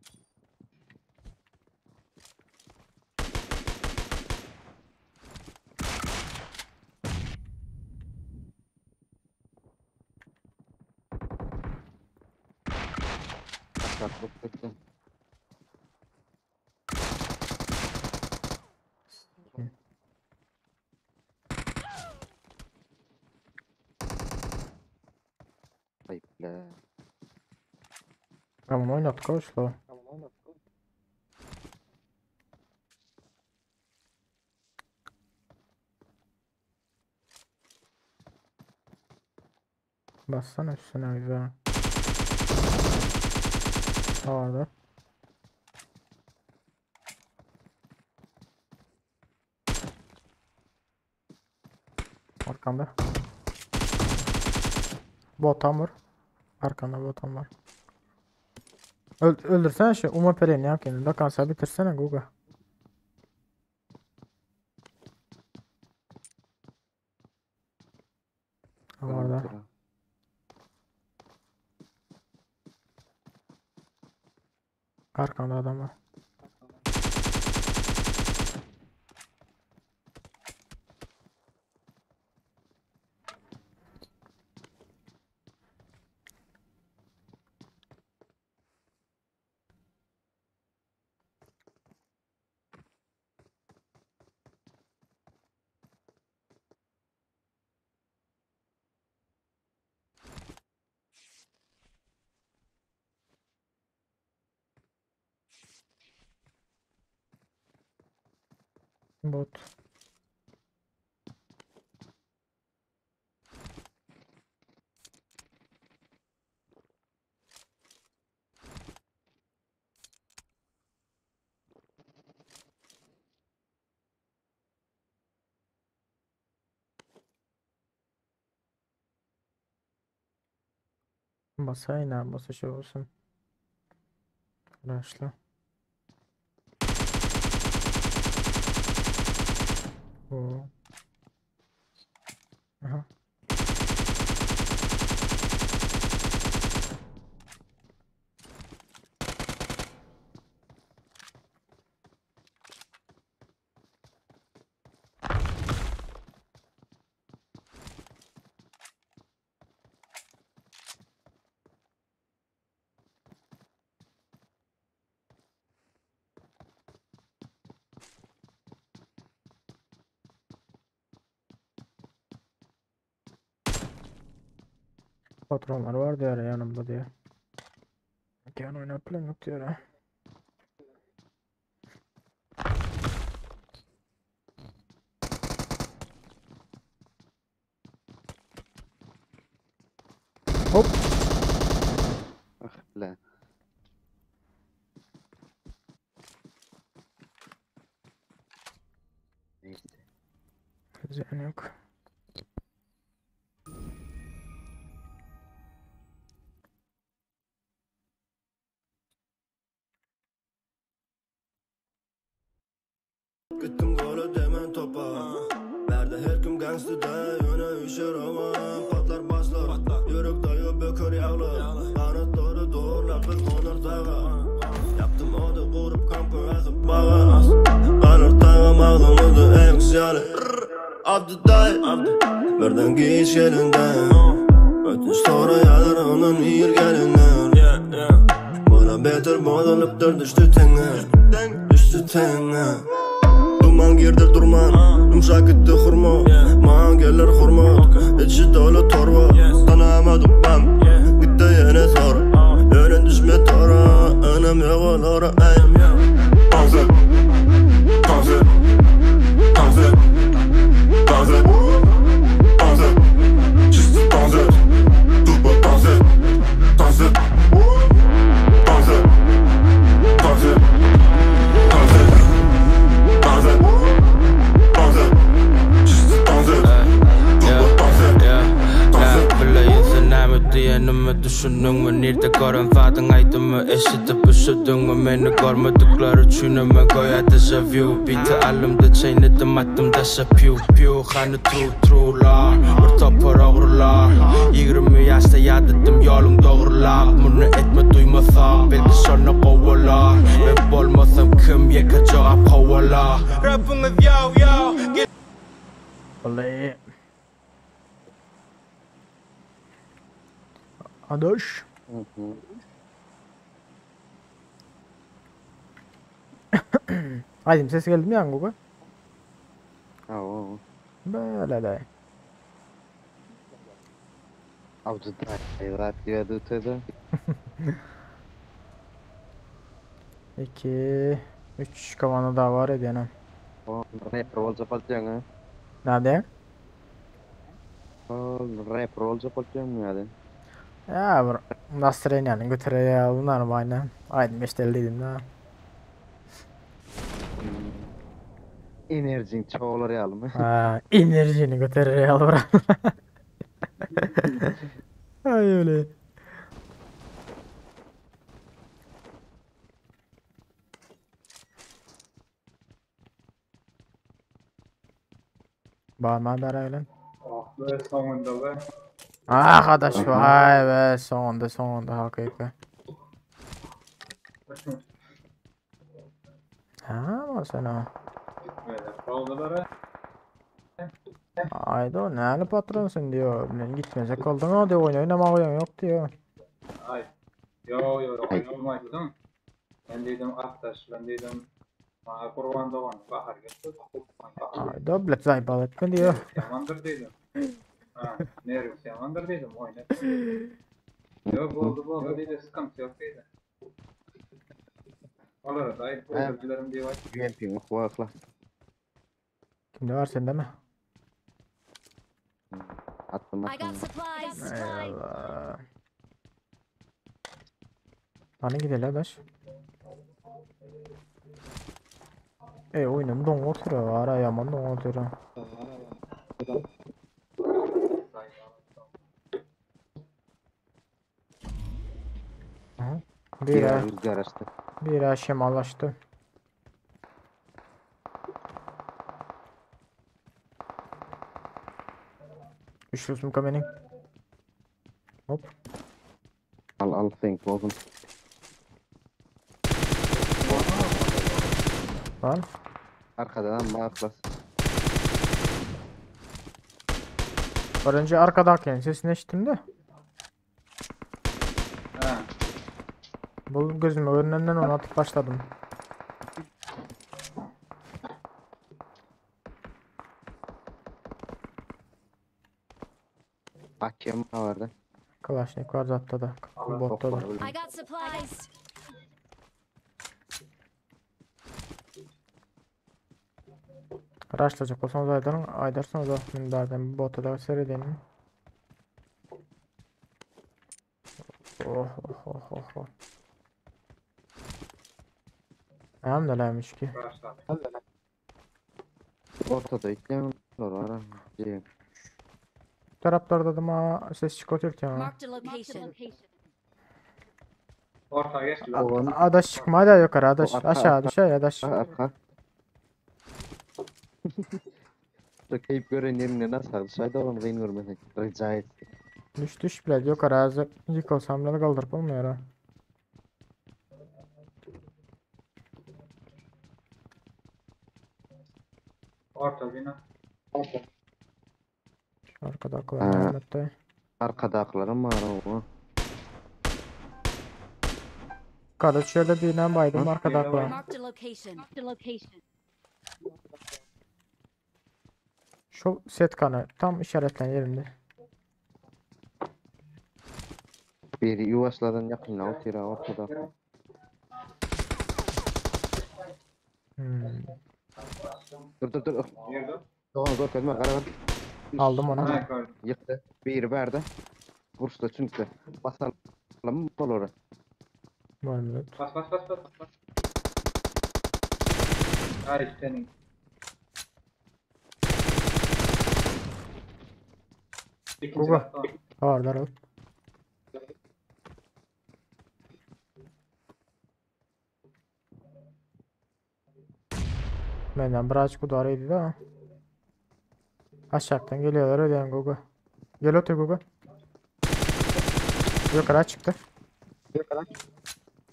Aşağı bekle. Ayıp la. Tamam oynat koş la. Bassana üstüne güzel. Vardı. Arkamda. Botan var. Arkanda botan var. Öldürsene şu Uma Pere'ni ya kendini. Kanser bitirsene Guga. Orada. Arkanda adam var. Bot. Basayım basa şey olsun. Başla. Oo. Aha. Patronlar var diyor yanımda diyor. Gel oynat plan yok diyor ha. Hop. Ah bile. Neyse. Ziyan yok. Gittim gola demen topa Berde her kim gangster da Yöne üşer ama Patlar başlar Yörük dayı bökür yağlı Kanatları doğurlar biz konar dağa Yaptım oda kurup kampı asıp bağa Kanır tağa mağdamızı en yükseğe Abdi dayı Birden geç elinden Ötünç sonra yalar ondan ir gelinden Bana beter bozalıptır düştü tenge Düştü tenge Duman girdir durman Yumşak gitti hurma Mağa gelir hurma İçi dolu torba Tanamadım ben Gitti yine sonra Öne düşme tora Önem yok olara ey Taze Taze Taze Taze Taze Çizdi taze Tuba taze Taze Taze Taze Taze Taze Taze Çizdi taze Tuba taze Taze Näme näme diýenime düşündüňmi Nirde gören zadyň aýdymy eşidip üşüdüňmi Meni görmedikler üçin men goýa deja vu Biti alymda çeýnedim atdym daşa piu piu Hany true truelar bir topar ogrular 20 ýaşda ýadytdym ýoluň dogrulap Muny etme duýmasa belki şonda gowalar Men bolmasam kim ýeke jogap howala Rapyňyz ýaw ýaw Vallahi. Adaş. Hı hı. Aýdym ses geldi mi ýaňy gowy? Hawa. Böyle de. Abdi dayı zat diýdi ötede. 2 3 kavanoz daha var edýän. O rapper boljak bolýaň ha. Näde? O rapper boljak bolýaň ýa-da. Ya bir настроениeni götürýär bunlar aynen. Aýdym eşideli diýdim da. Enerjiň çoğular ýalymy? Ha, enerjini götürýär bura. Ay öyle. Barma bära Oh be sonunda be. Ah adaş vay be sonunda sonunda hakyky. Ha, mesela. Gitmedi. Oldular. Ayda näli patronsun diyor. Men gitmeyecek oldun o diyor. Oyun oynama oyun yok diyor. Ay. Yo yo oynamadım. Ben dedim Aktaş, ben dedim Bana kurban doğan Bahar getirdi. Ayda bilet zayıf etme diyor. Yamandır dedim. Ha, nervus yamandır dedim oynat. Yok oldu oldu dedi sıkıntı yok dedi. Olur da ayıp özür dilerim diye var. UMP'ň waqla. Kimde var sende mi? Attım I got attım. supplies. Eyvallah. Hani gidelim adaş. E oyunum don oturuyor ara yaman don oturuyor. Aha. Bir Diğer rüzgar açtı. bir şemalaştı. Üçlü sumka meniň. Hop. Al al seňki bolsun. Al. Arkadan amma atlas. Birinji arkadakynyň sesini eşitdim de. Ha. Bu gözüme görünenden onu atıp başladım. Hakem vardı. Kalaşnik var zatta da. Botta da. I got supplies. Raşlayacak olsanız aydarın, aydarsanız da men bärden botta da seyredelim. Oh oh oh oh oh. Hem de lämiş ki. Başladı. Ortada itleyen var ha. Diye. Taraflarda da ma ses çıkartırken ha. Marked a location. Orta geçti. Oğlan Adaş çıkma da yukarı adaş O arka, aşağı arka. düşer adaş. arka. Keyip gören yerine nasıl alışaydı oğlum kıyın görmedik. Rica et. Düş düş bile yukarı azı yıkılsam bile kaldırıp olmuyor ha. Orta bina. Arkada Ha. kullanıyorum hatta. Arkadakilerim var o. Yukarıda şöyle birine baydım arkada kullan. Marked a location. Marked a location. Şu set kanı tam işaretlen yerimde. Biri yuvaşlardan yakın o tira ortada. Hmm. Dur dur dur. Girdi. Doğan zor kaçma karavan. Aldım onu. Ha gördüm. Yıktı. Biri verdi. Vursa çünkü. Basalım bol oraya. Var millet. Bas bas bas bas bas. Ay senin. İkinci Google. katta. Varlar al. Benden biraz kudarıydı da. Aşağıdan geliyorlar öyle Google. Gel otur Google. Yukarı çıktı. Yukarı.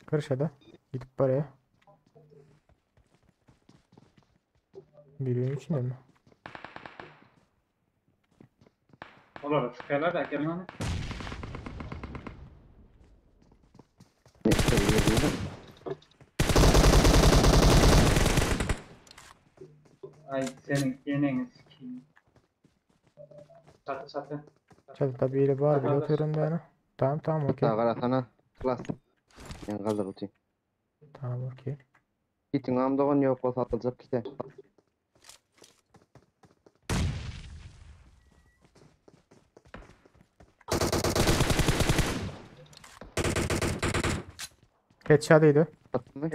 Karışadı. Gidip buraya. Birinin içinde mi? Olur sıkıyorlar da gelin onu. Ne içeri girdi? Ay senin yeneni sikeyim. Çatı çatı. Çatıda biri var bile oturuyorum ben. Tamam tamam okey. Daha karasana. Klas. Yani kaldır uti. Tamam okey. Gittin am doğan yok o satılacak kite. Headshot'ıydı. Attın mı?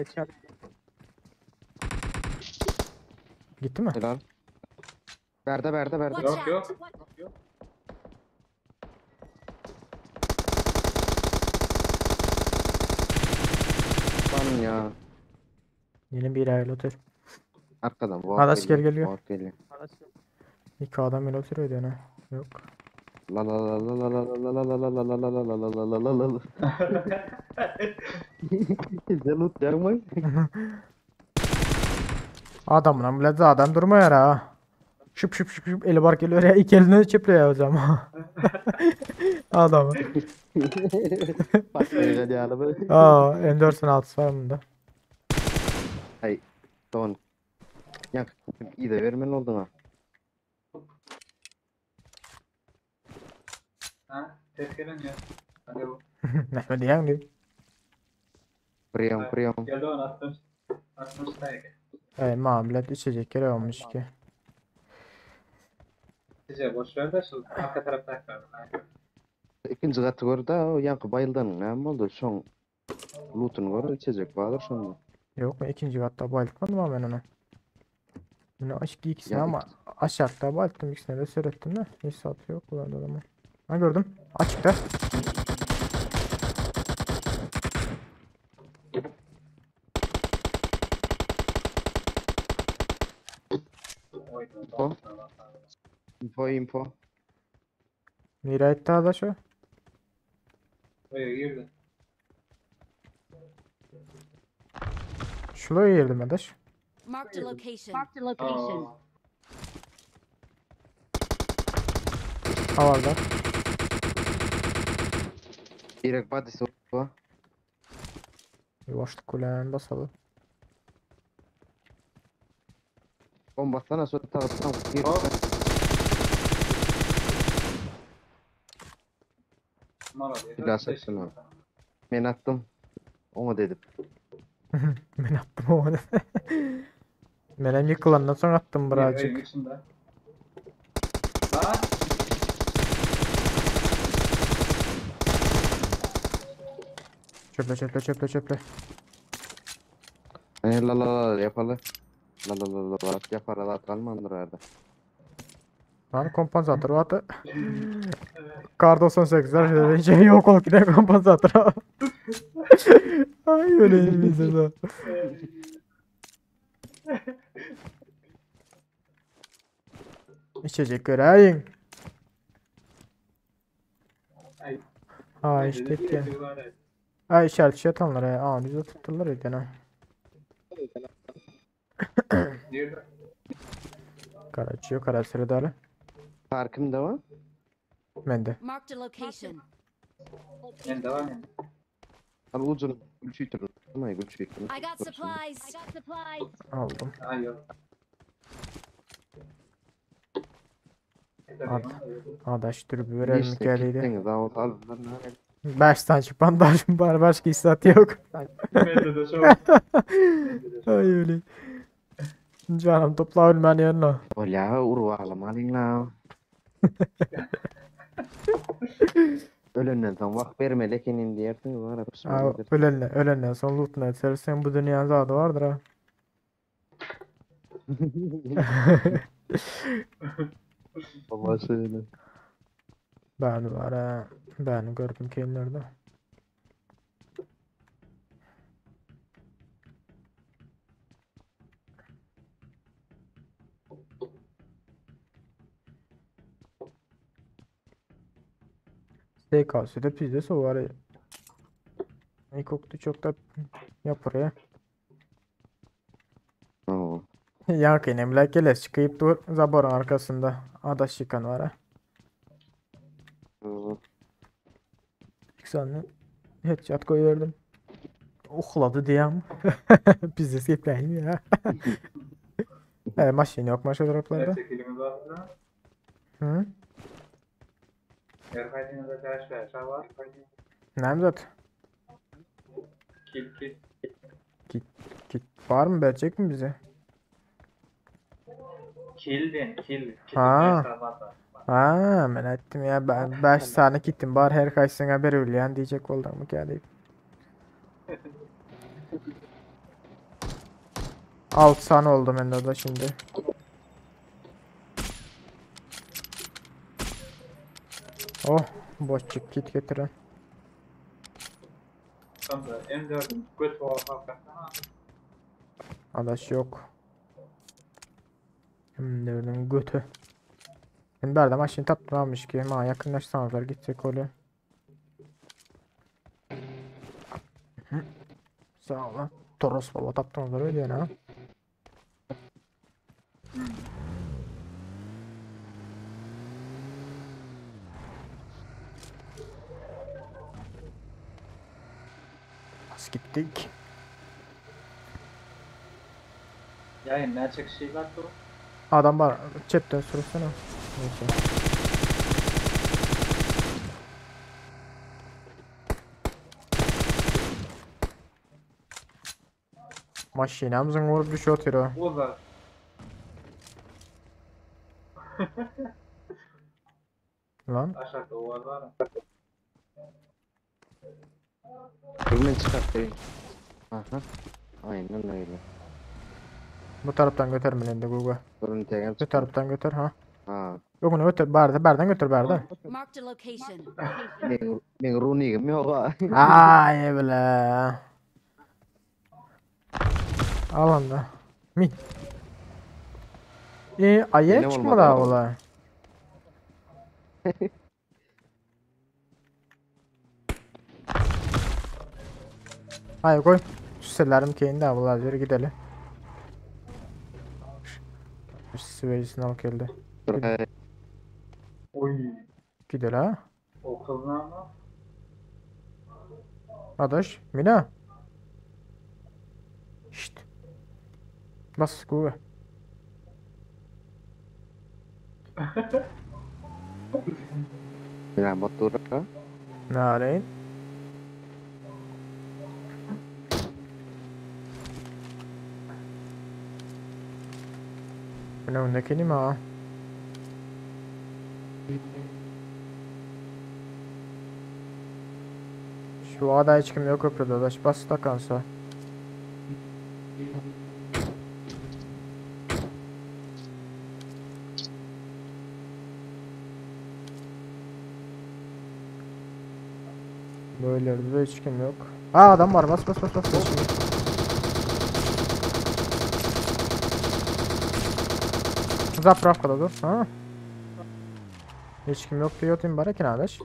Gitti mi? Helal. Berde berde berde. Watch Yok, out. yok. Lan ya. Yine bir ayrı otur. Arkadan bu Adaş gel geliyor. Bot geliyor. İki adam öyle oturuyordu yani. Yok. La la la la la la la la la la la la la la la la la la la. Zelut der mi? Adamla bile de adam durmuyor ha. Şıp şıp şıp şıp eli bar geliyor ya iki elini çipliyor o zaman. Adamı. Bak öyle diyelim. Aa M4'ün var bunda. Hay don. Ya iyi de vermen oldun ha. Ha ses gelen ya. Hadi bu. Ne diyen diyor. Kuruyorum kuruyorum. Geldi onu attım. Attım sayı. Ey muamele içecek yeri olmuş ki. Size boş ver de şu arka tarafta kaldı. İkinci katı gör da o yankı bayıldanın ne oldu? Şon loot'unu gör içecek vardır şonda. Yok mu ikinci katta bayıltmadım ama ben onu. Bunu aşk ikisini Ya ama aşağıda bayılttım ikisini de seyrettim de. Hiç satı yok bu adamın. Ha gördüm. Açıkta. Oy. Info. Info info. Nirä gitdi adaş o? Öýe girdi. Şula girdim adaş. Marked a location. Marked a location. Aa, Havarda. Direkt body'si o. Ýuwaşlyk bilen basaly. Bomba atsana şu taraftan. Gir. Hop. Maradya. Bir daha satsana. Men attım. Ona dedim. Men attım onu. Menem ýykylandan soň attım Öýüň birazjyk. içinde. Lan! Çöple çöple çöple çöple. Hani la la la yapalı. La la la la la yapar la kalmandır herhalde. Lan kompensator vardy. Kar 98'ler şey yok olup giden kompensator. Ay öyle bize de. İçecek göreyin. Ay. Ha işte etken. Ay işaret şey atanlar ya. Aa bizi tuttular ya ha. Girdi. Karaçı karaçı dale. Farkım da var. Mende. Marked a location. Men devam edin. Al uzun gülçüytür. Ama gülçüytür. I got supplies. I got supplies. Aldım. Ay yok. At. Adaş dürbü verelim İşte geliydi. gittiniz al al. 5 tane bandajım var başka hissat yok. Bende de çok. Bende de çok. Ay öyle. Canım topla ölmen yerine. Ola urvalım alın la. Ölenden sonra vak verme lekenin diyersin var. Aa, ölenle, ölenden son lootunu edersen bu dünyanın zadı vardır ha. Baba söyle. Ben var ha. Ben gördüm kimlerde. SKS'de pizza var ya. Ne koktu çok da yap oraya. Oo. Yakın emlak geles çıkıp dur zaborun arkasında. Adaş yıkan var ha. Oo. İki headshot koyuyordum. Uhladı diyem. Pizza gepleyin ya. E, maşin yok maşa droplarda. Çekilimiz var mı? Hı? Erkaydınızda taş ver. Var. Nemzat. Kil kil. Git, git. Var mı verecek mi bize? Kildin kil. Ha. Ha, ben ettim ya. Ben 5 tane gittim. Bar her kaysına bir ülyen diyecek oldum mı geldi. 6 tane oldu bende de şimdi. Oh, boşçuk kit getirin. Sonunda M4 göt var hakikaten. Adaş yok. M4'ün götü. Ben bir maşini tapmamış ki. Ma yakınlaşsanızlar gidecek oluyor. Hı. Sağ ol. Toros baba taptınızlar öyle yani ha. Bas gittik. Yayın ne çekişi var bu? Adam var. Chatten sorsana. Neyse. Maşinamızın vurup düşüyor tiro. O da. Lan. Aşağıda o var var. Hemen çıkartayım. Aha. Aynen öyle. Bu taraftan götür beni de Google. Durun tekrar Bu taraftan götür ha. Ha. Yok onu götür barda bardan götür barda. Marked a location. Men, men runigim yok ha. Ay bile. Al onu da. Min. E, aya Benim çıkmadı olmadı ha ama. ola. Ay koy. Şu keyin de bular yürü gidelim. Süveyisini al geldi. Oy. Gidelim ha. O kız ne ama? Adaş, Mina. Şşt. Bas kuve. Mina motora. Naleyn. Mina undaki nima? Şu ada hiç kim yok köprüde adaş. Bas takansa. Böyle de hiç kim yok. Aa adam var bas bas bas bas. bas. Zapravkada dur. Ha. Hiç kim yok diye otayım bari ki adaş.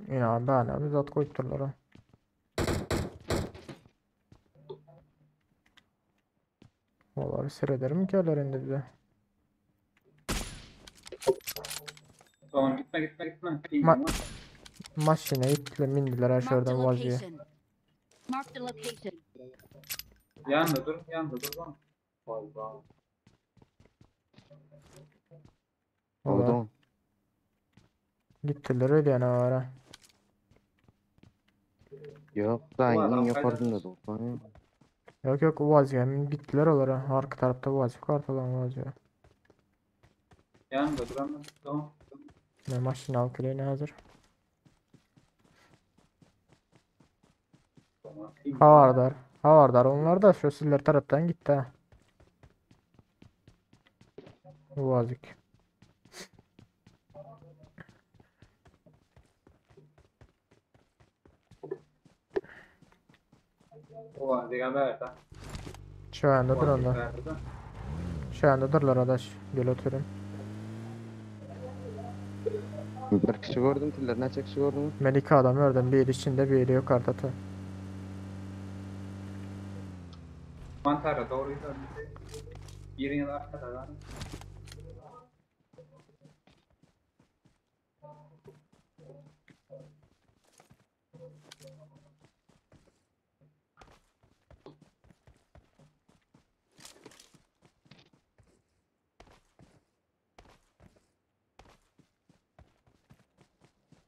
Yine ben abi zat koyup durlar ha. Vallahi seyrederim ki indi bize. Tamam gitme gitme gitme. Ma maşine gittiler mindiler ha şuradan vaziye. Yanında dur, yanında dur lan. Vay vay. Oldu. Gittiler öyle yani ara. Yok da yine yukarıda dur. Yok yok vaziye gittiler onlara. Arka tarafta vaziye kartalan vaziye. Yanında dur ama. Tamam. Ne maşine al ne hazır. Havardar. Havardar onlar da şu siller taraftan gitti ha. Vazik. O digan berda. Şu anda dur onda. Şu anda durlar adaş. Gel oturun. Bir kişi gördüm tiller. Neçe kişi gördün? Ben iki adam gördüm. Biri içinde biri yukarıda. Ta. Mantara doğru gidiyor. Birinin arkada lan.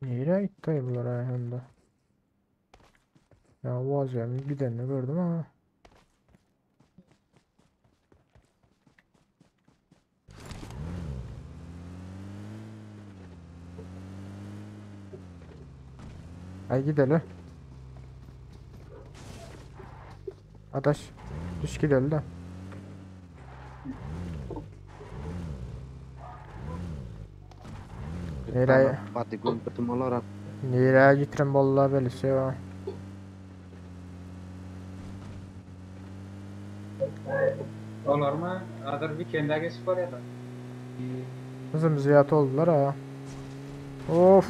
Nereye gitti bunlar ayağında? Ya vazgeçtim gidenini gördüm ama. Ay gidelim. Adaş düş gidelim de. Nereye? Hadi gömdüm olarak. Nereye getirin vallahi böyle şey var. Olar mı? Adır weekend'e geçip var ya da. Kızım ziyat oldular ha. Of.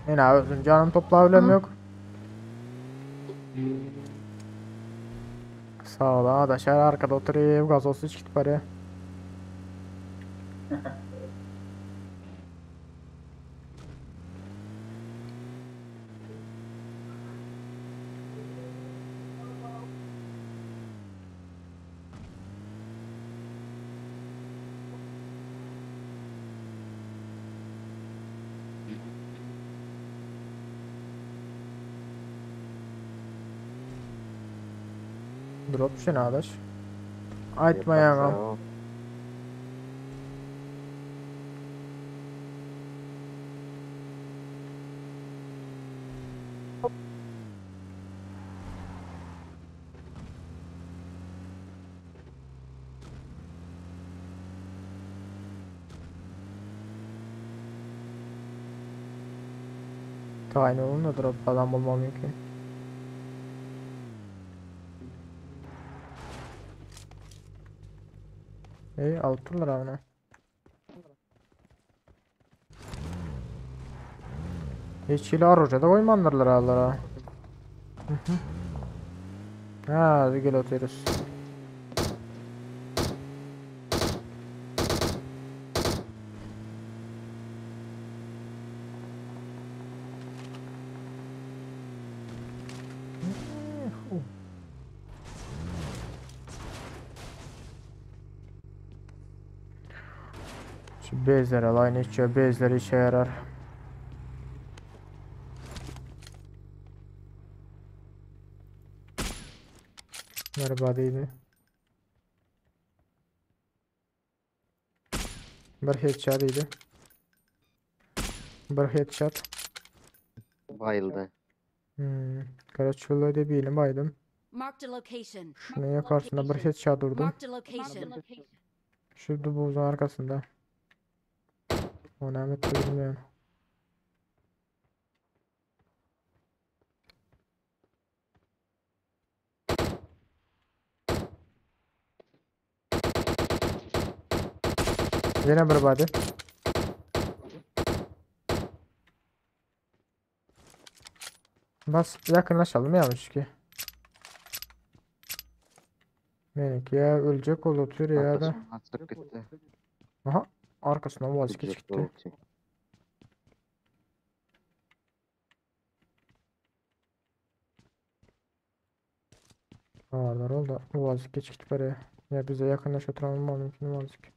Yine özüm canım toplayabilem yok. Sağ ol adaş her arkada oturayım gazoz iç git bari. Drop düşen adaş. Aytmayan Tayin olun da drop adam bulmam mümkün. İyi alıp dururlar abi. Hiç hili oruža da goýmandyrlar alara. Ha, gel otyrys. Şu bezlere line içiyor. Bezleri işe yarar. Merhaba değildi. Bir headshot idi. Bir headshot. Bayıldı. Hmm. Karaçulla diye birini baydım. Marked a location. Şunun yukarısında bir headshot vurdum. Marked a location. Şu dubuzun arkasında. O ne etti bilmiyorum. Yine bir body. Bas yakınlaşalım yanlış ki. Melek ya ölecek ol otur ya da. Arkasından çıkıp gitti. Aha arkasından vazgeç Gidecek gitti. doğrultu. Varlar oldu. Vazgeç gitti buraya. Ya bize yakınlaş oturalım mı mümkün vazgeç.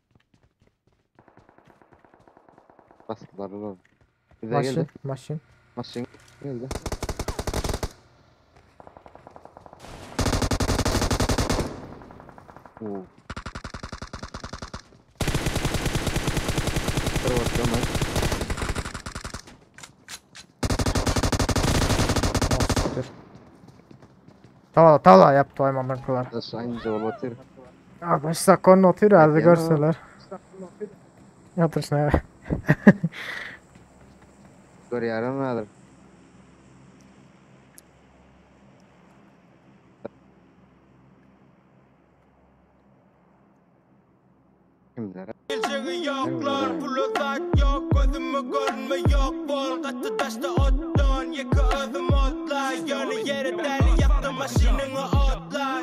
Bastılar oğlum. Bize Maşin, geldi. maşin. Maşin geldi. Oo. Dur bakıyorum ben. Oh, siktir. Tala tala yaptı aymandan kular. Aşağı ince ol batır. Arkadaşlar konu oturuyor azı Hadi görseler. Yatır şuna. Görüyorum alır. Kimler? Geleceği yoklar, pulu zat yok, gözüme görünme yok bol Katı taşta ottan, yeke özüm otla Yönü yere deli yaptım maşinini otla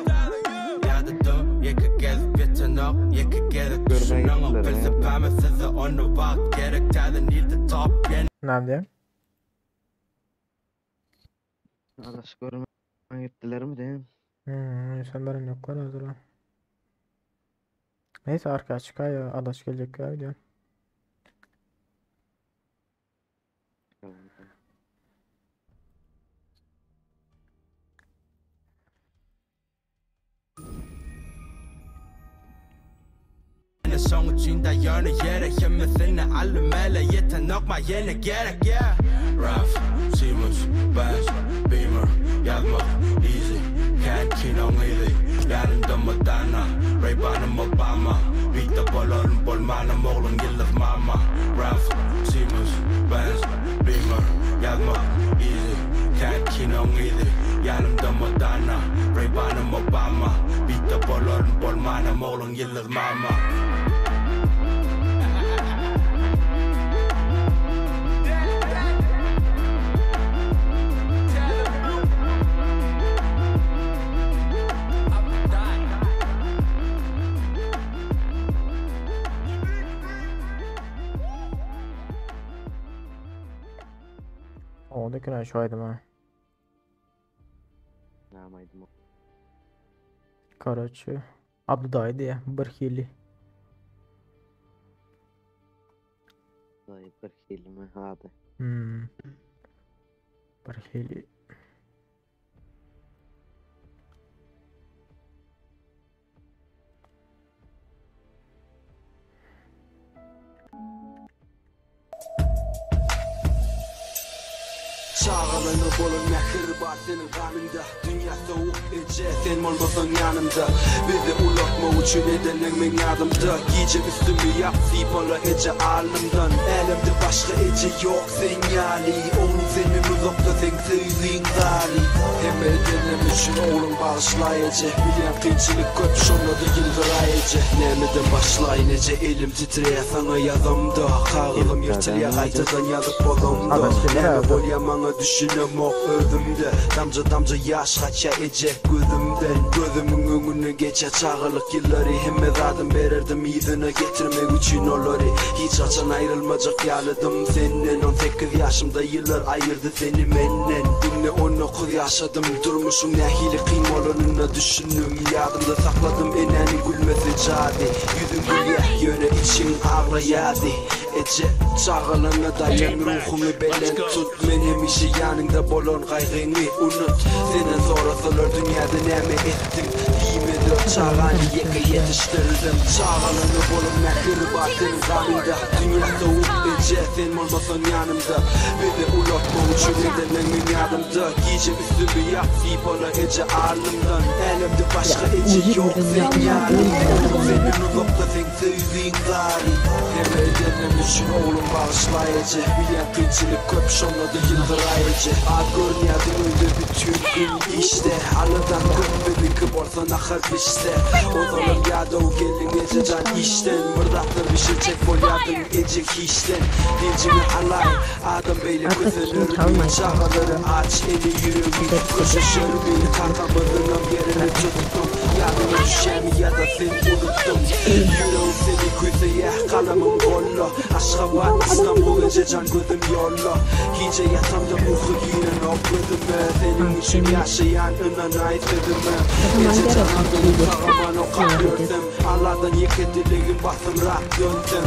Yadıdım, yeke gezip yetenek, yeke gezip düşünen Felsefemi size onu vakt gerek Täze nilde top yeni Ne diyeyim? Adaş görme gittiler mi diyeyim? İnsanların yok var hazır. Neyse arkaya çıkar ya adaş gelecek ya diyorum. Şoň üçin de ýöne ýere hemmesini alym ele ýetenok ma ýene gerek yeah. Raf, Siemens, Benz, Beamer, ýazmak easy Kent kinoň yzy, ýanymda Madonna, Ray-Ban'ym Obama Beatde bolaryn bolmanam ogluň ýyldyz mama Raf, Siemens, Benz, Beamer, ýazmak easy Kent kinoň yzy, ýanymda Madonna, Ray-Ban'ym Obama Beatde bolaryn bolmanam ogluň ýyldyz mama O ne kadar şu aydım ha. Näme o? Karaçı. Abdudaydı ya. Bir hili. Dayı bir kelime hadi. Hmm. Bir hili. Çagalaňa bolan mähir bar seniň ganyňda Dünýä sowuk eje sen bolmasaň ýanymda Bizi ulaltmak üçin edenleň meň ýadymda Gije üstümi ýap sypala eje alnymdan Älemde başga eje ýok sen ýaly Ogluň senden uzakda seň söýgiň zary Hemme edenlem üçin ogluň bagyşlaý eje Bilýän kynçylyk köp şonda-da ýylgyraý eje Nämeden başlaýyn eje elim titreýä saňa ýazamda Kagyzym ýyrtylýa gaýtadan ýazyp bozamda Näme bolýa maňa düşünemok özümde Damja-damja ýaş gaçýa eje gözümden Gözümiň öňünden geçýä çagalyk ýyllary Hemme zadym bererdim yzyna getirmek üçin olary Hiç haçan aýrylmajak ýalydym senden 18 ýaşymda ýyllar aýyrdy seni menden Indi 19 ýaşadym durmuşyň nähili kyn bolanyna düşündim Ýadymda sakladym enäniň gülmesi jady Ýüzüň gülýä ýöne içiň aglaýady Eje, çagalaňa daýan ruhuňy belent tut Men hemişe ýanyňda bolan gaýgyňy unut Senden sorasalar dünýäde näme etdiň Diýme dört çagany ýeke ýetişdirdim Çagalaňa bolan mähir bar seniň ganyňda Dünýä sowuk eje sen bolmasaň ýanymda Bizi ulaltmak üçin edenleň meň ýadymda Gije üstümi ýap sypala eje alnymdan Älemde başga eje ýok sen ýaly Oglum senden uzakda seň söýgiň zary Hemme edenlem üçin oglum bagyşlaý eje Bilýän kynçylyk köp şonda-da ýylgyraý eje Az görünýärdiň öýde bütin gün işde Aladaň köp biziňki bolsa nahar bişse Ozalam ýadaw geldiň ejejan işden Bir zatlar bişirjek bolýardyň eje hiçden Dynjyňy alaý adam beýle Artık kim kösenermi çalmayın. Çagalary aç eli ýüregi köşeşermi Kakamyzyňam ýerini tutdum Ýadyňa düşýärmi ýa-da sen unutdyň Ýüregim seni küýseýär galamym golla Aşgabat Istanbul ejejan gözüm ýolda Gije ýatamda uky girenok gözüme Seniň üçin ýaşaýan ynanaý sözüme Ejejan adyňy sagaman okap ýörsem Alladan ýeke dilegim basymrak dönsem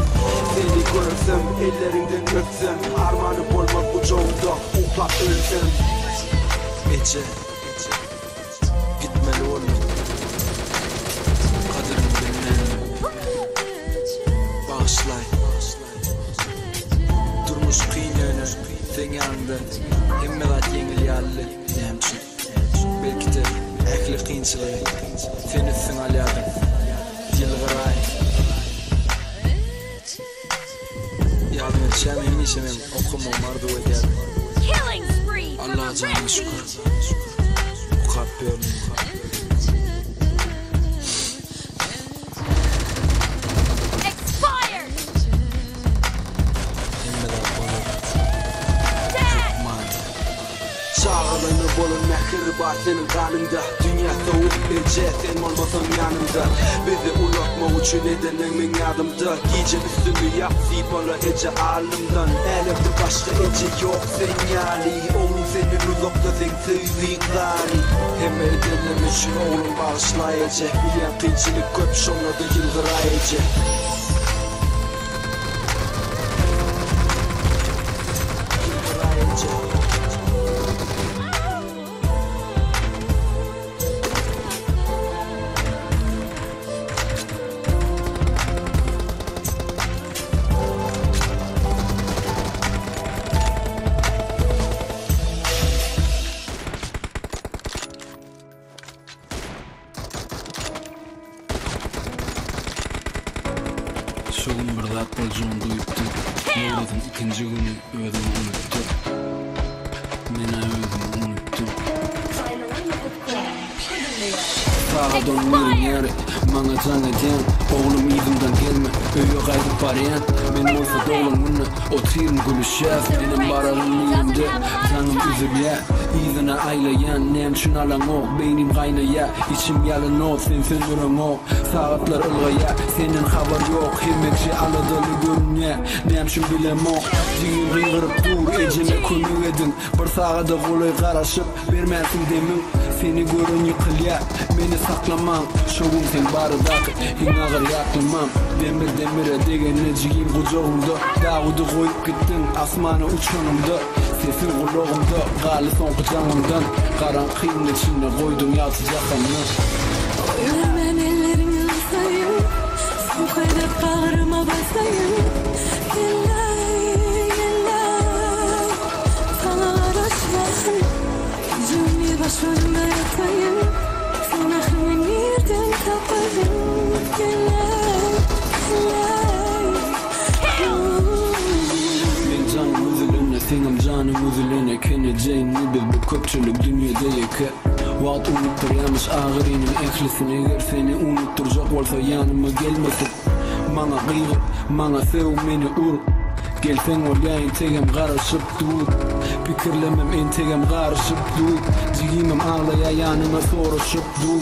Seni görsem elleriňden öpsem Armany bolmaz gujagyňda uklap ölsem Eje Gitmeli boldum Gadyryňy bilmänime Bagyşlaý Durmuş kyn ýöne seň ýanyňda hemme zat ýeňil ýalydy näme üçin Belki-de ähli kynçylygy sen üstüňe alýardyň Ýylgyraý Ýadyňa düşýärmi hemişe meň okamagymy arzuw edýärdiň Killing spree for the Allaha red jana team. şükür okap ýörün. Expired. Hemme zat bolar. Dead. Hökman. Çagalaňa bolan mähir bar seniň ganyňda Dünýä sowuk eje sen bolmasaň ýanymda Bizi ulaltmak üçin edenleň meň ýadymda Gije üstümi ýap sypala eje alnymdan Älemde başga eje ýok sen ýaly Ogluň senden uzakda seň söýgiň zary Hemme edenlem üçin oglum bagyşlaý eje Bilýän kynçylyk köp şonda-da ýylgyraý eje Ýylgyraý eje. Şu gün bir zat boljagyny duýupdym. Killed. Nowruzyň ikinji güni özümi unutdum. Men-ä özümi unutdum. Sagat on biriň Expired. ýary, maňa jaň edýäň, Oglum yzymdan gelme, öýe gaýdyp barýan. Men bolsa Reloading. doglan günde otyryn gülüşýäs, The Menem red bararyn team doesn't niremde, have a lot of jaňym time üzülýä. left. Yzyna aýlaýan, näme üçin alaňok, beýnim gaýnaýa, içim ýalynok, sen söndüreňok. Sagatlar ylgaýa, senden habar ýok, hemme kişi aladaly görünýä, näme üçin bilemok. Killing Jigim spree gygyryp for the dur, blue ejeme team. kömek ediň, bir sagada golaý garaşyp, bermänsiň demiň. Seni gören ýykylýa, meni saklamaň, şo gün sen baradaky Enemy iň agyr down. ýatlamam. Demir demire degende jigim gujagyňda, Dawudy goýup gitdiň asmana uçanyňda. Sesiň gulagymda galdy soňky jaňyňdan, Garaňkyň içinde goýduň ýagty jahanyny. Hemen ellerimi ıslayıp Sokarak bağrıma basayım Yelay yelay Sana karışan başucumda ýataýyn Seň mähriňi nirden tapaýyn Gel-eý, gel-eý Meň janym üzülene, seňem janyň üzülene Keneje indi biz bu köpçülik dünýede ýeke Wagt unutdyrýamyş agyrynyň ählisini Eger seni unutdyrjak bolsa ýanyma gelmesin Maňa gygyr, maňa sög, meni ur Gelseň bolýa entegem garaşyp dur Pikirlemem entegem garyşyp dur Jigimem aglaýa ýanyna soraşyp dur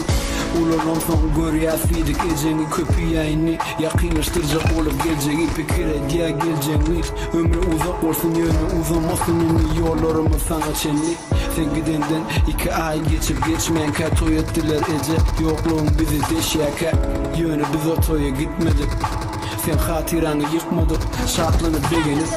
Ulalansoň görýäs diýdik ejeňi köp iýýä indi Ýakynlaşdyrjak bolup geljegi pikir edýä geljegňi Ömri uzak bolsun ýöne uzamasyn indi ýollarymyz saňa çenli Sen gidenden iki aý geçip geçmänkä toý etdiler eje Ýoklugyň bizi deşýäkä ýöne biz o toýa gitmedik Seň hatyraňy ýykmadyk şatlanyp begenip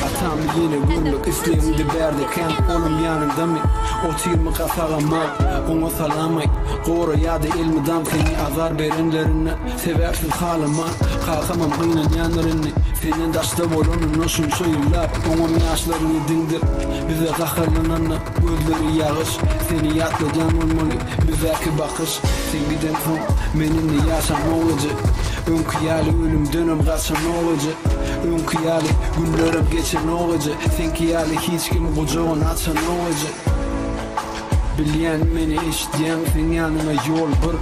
Atamy ýene görmek islegimdi bärde kän Olam ýanyňdamy otyrmyka sag-aman Oňa salam aýt gora ýa-da elmydam seni azar berenlerine Sebäpsiz halaman kakamam gynanýandyr indi Senden daşda bolanyna şunça ýyllap Oňam ýaşlaryny diňdir Bize gaharlananda gözleri ýagyş Seni ýatladýan bolmaly bizdäki bakyş Sen gidensoň men indi ýaşamok eje Öňki ýaly ölümdenem gaçamok eje Öňki ýaly günlerem geçenok eje Seňki ýaly hiç kim gujagyn açanok eje Bilýän meni eşidýäň seň ýanyňa ýol bir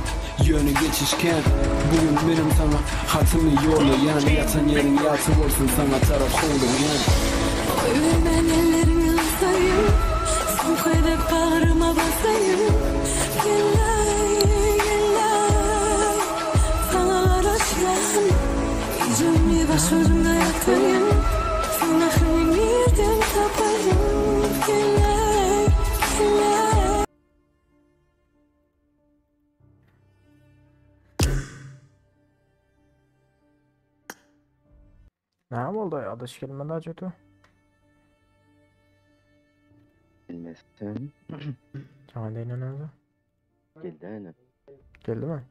Ýöne geçiş kän Bu gün menem saňa hatymy ýollaýan Ýatan ýeriň ýagty bolsun saňa tarap howlugýan. Goýbermän elleriňi gysaýyn Soňky gezek bagryma basaýyn Gel-aý, gel-aý Saňa garaşýan Gijemi başujumda ýataýyn Seň mähriňi nirden tapaýyn Gel-aý, gel-aý. Näme boldy adaş gelmedi acaba? Bilmezsin. Sana değil ne Geldi aynen. Geldi mi?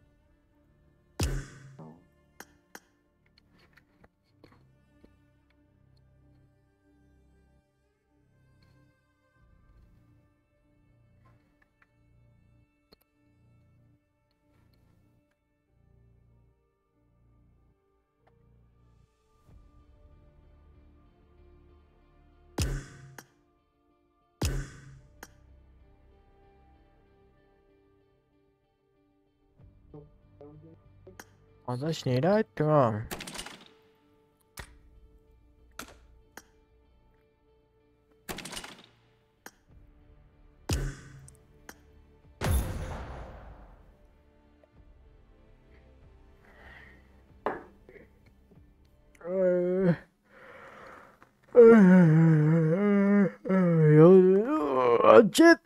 Adaş neyle ettin ha? Jet.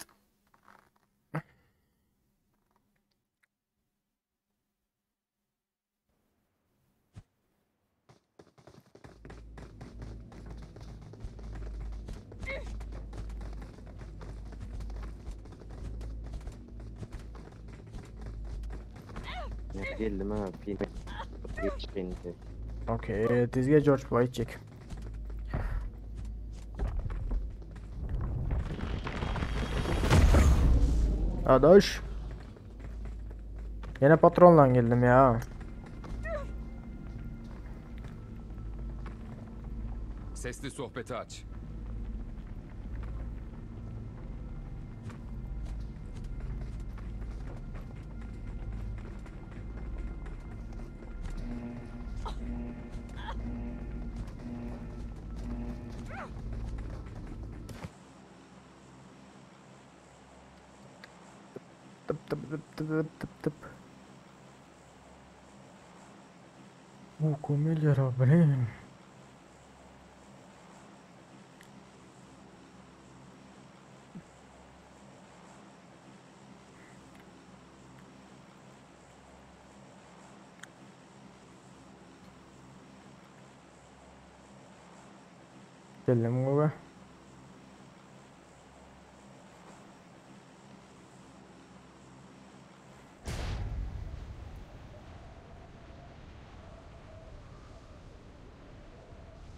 Geldim ha. Geçti. Okey, dizge George Floyd çek. Adaş. Yine patronla geldim ya. Sesli sohbeti aç. Tıp tıp tıp tıp tıp tıp. O komilera, blin. Geldim baba.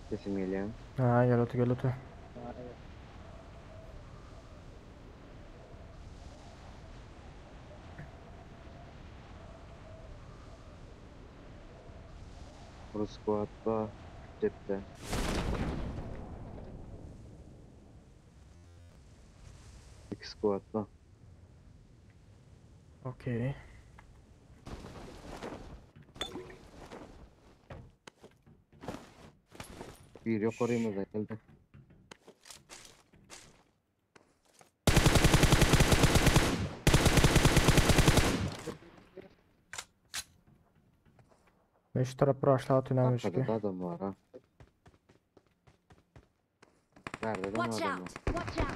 Sesim geliyor. Ha gel otur gel otur. Bir squad bar cepde. İki squad bar. Okey. Bir ýokarymyzda geldi. Men şu tarap raşla tünemiş Arkada ki. da adam var ha. Nerede de Watch adam var. out! Watch out!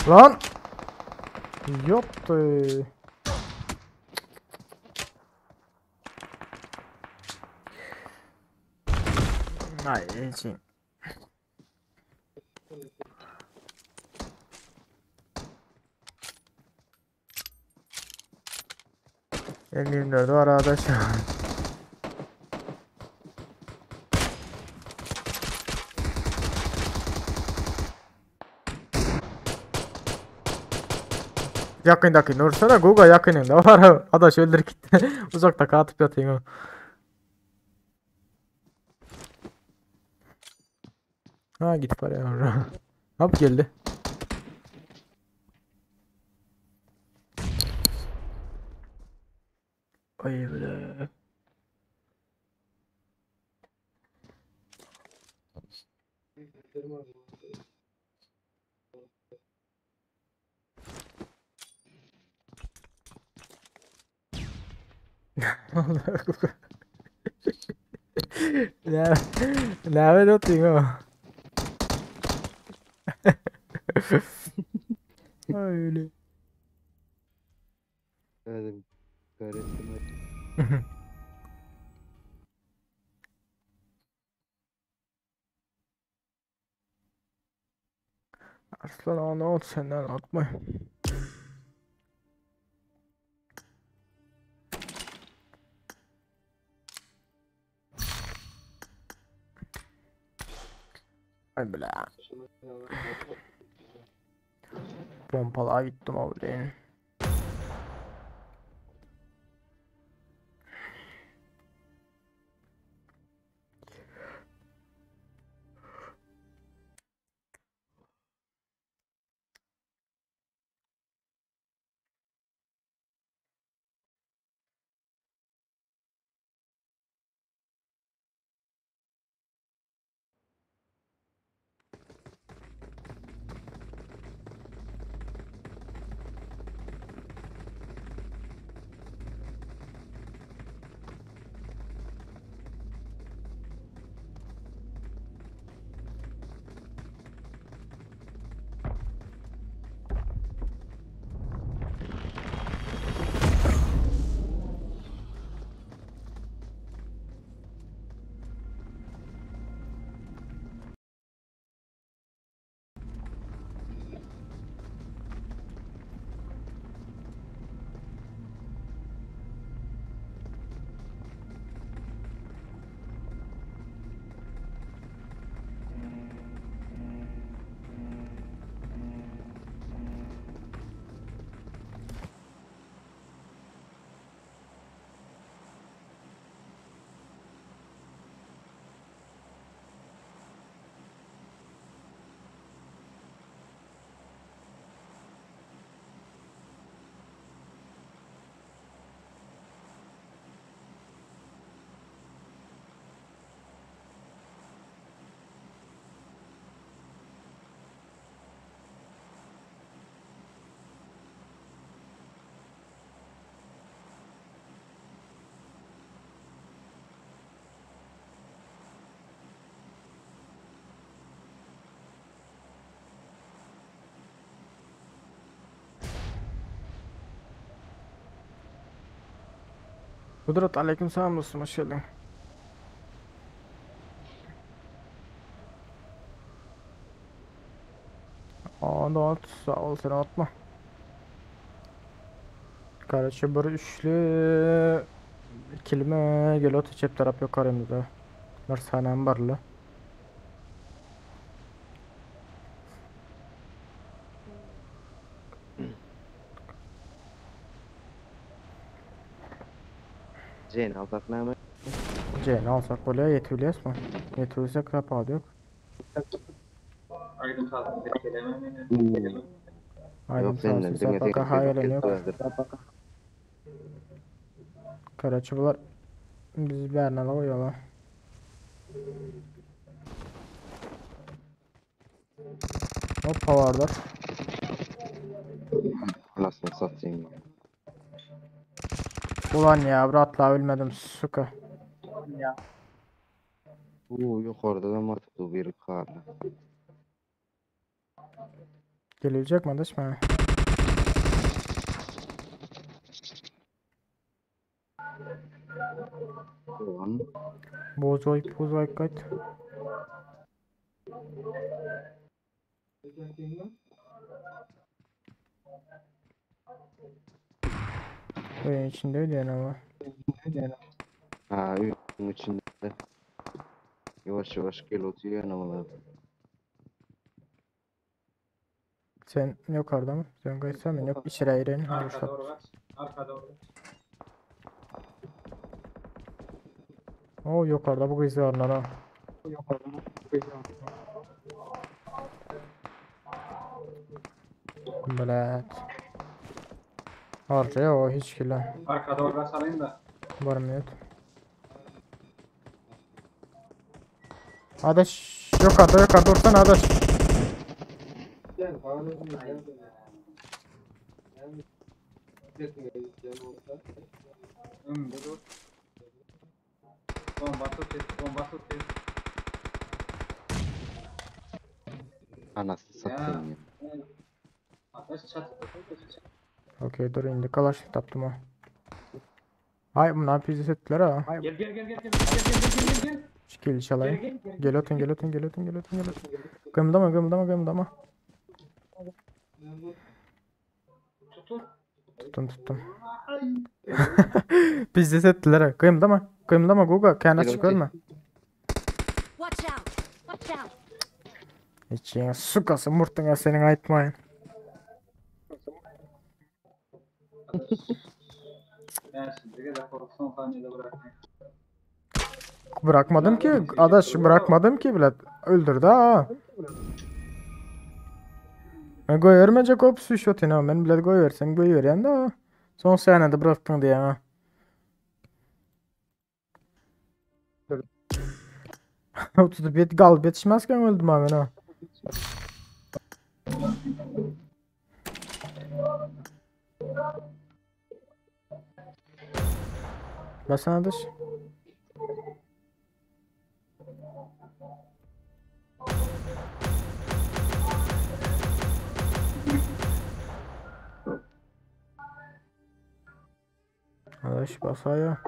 Lan! Yoktu. Ay, için. M24 var arkadaş. Yakındaki nursana Google yakınında var. Adaş öldür gitti. Uzakta katıp yatayım. Ha git var ya. Hop geldi. Ay bile. Ne ne otyryn o? Öyle. Özüm öğrettim. Arslan ağa ne oldu senden atma. Ay bile. Pompalığa gittim abi. Kudret aleyküm selam dostum hoş geldin. Aa at sağ ol sen atma. Karaçı bir üçlü kelime geliyor çep taraf yok aramızda. Narsanem barlı. Jane alsak näme? Jane alsak bolýar, ýetibilýäsmi? Ýetibilsek tapawudy ýok. Aýdym saz diňläp gelemem ine. Aýdym Ýok senden saz diňe sapaka seň haýran ýok. sesiň Karaçy bular bizi bärine goýýarlar. Hoppa bardyr. Anasını satayım. Ulan ya bratla ölmedim suka. Uuu yukarıda da mattu bir karlı. Gelecek mi dış mı? Ulan Bozoy bozoy kaç. Oyun içinde öyle ama. Ha ürünün içinde. Yavaş yavaş gel oturuyor yanıma. Sen yukarıda mı? Sen kaçsan ben yok içeri girelim. Arka doğru kaç. Arka doğru kaç. Oo yukarıda bu kızlar ha. Bilet. Harcaya o hiç kilo. Arka doğru kaç alayım da. Bir minut. Adaş yukarıda yukarıda dursana adaş. Önde dur. Bomba tut, bomba tut. Anasını satayım ya. Ateş çatı. Okey dur indi kalaş taptım o. Ay bunlar pizza ettiler ha. Gel gel gel gel gel gel gel gel gel. Şu çalayım. Gel, gel, gel. Gel otun gel otun gel otun gel otun gel otun. Kımıldama kımıldama kımıldama. Tutun. Tuttum tuttum. Pizza ettiler ha. Kımıldama. Kımıldama Guga. Kendi Gel açık otun. ölme. Watch out! Watch out! İçine sukası murtuna senin aytmayın. Ben şimdi gel korku son saniyede bırakmayın. Bırakmadım ki. Adaş bırakmadım ki bile. Öldürdü ha. Ben goýbermejek op süşotyny ha. Men bile goýbersem goýberýän de. Son saniyede bıraktın diye ha. Tutup yet galyp ýetişmezken öldüm ha men ha. Basana adaş. Adaş basaya.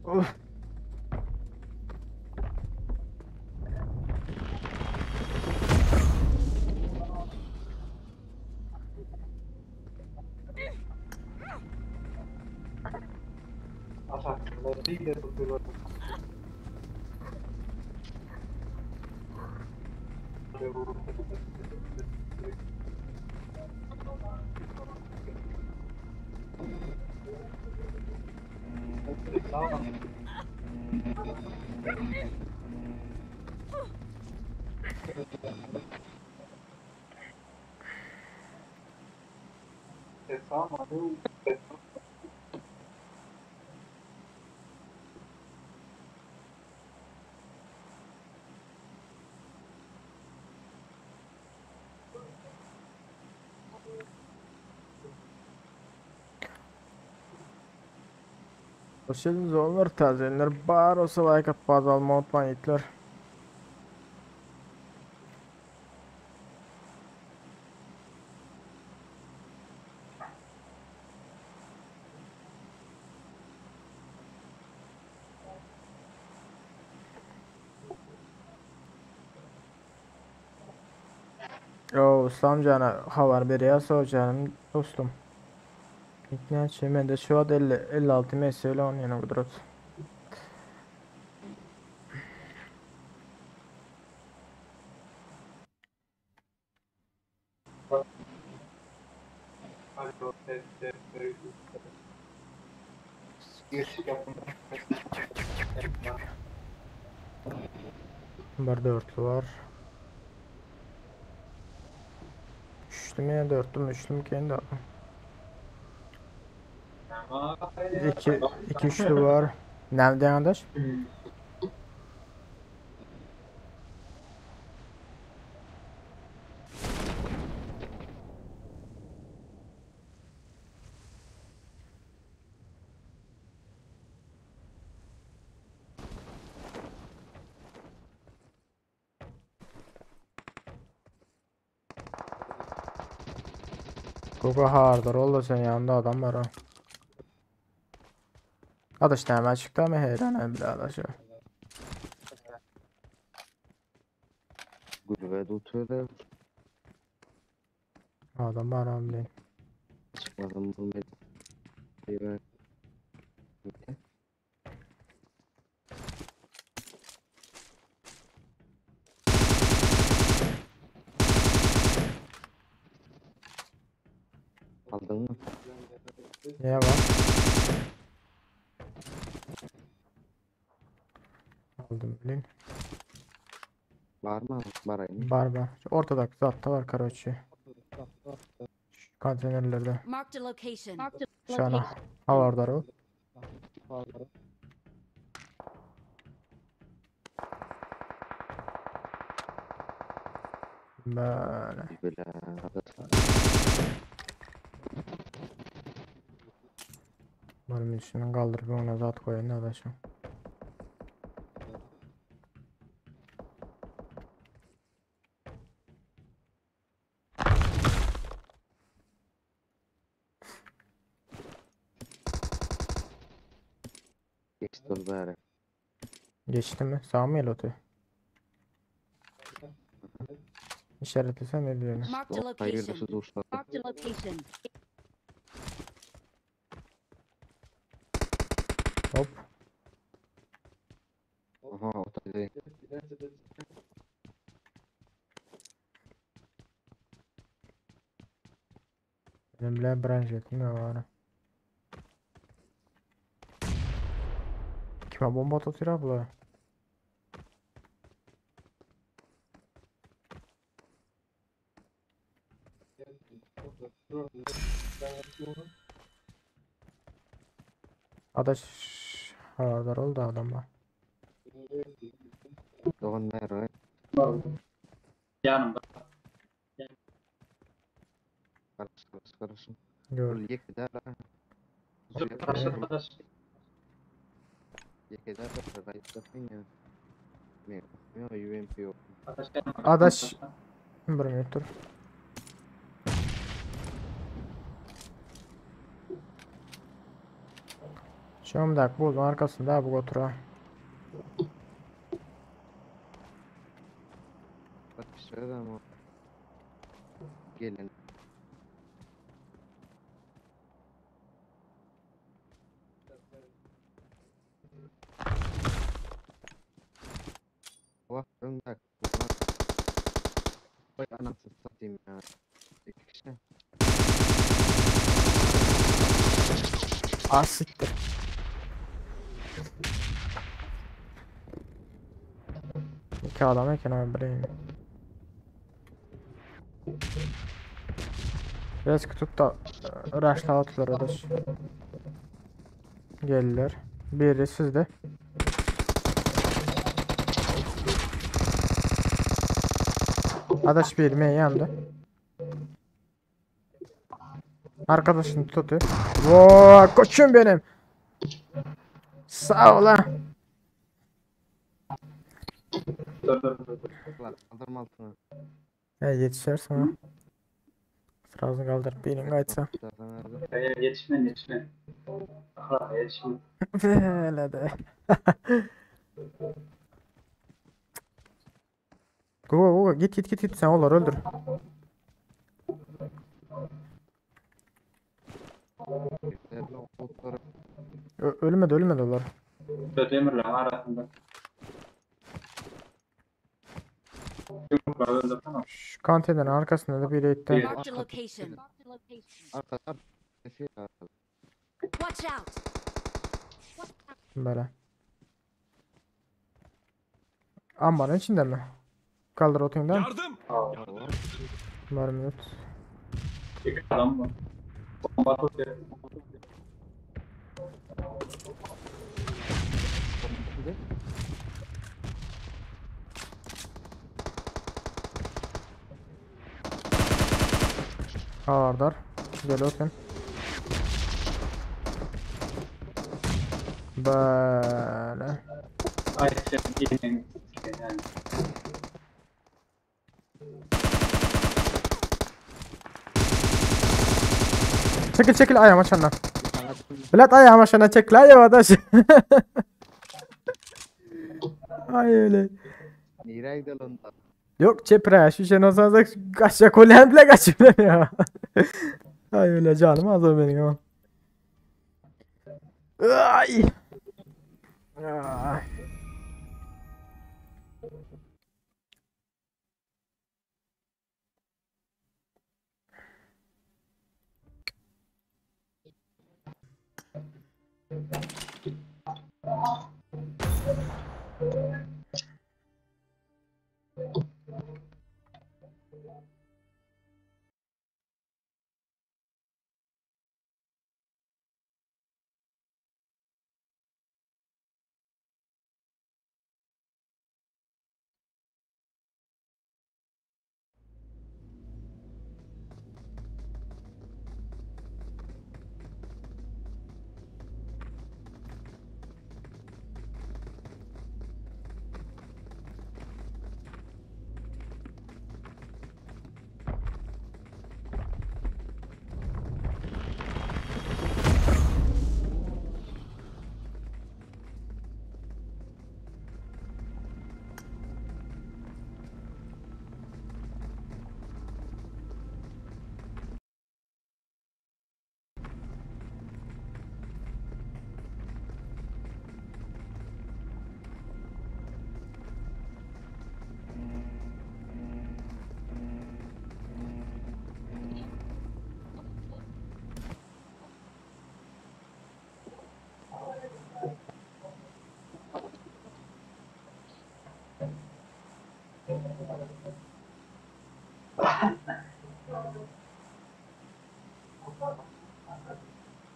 Of. Hoş geldiniz oğullar tazeler bar olsa like atıp bazı almayı unutmayın itler. Oo, İslam cana haber berýär sojanym dostum. Näçe mende şu wagt 50 56 mesele on ýene gudrat. Bir dörtlü var. Üçlü mü dörtlü mü üçlü mü kendi İki, iki üçlü var. Nerede arkadaş? Gogo hardır oldu sen yanında adam var ha. Adaş näme çykdy ama heýran bile adaş. Gülbe tutuyordu. Adam var abi bileyim. Çıkmadım bu med. Aldın mı? Niye var? Aldım bilin. Var mı? Barayım. Var var. Ortada zatta var karoçi. Şu konteynerlerde. Marked a location. Şana. Havardar o. Böyle. Böyle. Varım üstünden kaldırıp ona zat koyun adaşım. Geçti ol bari. Geçti mi? Sağ mı el atıyor? İşaretlesen ne diyorsun? Marked a Hayır, location. nasıl dursa. Marked a location. Hop. Aha otelde. Benim bile branş etmiyor var. Kime bomba atıyor abla? Adaş havadar oldu adamlar. Doğan nerede? Yanımda. Karış karış karış. Gördüm. Yekeder. Karış karış. Yekeder. UMP yok. Adaş bir minut dur. Şömdak buldum arkasında bu otura. Bak bir şey ama. Gelin. Vah önde. Vay anasını satayım ya. İki kişi. Ah siktir. İki adam eken abi bileyim. Biraz tutup da rushla attılar adaş. Geldiler. Biri sizde. Adaş bir men yandı. Arkadaşını tutuyor. Voo koçum benim. Sag ol. Dur dur dur. Kaldırma altına. He ýetişersiň ha. Srazny galdyryp biriň gaýtsa. Hayır yetişmen yetişmen. Aha yetişmen. Böyle de. Go go go git git git git sen onları öldür. Ölmedi ölmedi onlar. Demirler arasında. Şu konteynerin arkasında da biri itti. Marked a location. Arka arka. Watch out! Böyle. Ambarın içinde mi? Kaldır otayım da. Yardım! Bir minut. İki adam var. Bomba tutuyor. Ağırdar. Gel otayım. Böyle. Ay sen yine yani. Çekil çekil ayağım aşağıdan. Bilet ayağım aşağıdan çekil ayağım adaş. Ay öyle. Nereye gidelim? Yok çepre şu şey olsa kaçacak kolyen bile kaçıyor ya. Ay öyle canım az o benim ama. Ay. Ay.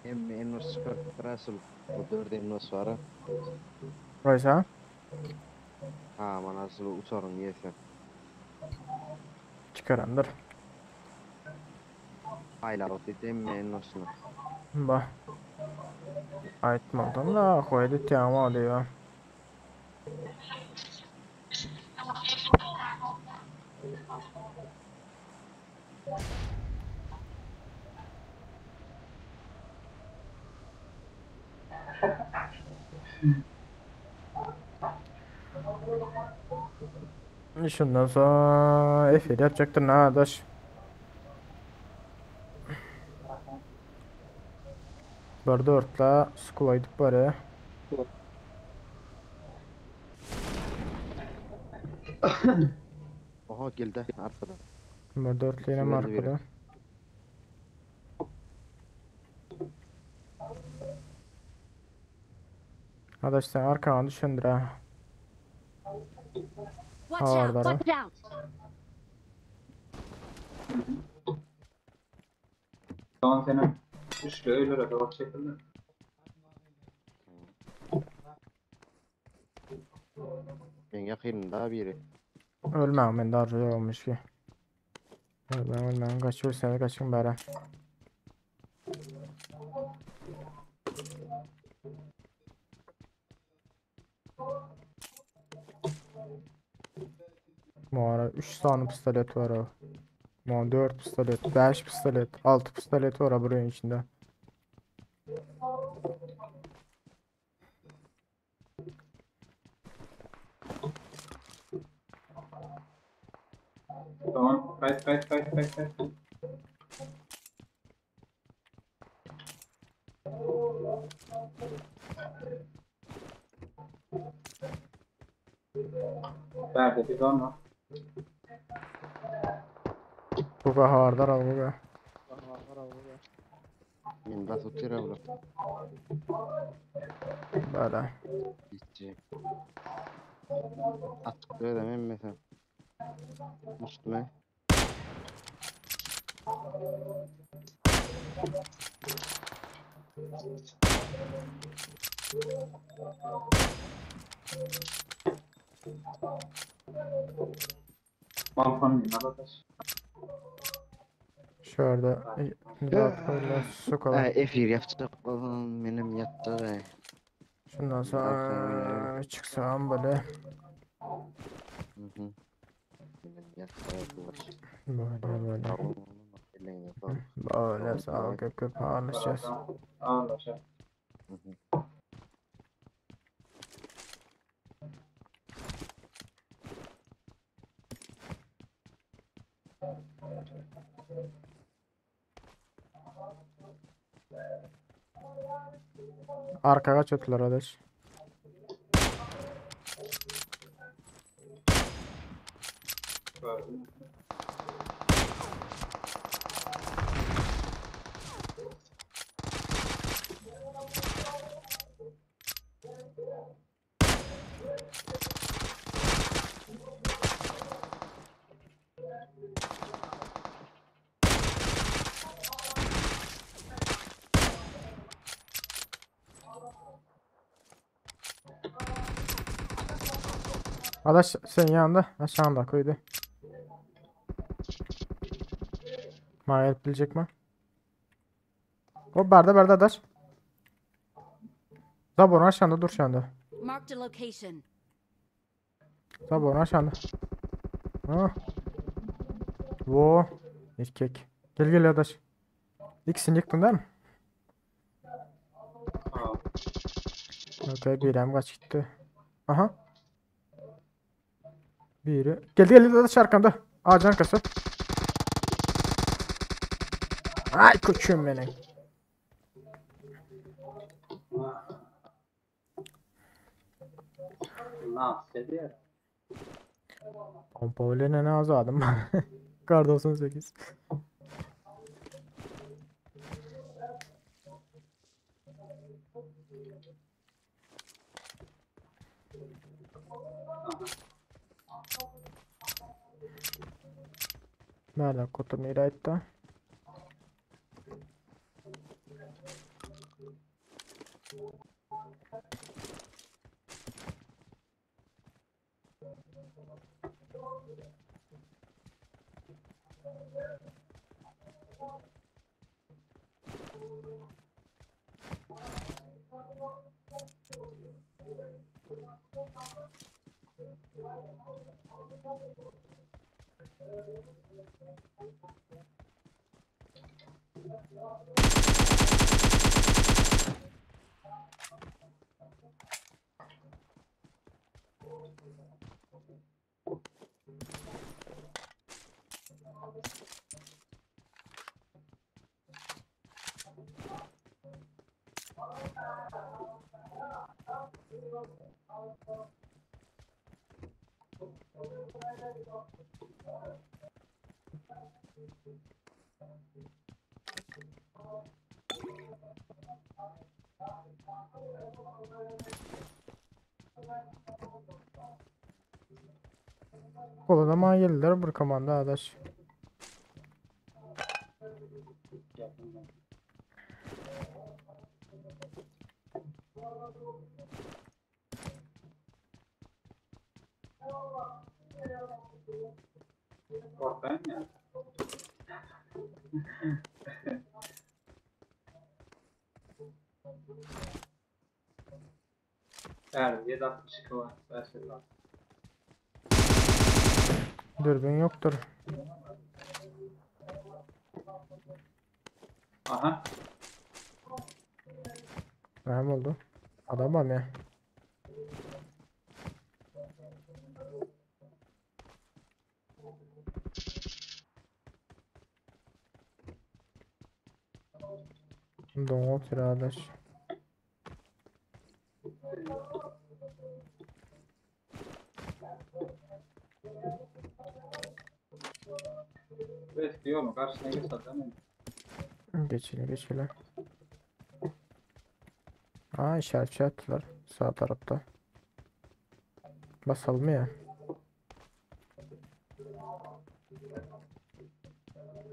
Hem en çıkar Rasul. Bu dört en var. Oysa. Ha bana nasıl uçarım yesen. Çıkarandır. Aylar o dedim en nasıl. Bah. Aytmadan da koydu tema alıyor. Şundan sonra F7 yapacaktır ne arkadaş. Bir dörtle school'a gidip bari. Oha geldi arkada. Bir dörtle yine mi arkada? Arkadaş sen arkana düşündür ha. Watch out! Ağırdar ha. Watch out! Tamam senin üçlü öyle doğru çekildi. Ben yakınında biri. Ölmem ben daha rüya olmuş ki. Ölmem ölmem kaçıyorsan kaçın bari. Mara 3 sany pistolet bar o. Mara 4 pistolet, 5 pistolet, 6 pistolet bar burayın içinde. Tamam. Kayıt kayıt kayıt kayıt kayıt. Bärde bir zon var. Bu gahardar al bu gah. Men bas otyr abla. Böyle. Gitjek. Atyp özem emmesem. Üstüme. Balkonun arkadaş. Şurada böyle sokalım. Ay efir yapjak bolsam menem ýatjak ay. Şundan sonra çıksam böyle. Mhm. Menem ýatjak bolar. Böyle böyle. Sag bol, elleňe saglyk. Böyle sağ ol köp köp haberleşeceğiz. Anlaşıldı. Mhm. Arkaya çöktüler arkadaş. Gördüm. Arkadaş sen yanında aşağında koydu. Bana gelip bilecek mi? O barda barda adaş. Zaborun aşağında dur şu anda. Marked a location. Zaborun aşağında. Ha. Vo. Erkek. Gel gel adaş. İkisini yıktın değil mi? Ha. Okey biri hem kaç gitti. Aha. Biri. Geldi geldi adaş arkanda. Ağacın arkası. Ay koçum benim. Nasıl ediyor? Pompalı ne azadım. Kar 98. Nereden kutu nereye Kolada maňa geldiler bir komanda adaş. Korkayım ya. Bärde 762 bar. 556. Dürbün yoktur. Aha. Näme boldy? Adam barmy ýa? Doňup adaş. Eski ýoluň garşysyna geçerden. Geçeli geçeli. Aa işaretçi attılar sağ tarapta. Basalım ya.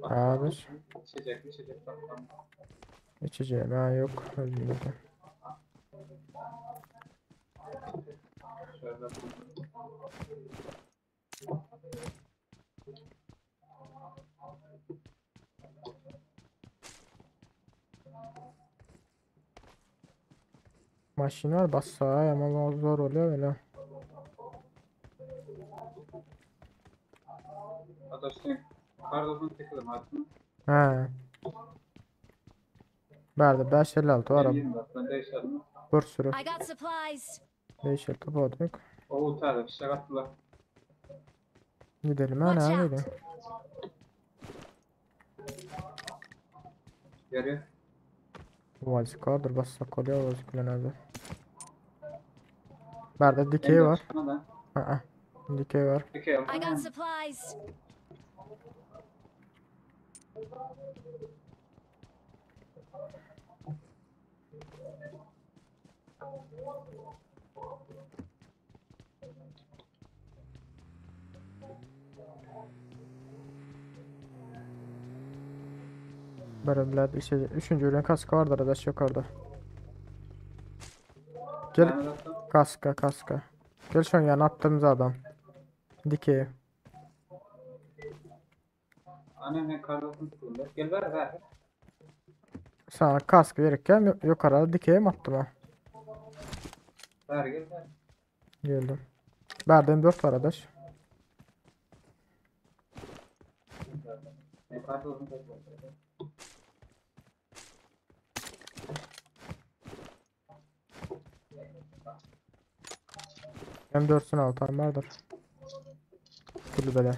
Abi İçecek içecek bakalım. içeceğim ha yok. Özümüzde. Şöyle. Maşın var bassa ama zor oluyor öyle. Adaşın kardozun tıkılım attım. He. Bärde 556 var. Ben 24 ben değiştirdim. Bir sürü. I got supplies. 556 bolduk. O ultarda bir şey attılar. Gidelim ha Watch ne out. gidelim. Görüyor. Vazik vardır bassak oluyor vazik bilen abi. Bärde dikey var. Çıkma da. Aa, dikey var. Dikey I aldım. got supplies. Beraber şey, üçüncü ürün kaska vardır adaş yukarıda. Gel Ben attım. kaska kaska. Gel şunun yanına attığımız adam. Dikey. Annem ben kardozun tıkılım. Gel ver ver. Sana kask verirken yukarıda dikey mi attım ha? Ver gel ver. Geldim. Berde M4 var adaş. Ben kardozun tıkılım. M4'sün altı vardır. Kulübede.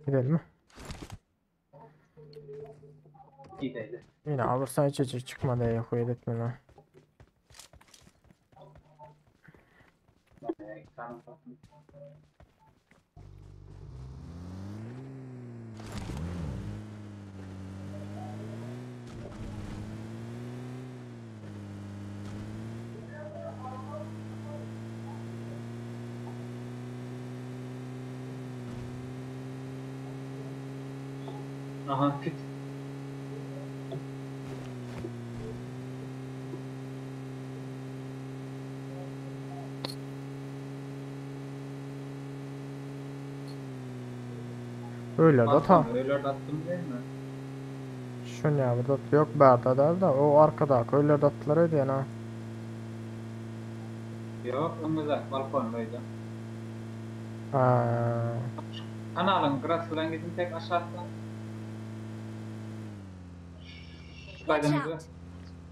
Gidelim mi? Gidelim. Yine alırsan içecek çıkmadı ya koy etme lan. Tamam tamam. Aha fit. Öyle de ta. Öyle attım değil mi? Şu ne burada yok Berda da da o arkada öyle de attılar öyle yani ha. Yok, önümüzde balkondaydı. Ha. Kanalın grasıdan gidin tek aşağıdan. Şuradan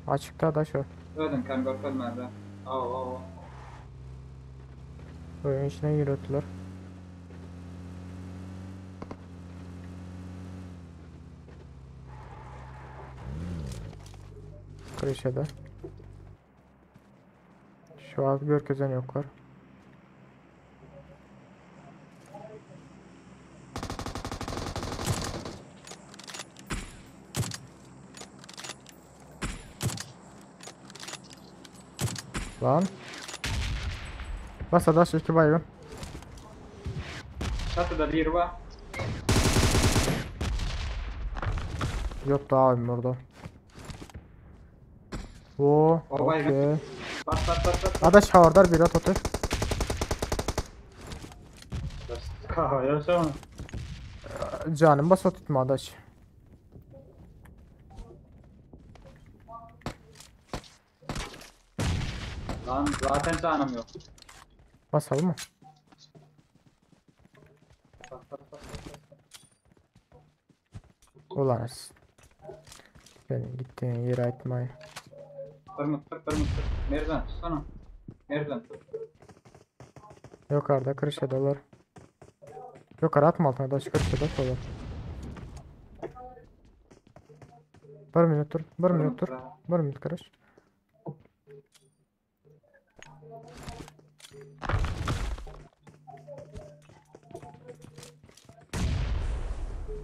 Açıkta da şu. Ödün kan görmedi. Av av. Oyun içine yürüttüler. Klişede. Şu an görkezen yok var. Lan. Bas adaş iki baygın. Çatıda bir var. Yok daha abim orada. Oo, O baygın. okey. Bas bas bas bas. Adaş havardar bir at otur. Barýar şoňa. Janym basa tutma adaş. Lan zaten canım yok. Basalım mı? Bas bas bas bas. bas. Ulan. Senin gittiğin yere atmayın. Kırmızı tır kırmızı tır. Merdiven tutsana. Merdiven tut. Yukarıda kırışedalar. Yukarı atma altına daş kırışeda olur. Bir minut dur. Bir minut dur. Bir minut kırış.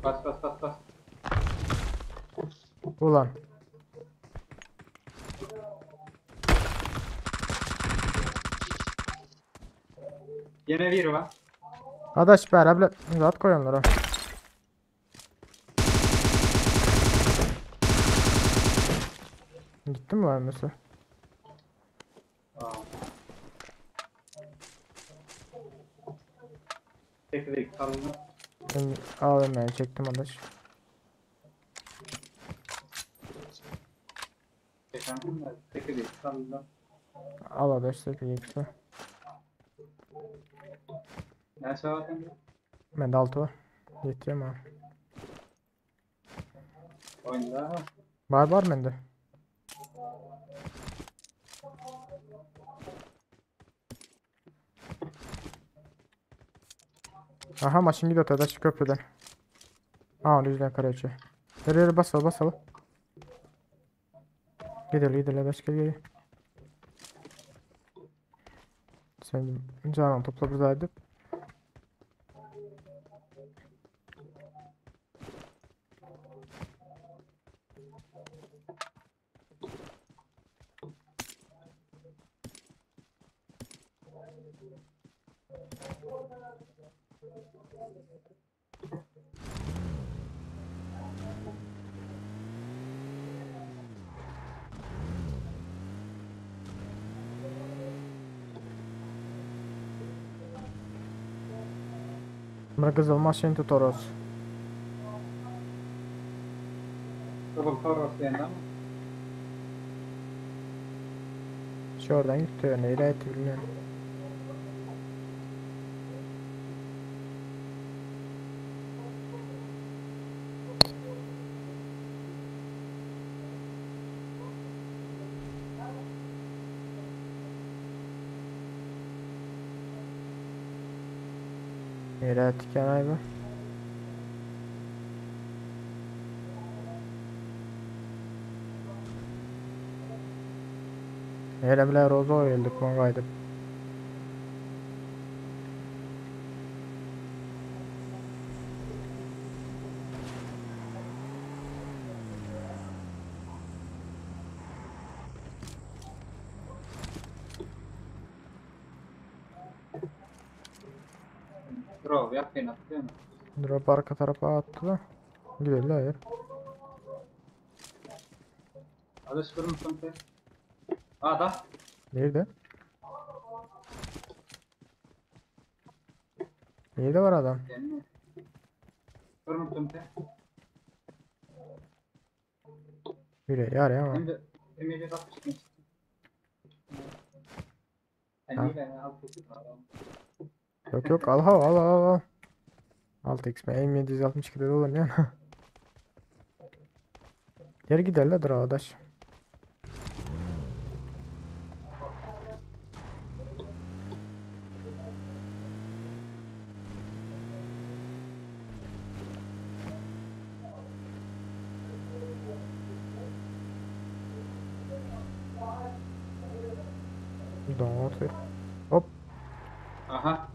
Bas bas bas bas. Ulan. Yine bir var. Adaş bära bile zat koyanlara. Gitti mi var mesela? Aa. Tek kaldı. Ben AVM'ye çektim adaş. Kaldı. Al adaş 8x'i. Näçe var sende? Bende 6 var. Yetiyor mu? Oyunda. Var var bende. Aha maşın gidiyor adaş köprüden. Aa onun yüzünden karaçı. Yürü yürü basalım basalım. Gidelim gidelim adaş gel gel. Sen canım topla buradaydı. Bir kızıl maşın tutarız. Kızıl Toros diýende ama. Şu oradan gitti. Neyle etti bilmiyorum. Neyle ettik yani bu? Hele bile Rozo geldik bu gaýdyp. Drop ýakyn atdy. Drop arka tarafa attı da. Gidelim hayır. Adaş görmüşsün sen. Ada. Nerede? Nerede var adam? Görmüşsün sen. Biri yar ya ama. Hem de M762. Ha. Yok yok al al al al. 6x M762'de de olur yani. Yer giderler adaş. Otur. Hop. Aha.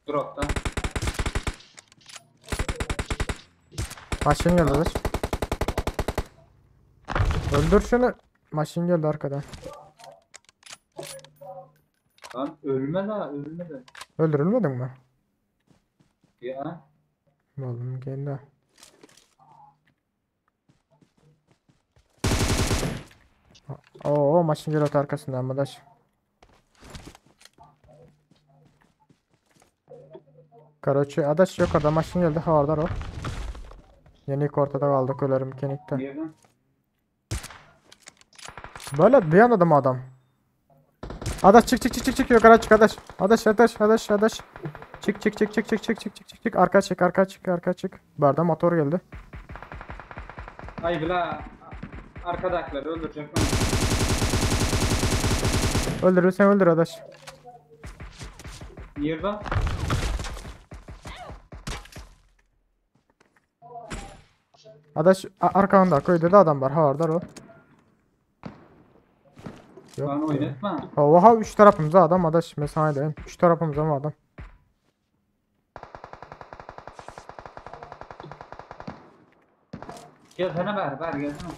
Drop'ta. Maşın geldi adaş. Öldür şunu. Maşın geldi arkadan. Lan ölme la ölme de. Öldürülmedin mi? Ya. Oğlum kendi. Oo maşın geldi arkasından adaş. Karoçe adaş ýokarda maşyn geldi habardar ol. Ýene ilk ortada galdyk ölerim kenikde. Nireden? Böyle bir anda adam. Adaş çık çık çık çık çık yukarı çık adaş. Adaş adaş adaş adaş. Çık çık çık çık çık çık çık çık çık çık arka çık arka çık arka çık. Barda motor geldi. Ay bila arkadakileri öldürecek beni. Öldürürsen öldür adaş. Nirede? Adaş arkanda köyde de adam var habardar ol. Yok. Lan oynatma. Oha üç tarafımıza adam adaş mesai edeyim. Üç tarafımıza mı adam? Gelsene bari bari gelsene.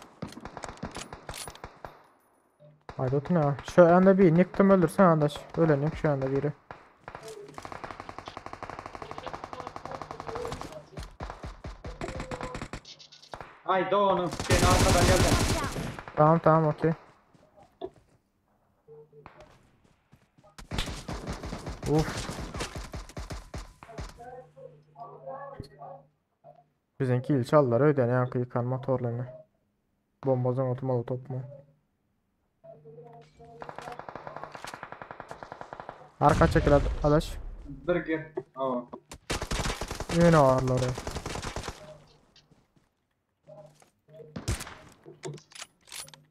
Haydi otur ya. Şu anda bir nicktim öldürsen adaş. Ölenim şu anda biri. Ay doğunun seni arkadan geldi. Tamam tamam okey. Uf. Bizimki il çaldılar öyle ne yıkan motorlarını. Bombazon otomalı top mu? Arka çekil adaş. Bir gel. Aa. Yine ağırları.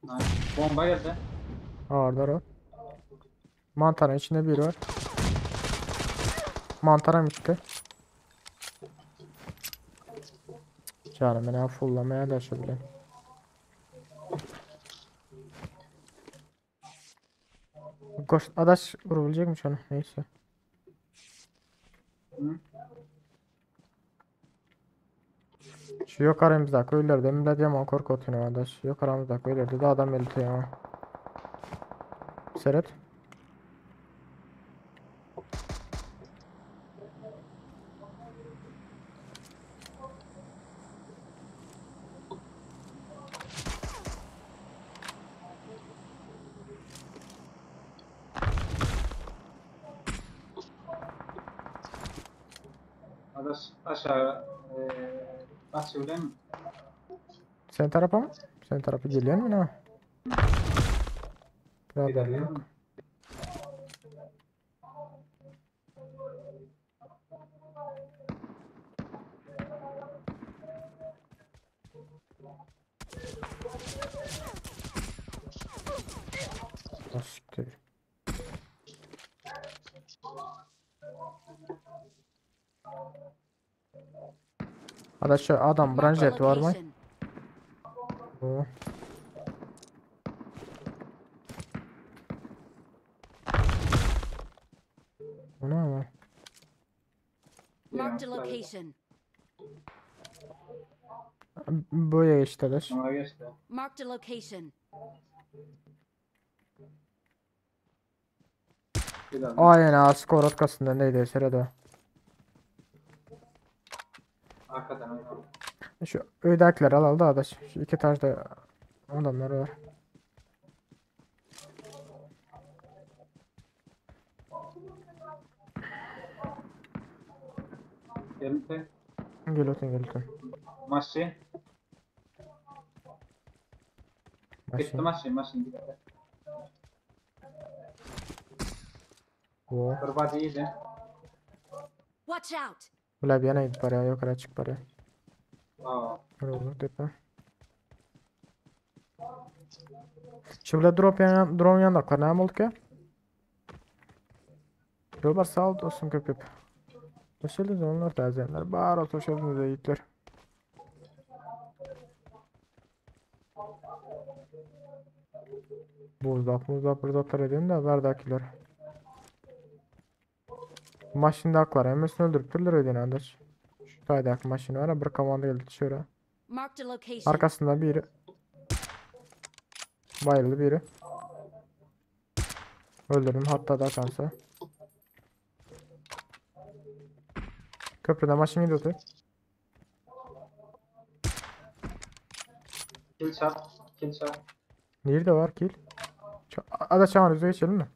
Nice. Bomba geldi. Ağırlar o. Mantarın içinde biri var. Mantara gitti. Canım beni fullamaya da şöyle. Koş, adaş vurabilecekmiş onu. Neyse. Hı? Şu yok aramızda köylerde millet yaman korkutuyor adaş. Yok aramızda köylerde de adam öldü ya. Seret. Adaş aşağı eee basıyor değil mi? Sen tarafa mı? Sen tarafa geliyor mu ne? Problem yok. Ah, Siktir. Adaş şu adam Marked a branjet var mı? location. Bu. Bu ne ama? Marked a location. Böyle geçti adaş. Ona geçti. Marked a location. Aynen ha skor atkasında neydi sırada. Arkadan oynadı. Şu ödekiler al al da adaş. Şu iki taşda adamlar var. Gelin Gel otur gel otur. Maşin. Gitti Maşin. maşin maşin gitti. Bu. Bir body yedi. Watch out! Ulan bir yana git bari ya yukarı çık bari. Aa. Olur tepe. Şu bile drop yan drone yanaklar ne oldu ki? Yollar sağ ol dostum köp köp. Hoş geldiniz onlar tazenler. Bar olsun hoş geldiniz yiğitler. Buzdap muzdap buzdaplar edin de bardakiler. Maşında aklar hemmesini öldürüp dururlar ödeyene adaş. Şu taydak maşını var ya bir komanda geldi şöyle. Marked a location. Arkasında biri. Bayıldı biri. Öldürdüm hatta da kansa. Köprüde maşın gidiyordu. Kill çap. Kill çap. Nerede var kill? Ada çağır yüzü geçelim mi?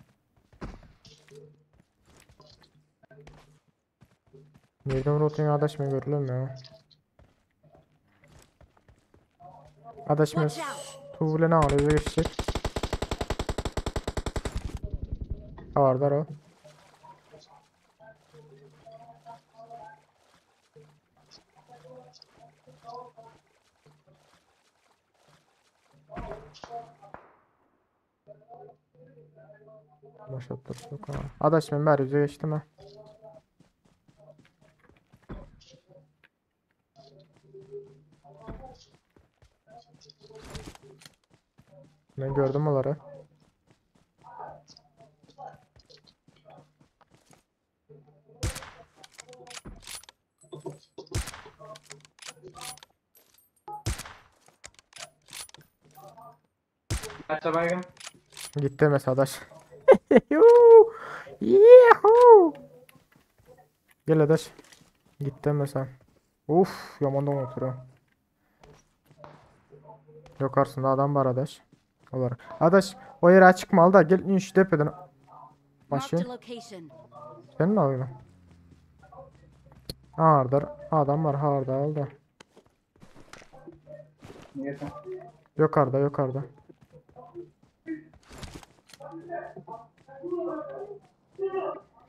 Nereden rotun adaş men görülemiyor. Adaş men tuw bilen aňry geçjek. Habardar o. Başlattık. Adaş men bäri ýüze geçdim ha. Men gördüm olary. Kaça baygın? Gitti mesela adaş. Yuhuu! Gel adaş. Gitti mesela. Uf, yaman doň oturuyor. Yukarısında adam var adaş. Olar. Adaş o yere çıkmalı da gel in şu tepeden. Marked Maşın. a location. Sen ne yapıyorsun? Ağırdır. Adam var harda aldı. Nirede? Yukarıda yukarıda.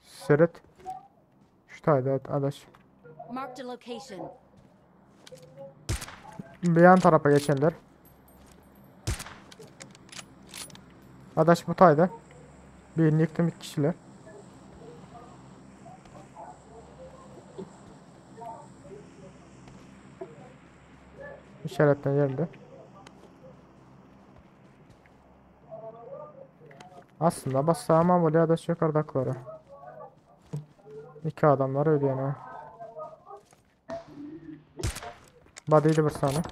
Seret. Şu tayda adaş. Marked a location. Bir yan tarafa geçenler. Adaş bu tayda. Birini yıktım iki kişiler. İşaretten yerinde. Aslında bassam ama böyle adaş yukarıdakileri. İki adamlar öyle yani. Body'di bir saniye.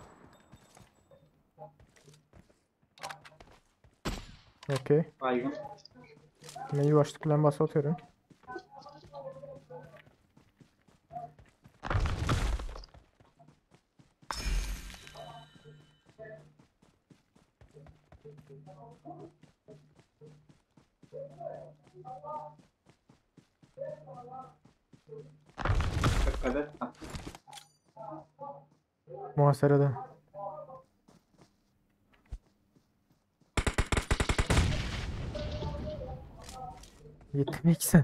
Okey. Baygın. Men ýuwaşlyk bilen basa oturum. Dikkat et. Muhasarada. Ýetdim ikisi.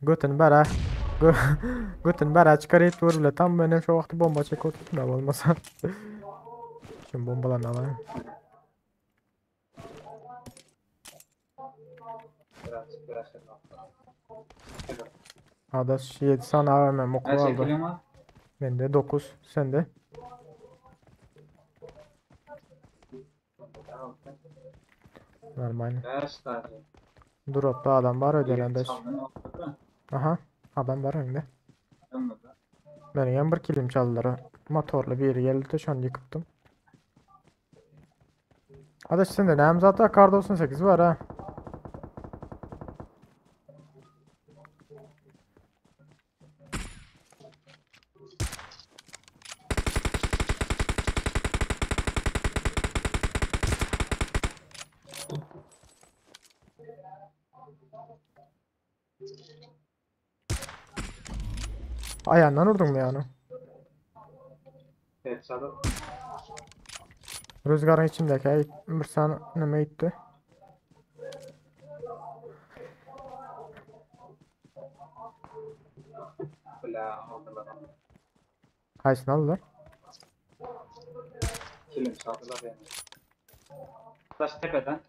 Götün bara. Götün bara çıkarıp vur bile. Tam benim şu wagty bomba çekip oturdum da bolmasa. Şimdi bombalarını alayım. Biraz biraz. Adaş 7 sany AWM oku Näçe aldy. kiliň var? Mende 9, sende? Normal. 5 tane. Drop'ta adam var ödelen adaş. Çaldın oldu. Aha, adam var önde. Öňde. Meniň hem bir kilim çaldylar. Motorly biri geldi de şony ýykypdym. Adaş sende näme zat var? Kar 98 var ha. Ayağından vurdun mu yani? Evet, çaldı. Rüzgarın içindeki bir sany neme gitdi. Bile aldılar. Haýsyny aldylar? Kilim çaldılar yani. Taş tepeden.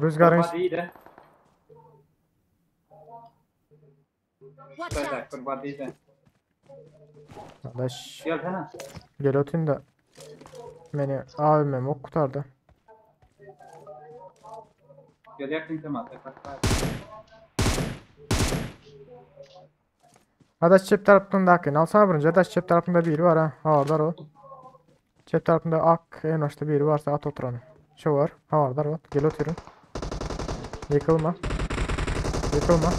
Rüzgarın Kurba değil de. Watch Böyle out! kurba değil de. Adaş Gelsene. gel otun da meni AVM ok kurtardı. Gel yakın temas. Bak. Adaş çep tarapdan akyn alsana birinci. Adaş çep tarapında biri var ha. Havardar o. Çep tarapında ak en başta biri varsa at oturanı. Şu var. Havardar o. Gel oturun. Yıkılma. Yıkılma.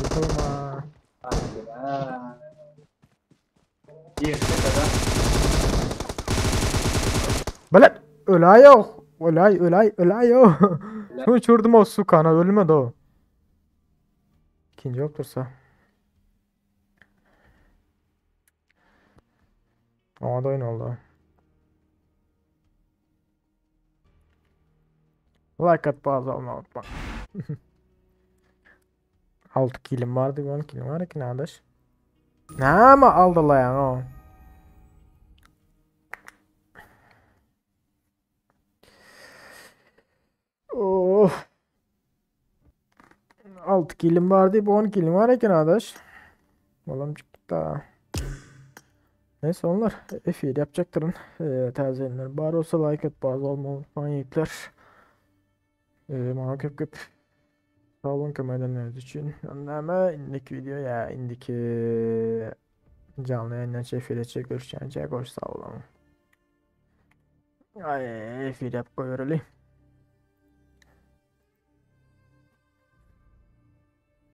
Yıkılma. Hadi be. Bir tepeden. Bile ölay yok. Ölay ölay ölay yok. Uçurdum o sukana ölmedi o. İkinci bolup dursa. Oňa da oýun oldu. Like at bazı olma unutma. 6 kilim vardı, 10 kilim var ki adaş. Näme aldylaýaň o? Oh. 6 kilim vardı, bu 10 kilim var eken adaş. Olam çykdy da. Neyse onlar efir yapacaktırın. Ee, täze ýylylar bar bolsa like et bazı olmaly unutmaň ýigitler. Ee, maňa köp köp sag boluň kömek edenleriniz üçin. Onda näme indiki video ýa indiki janly ýaýyndan efir etjek görüşýänçä hoş sag boluň. Ay efir ýapyp goýbereli.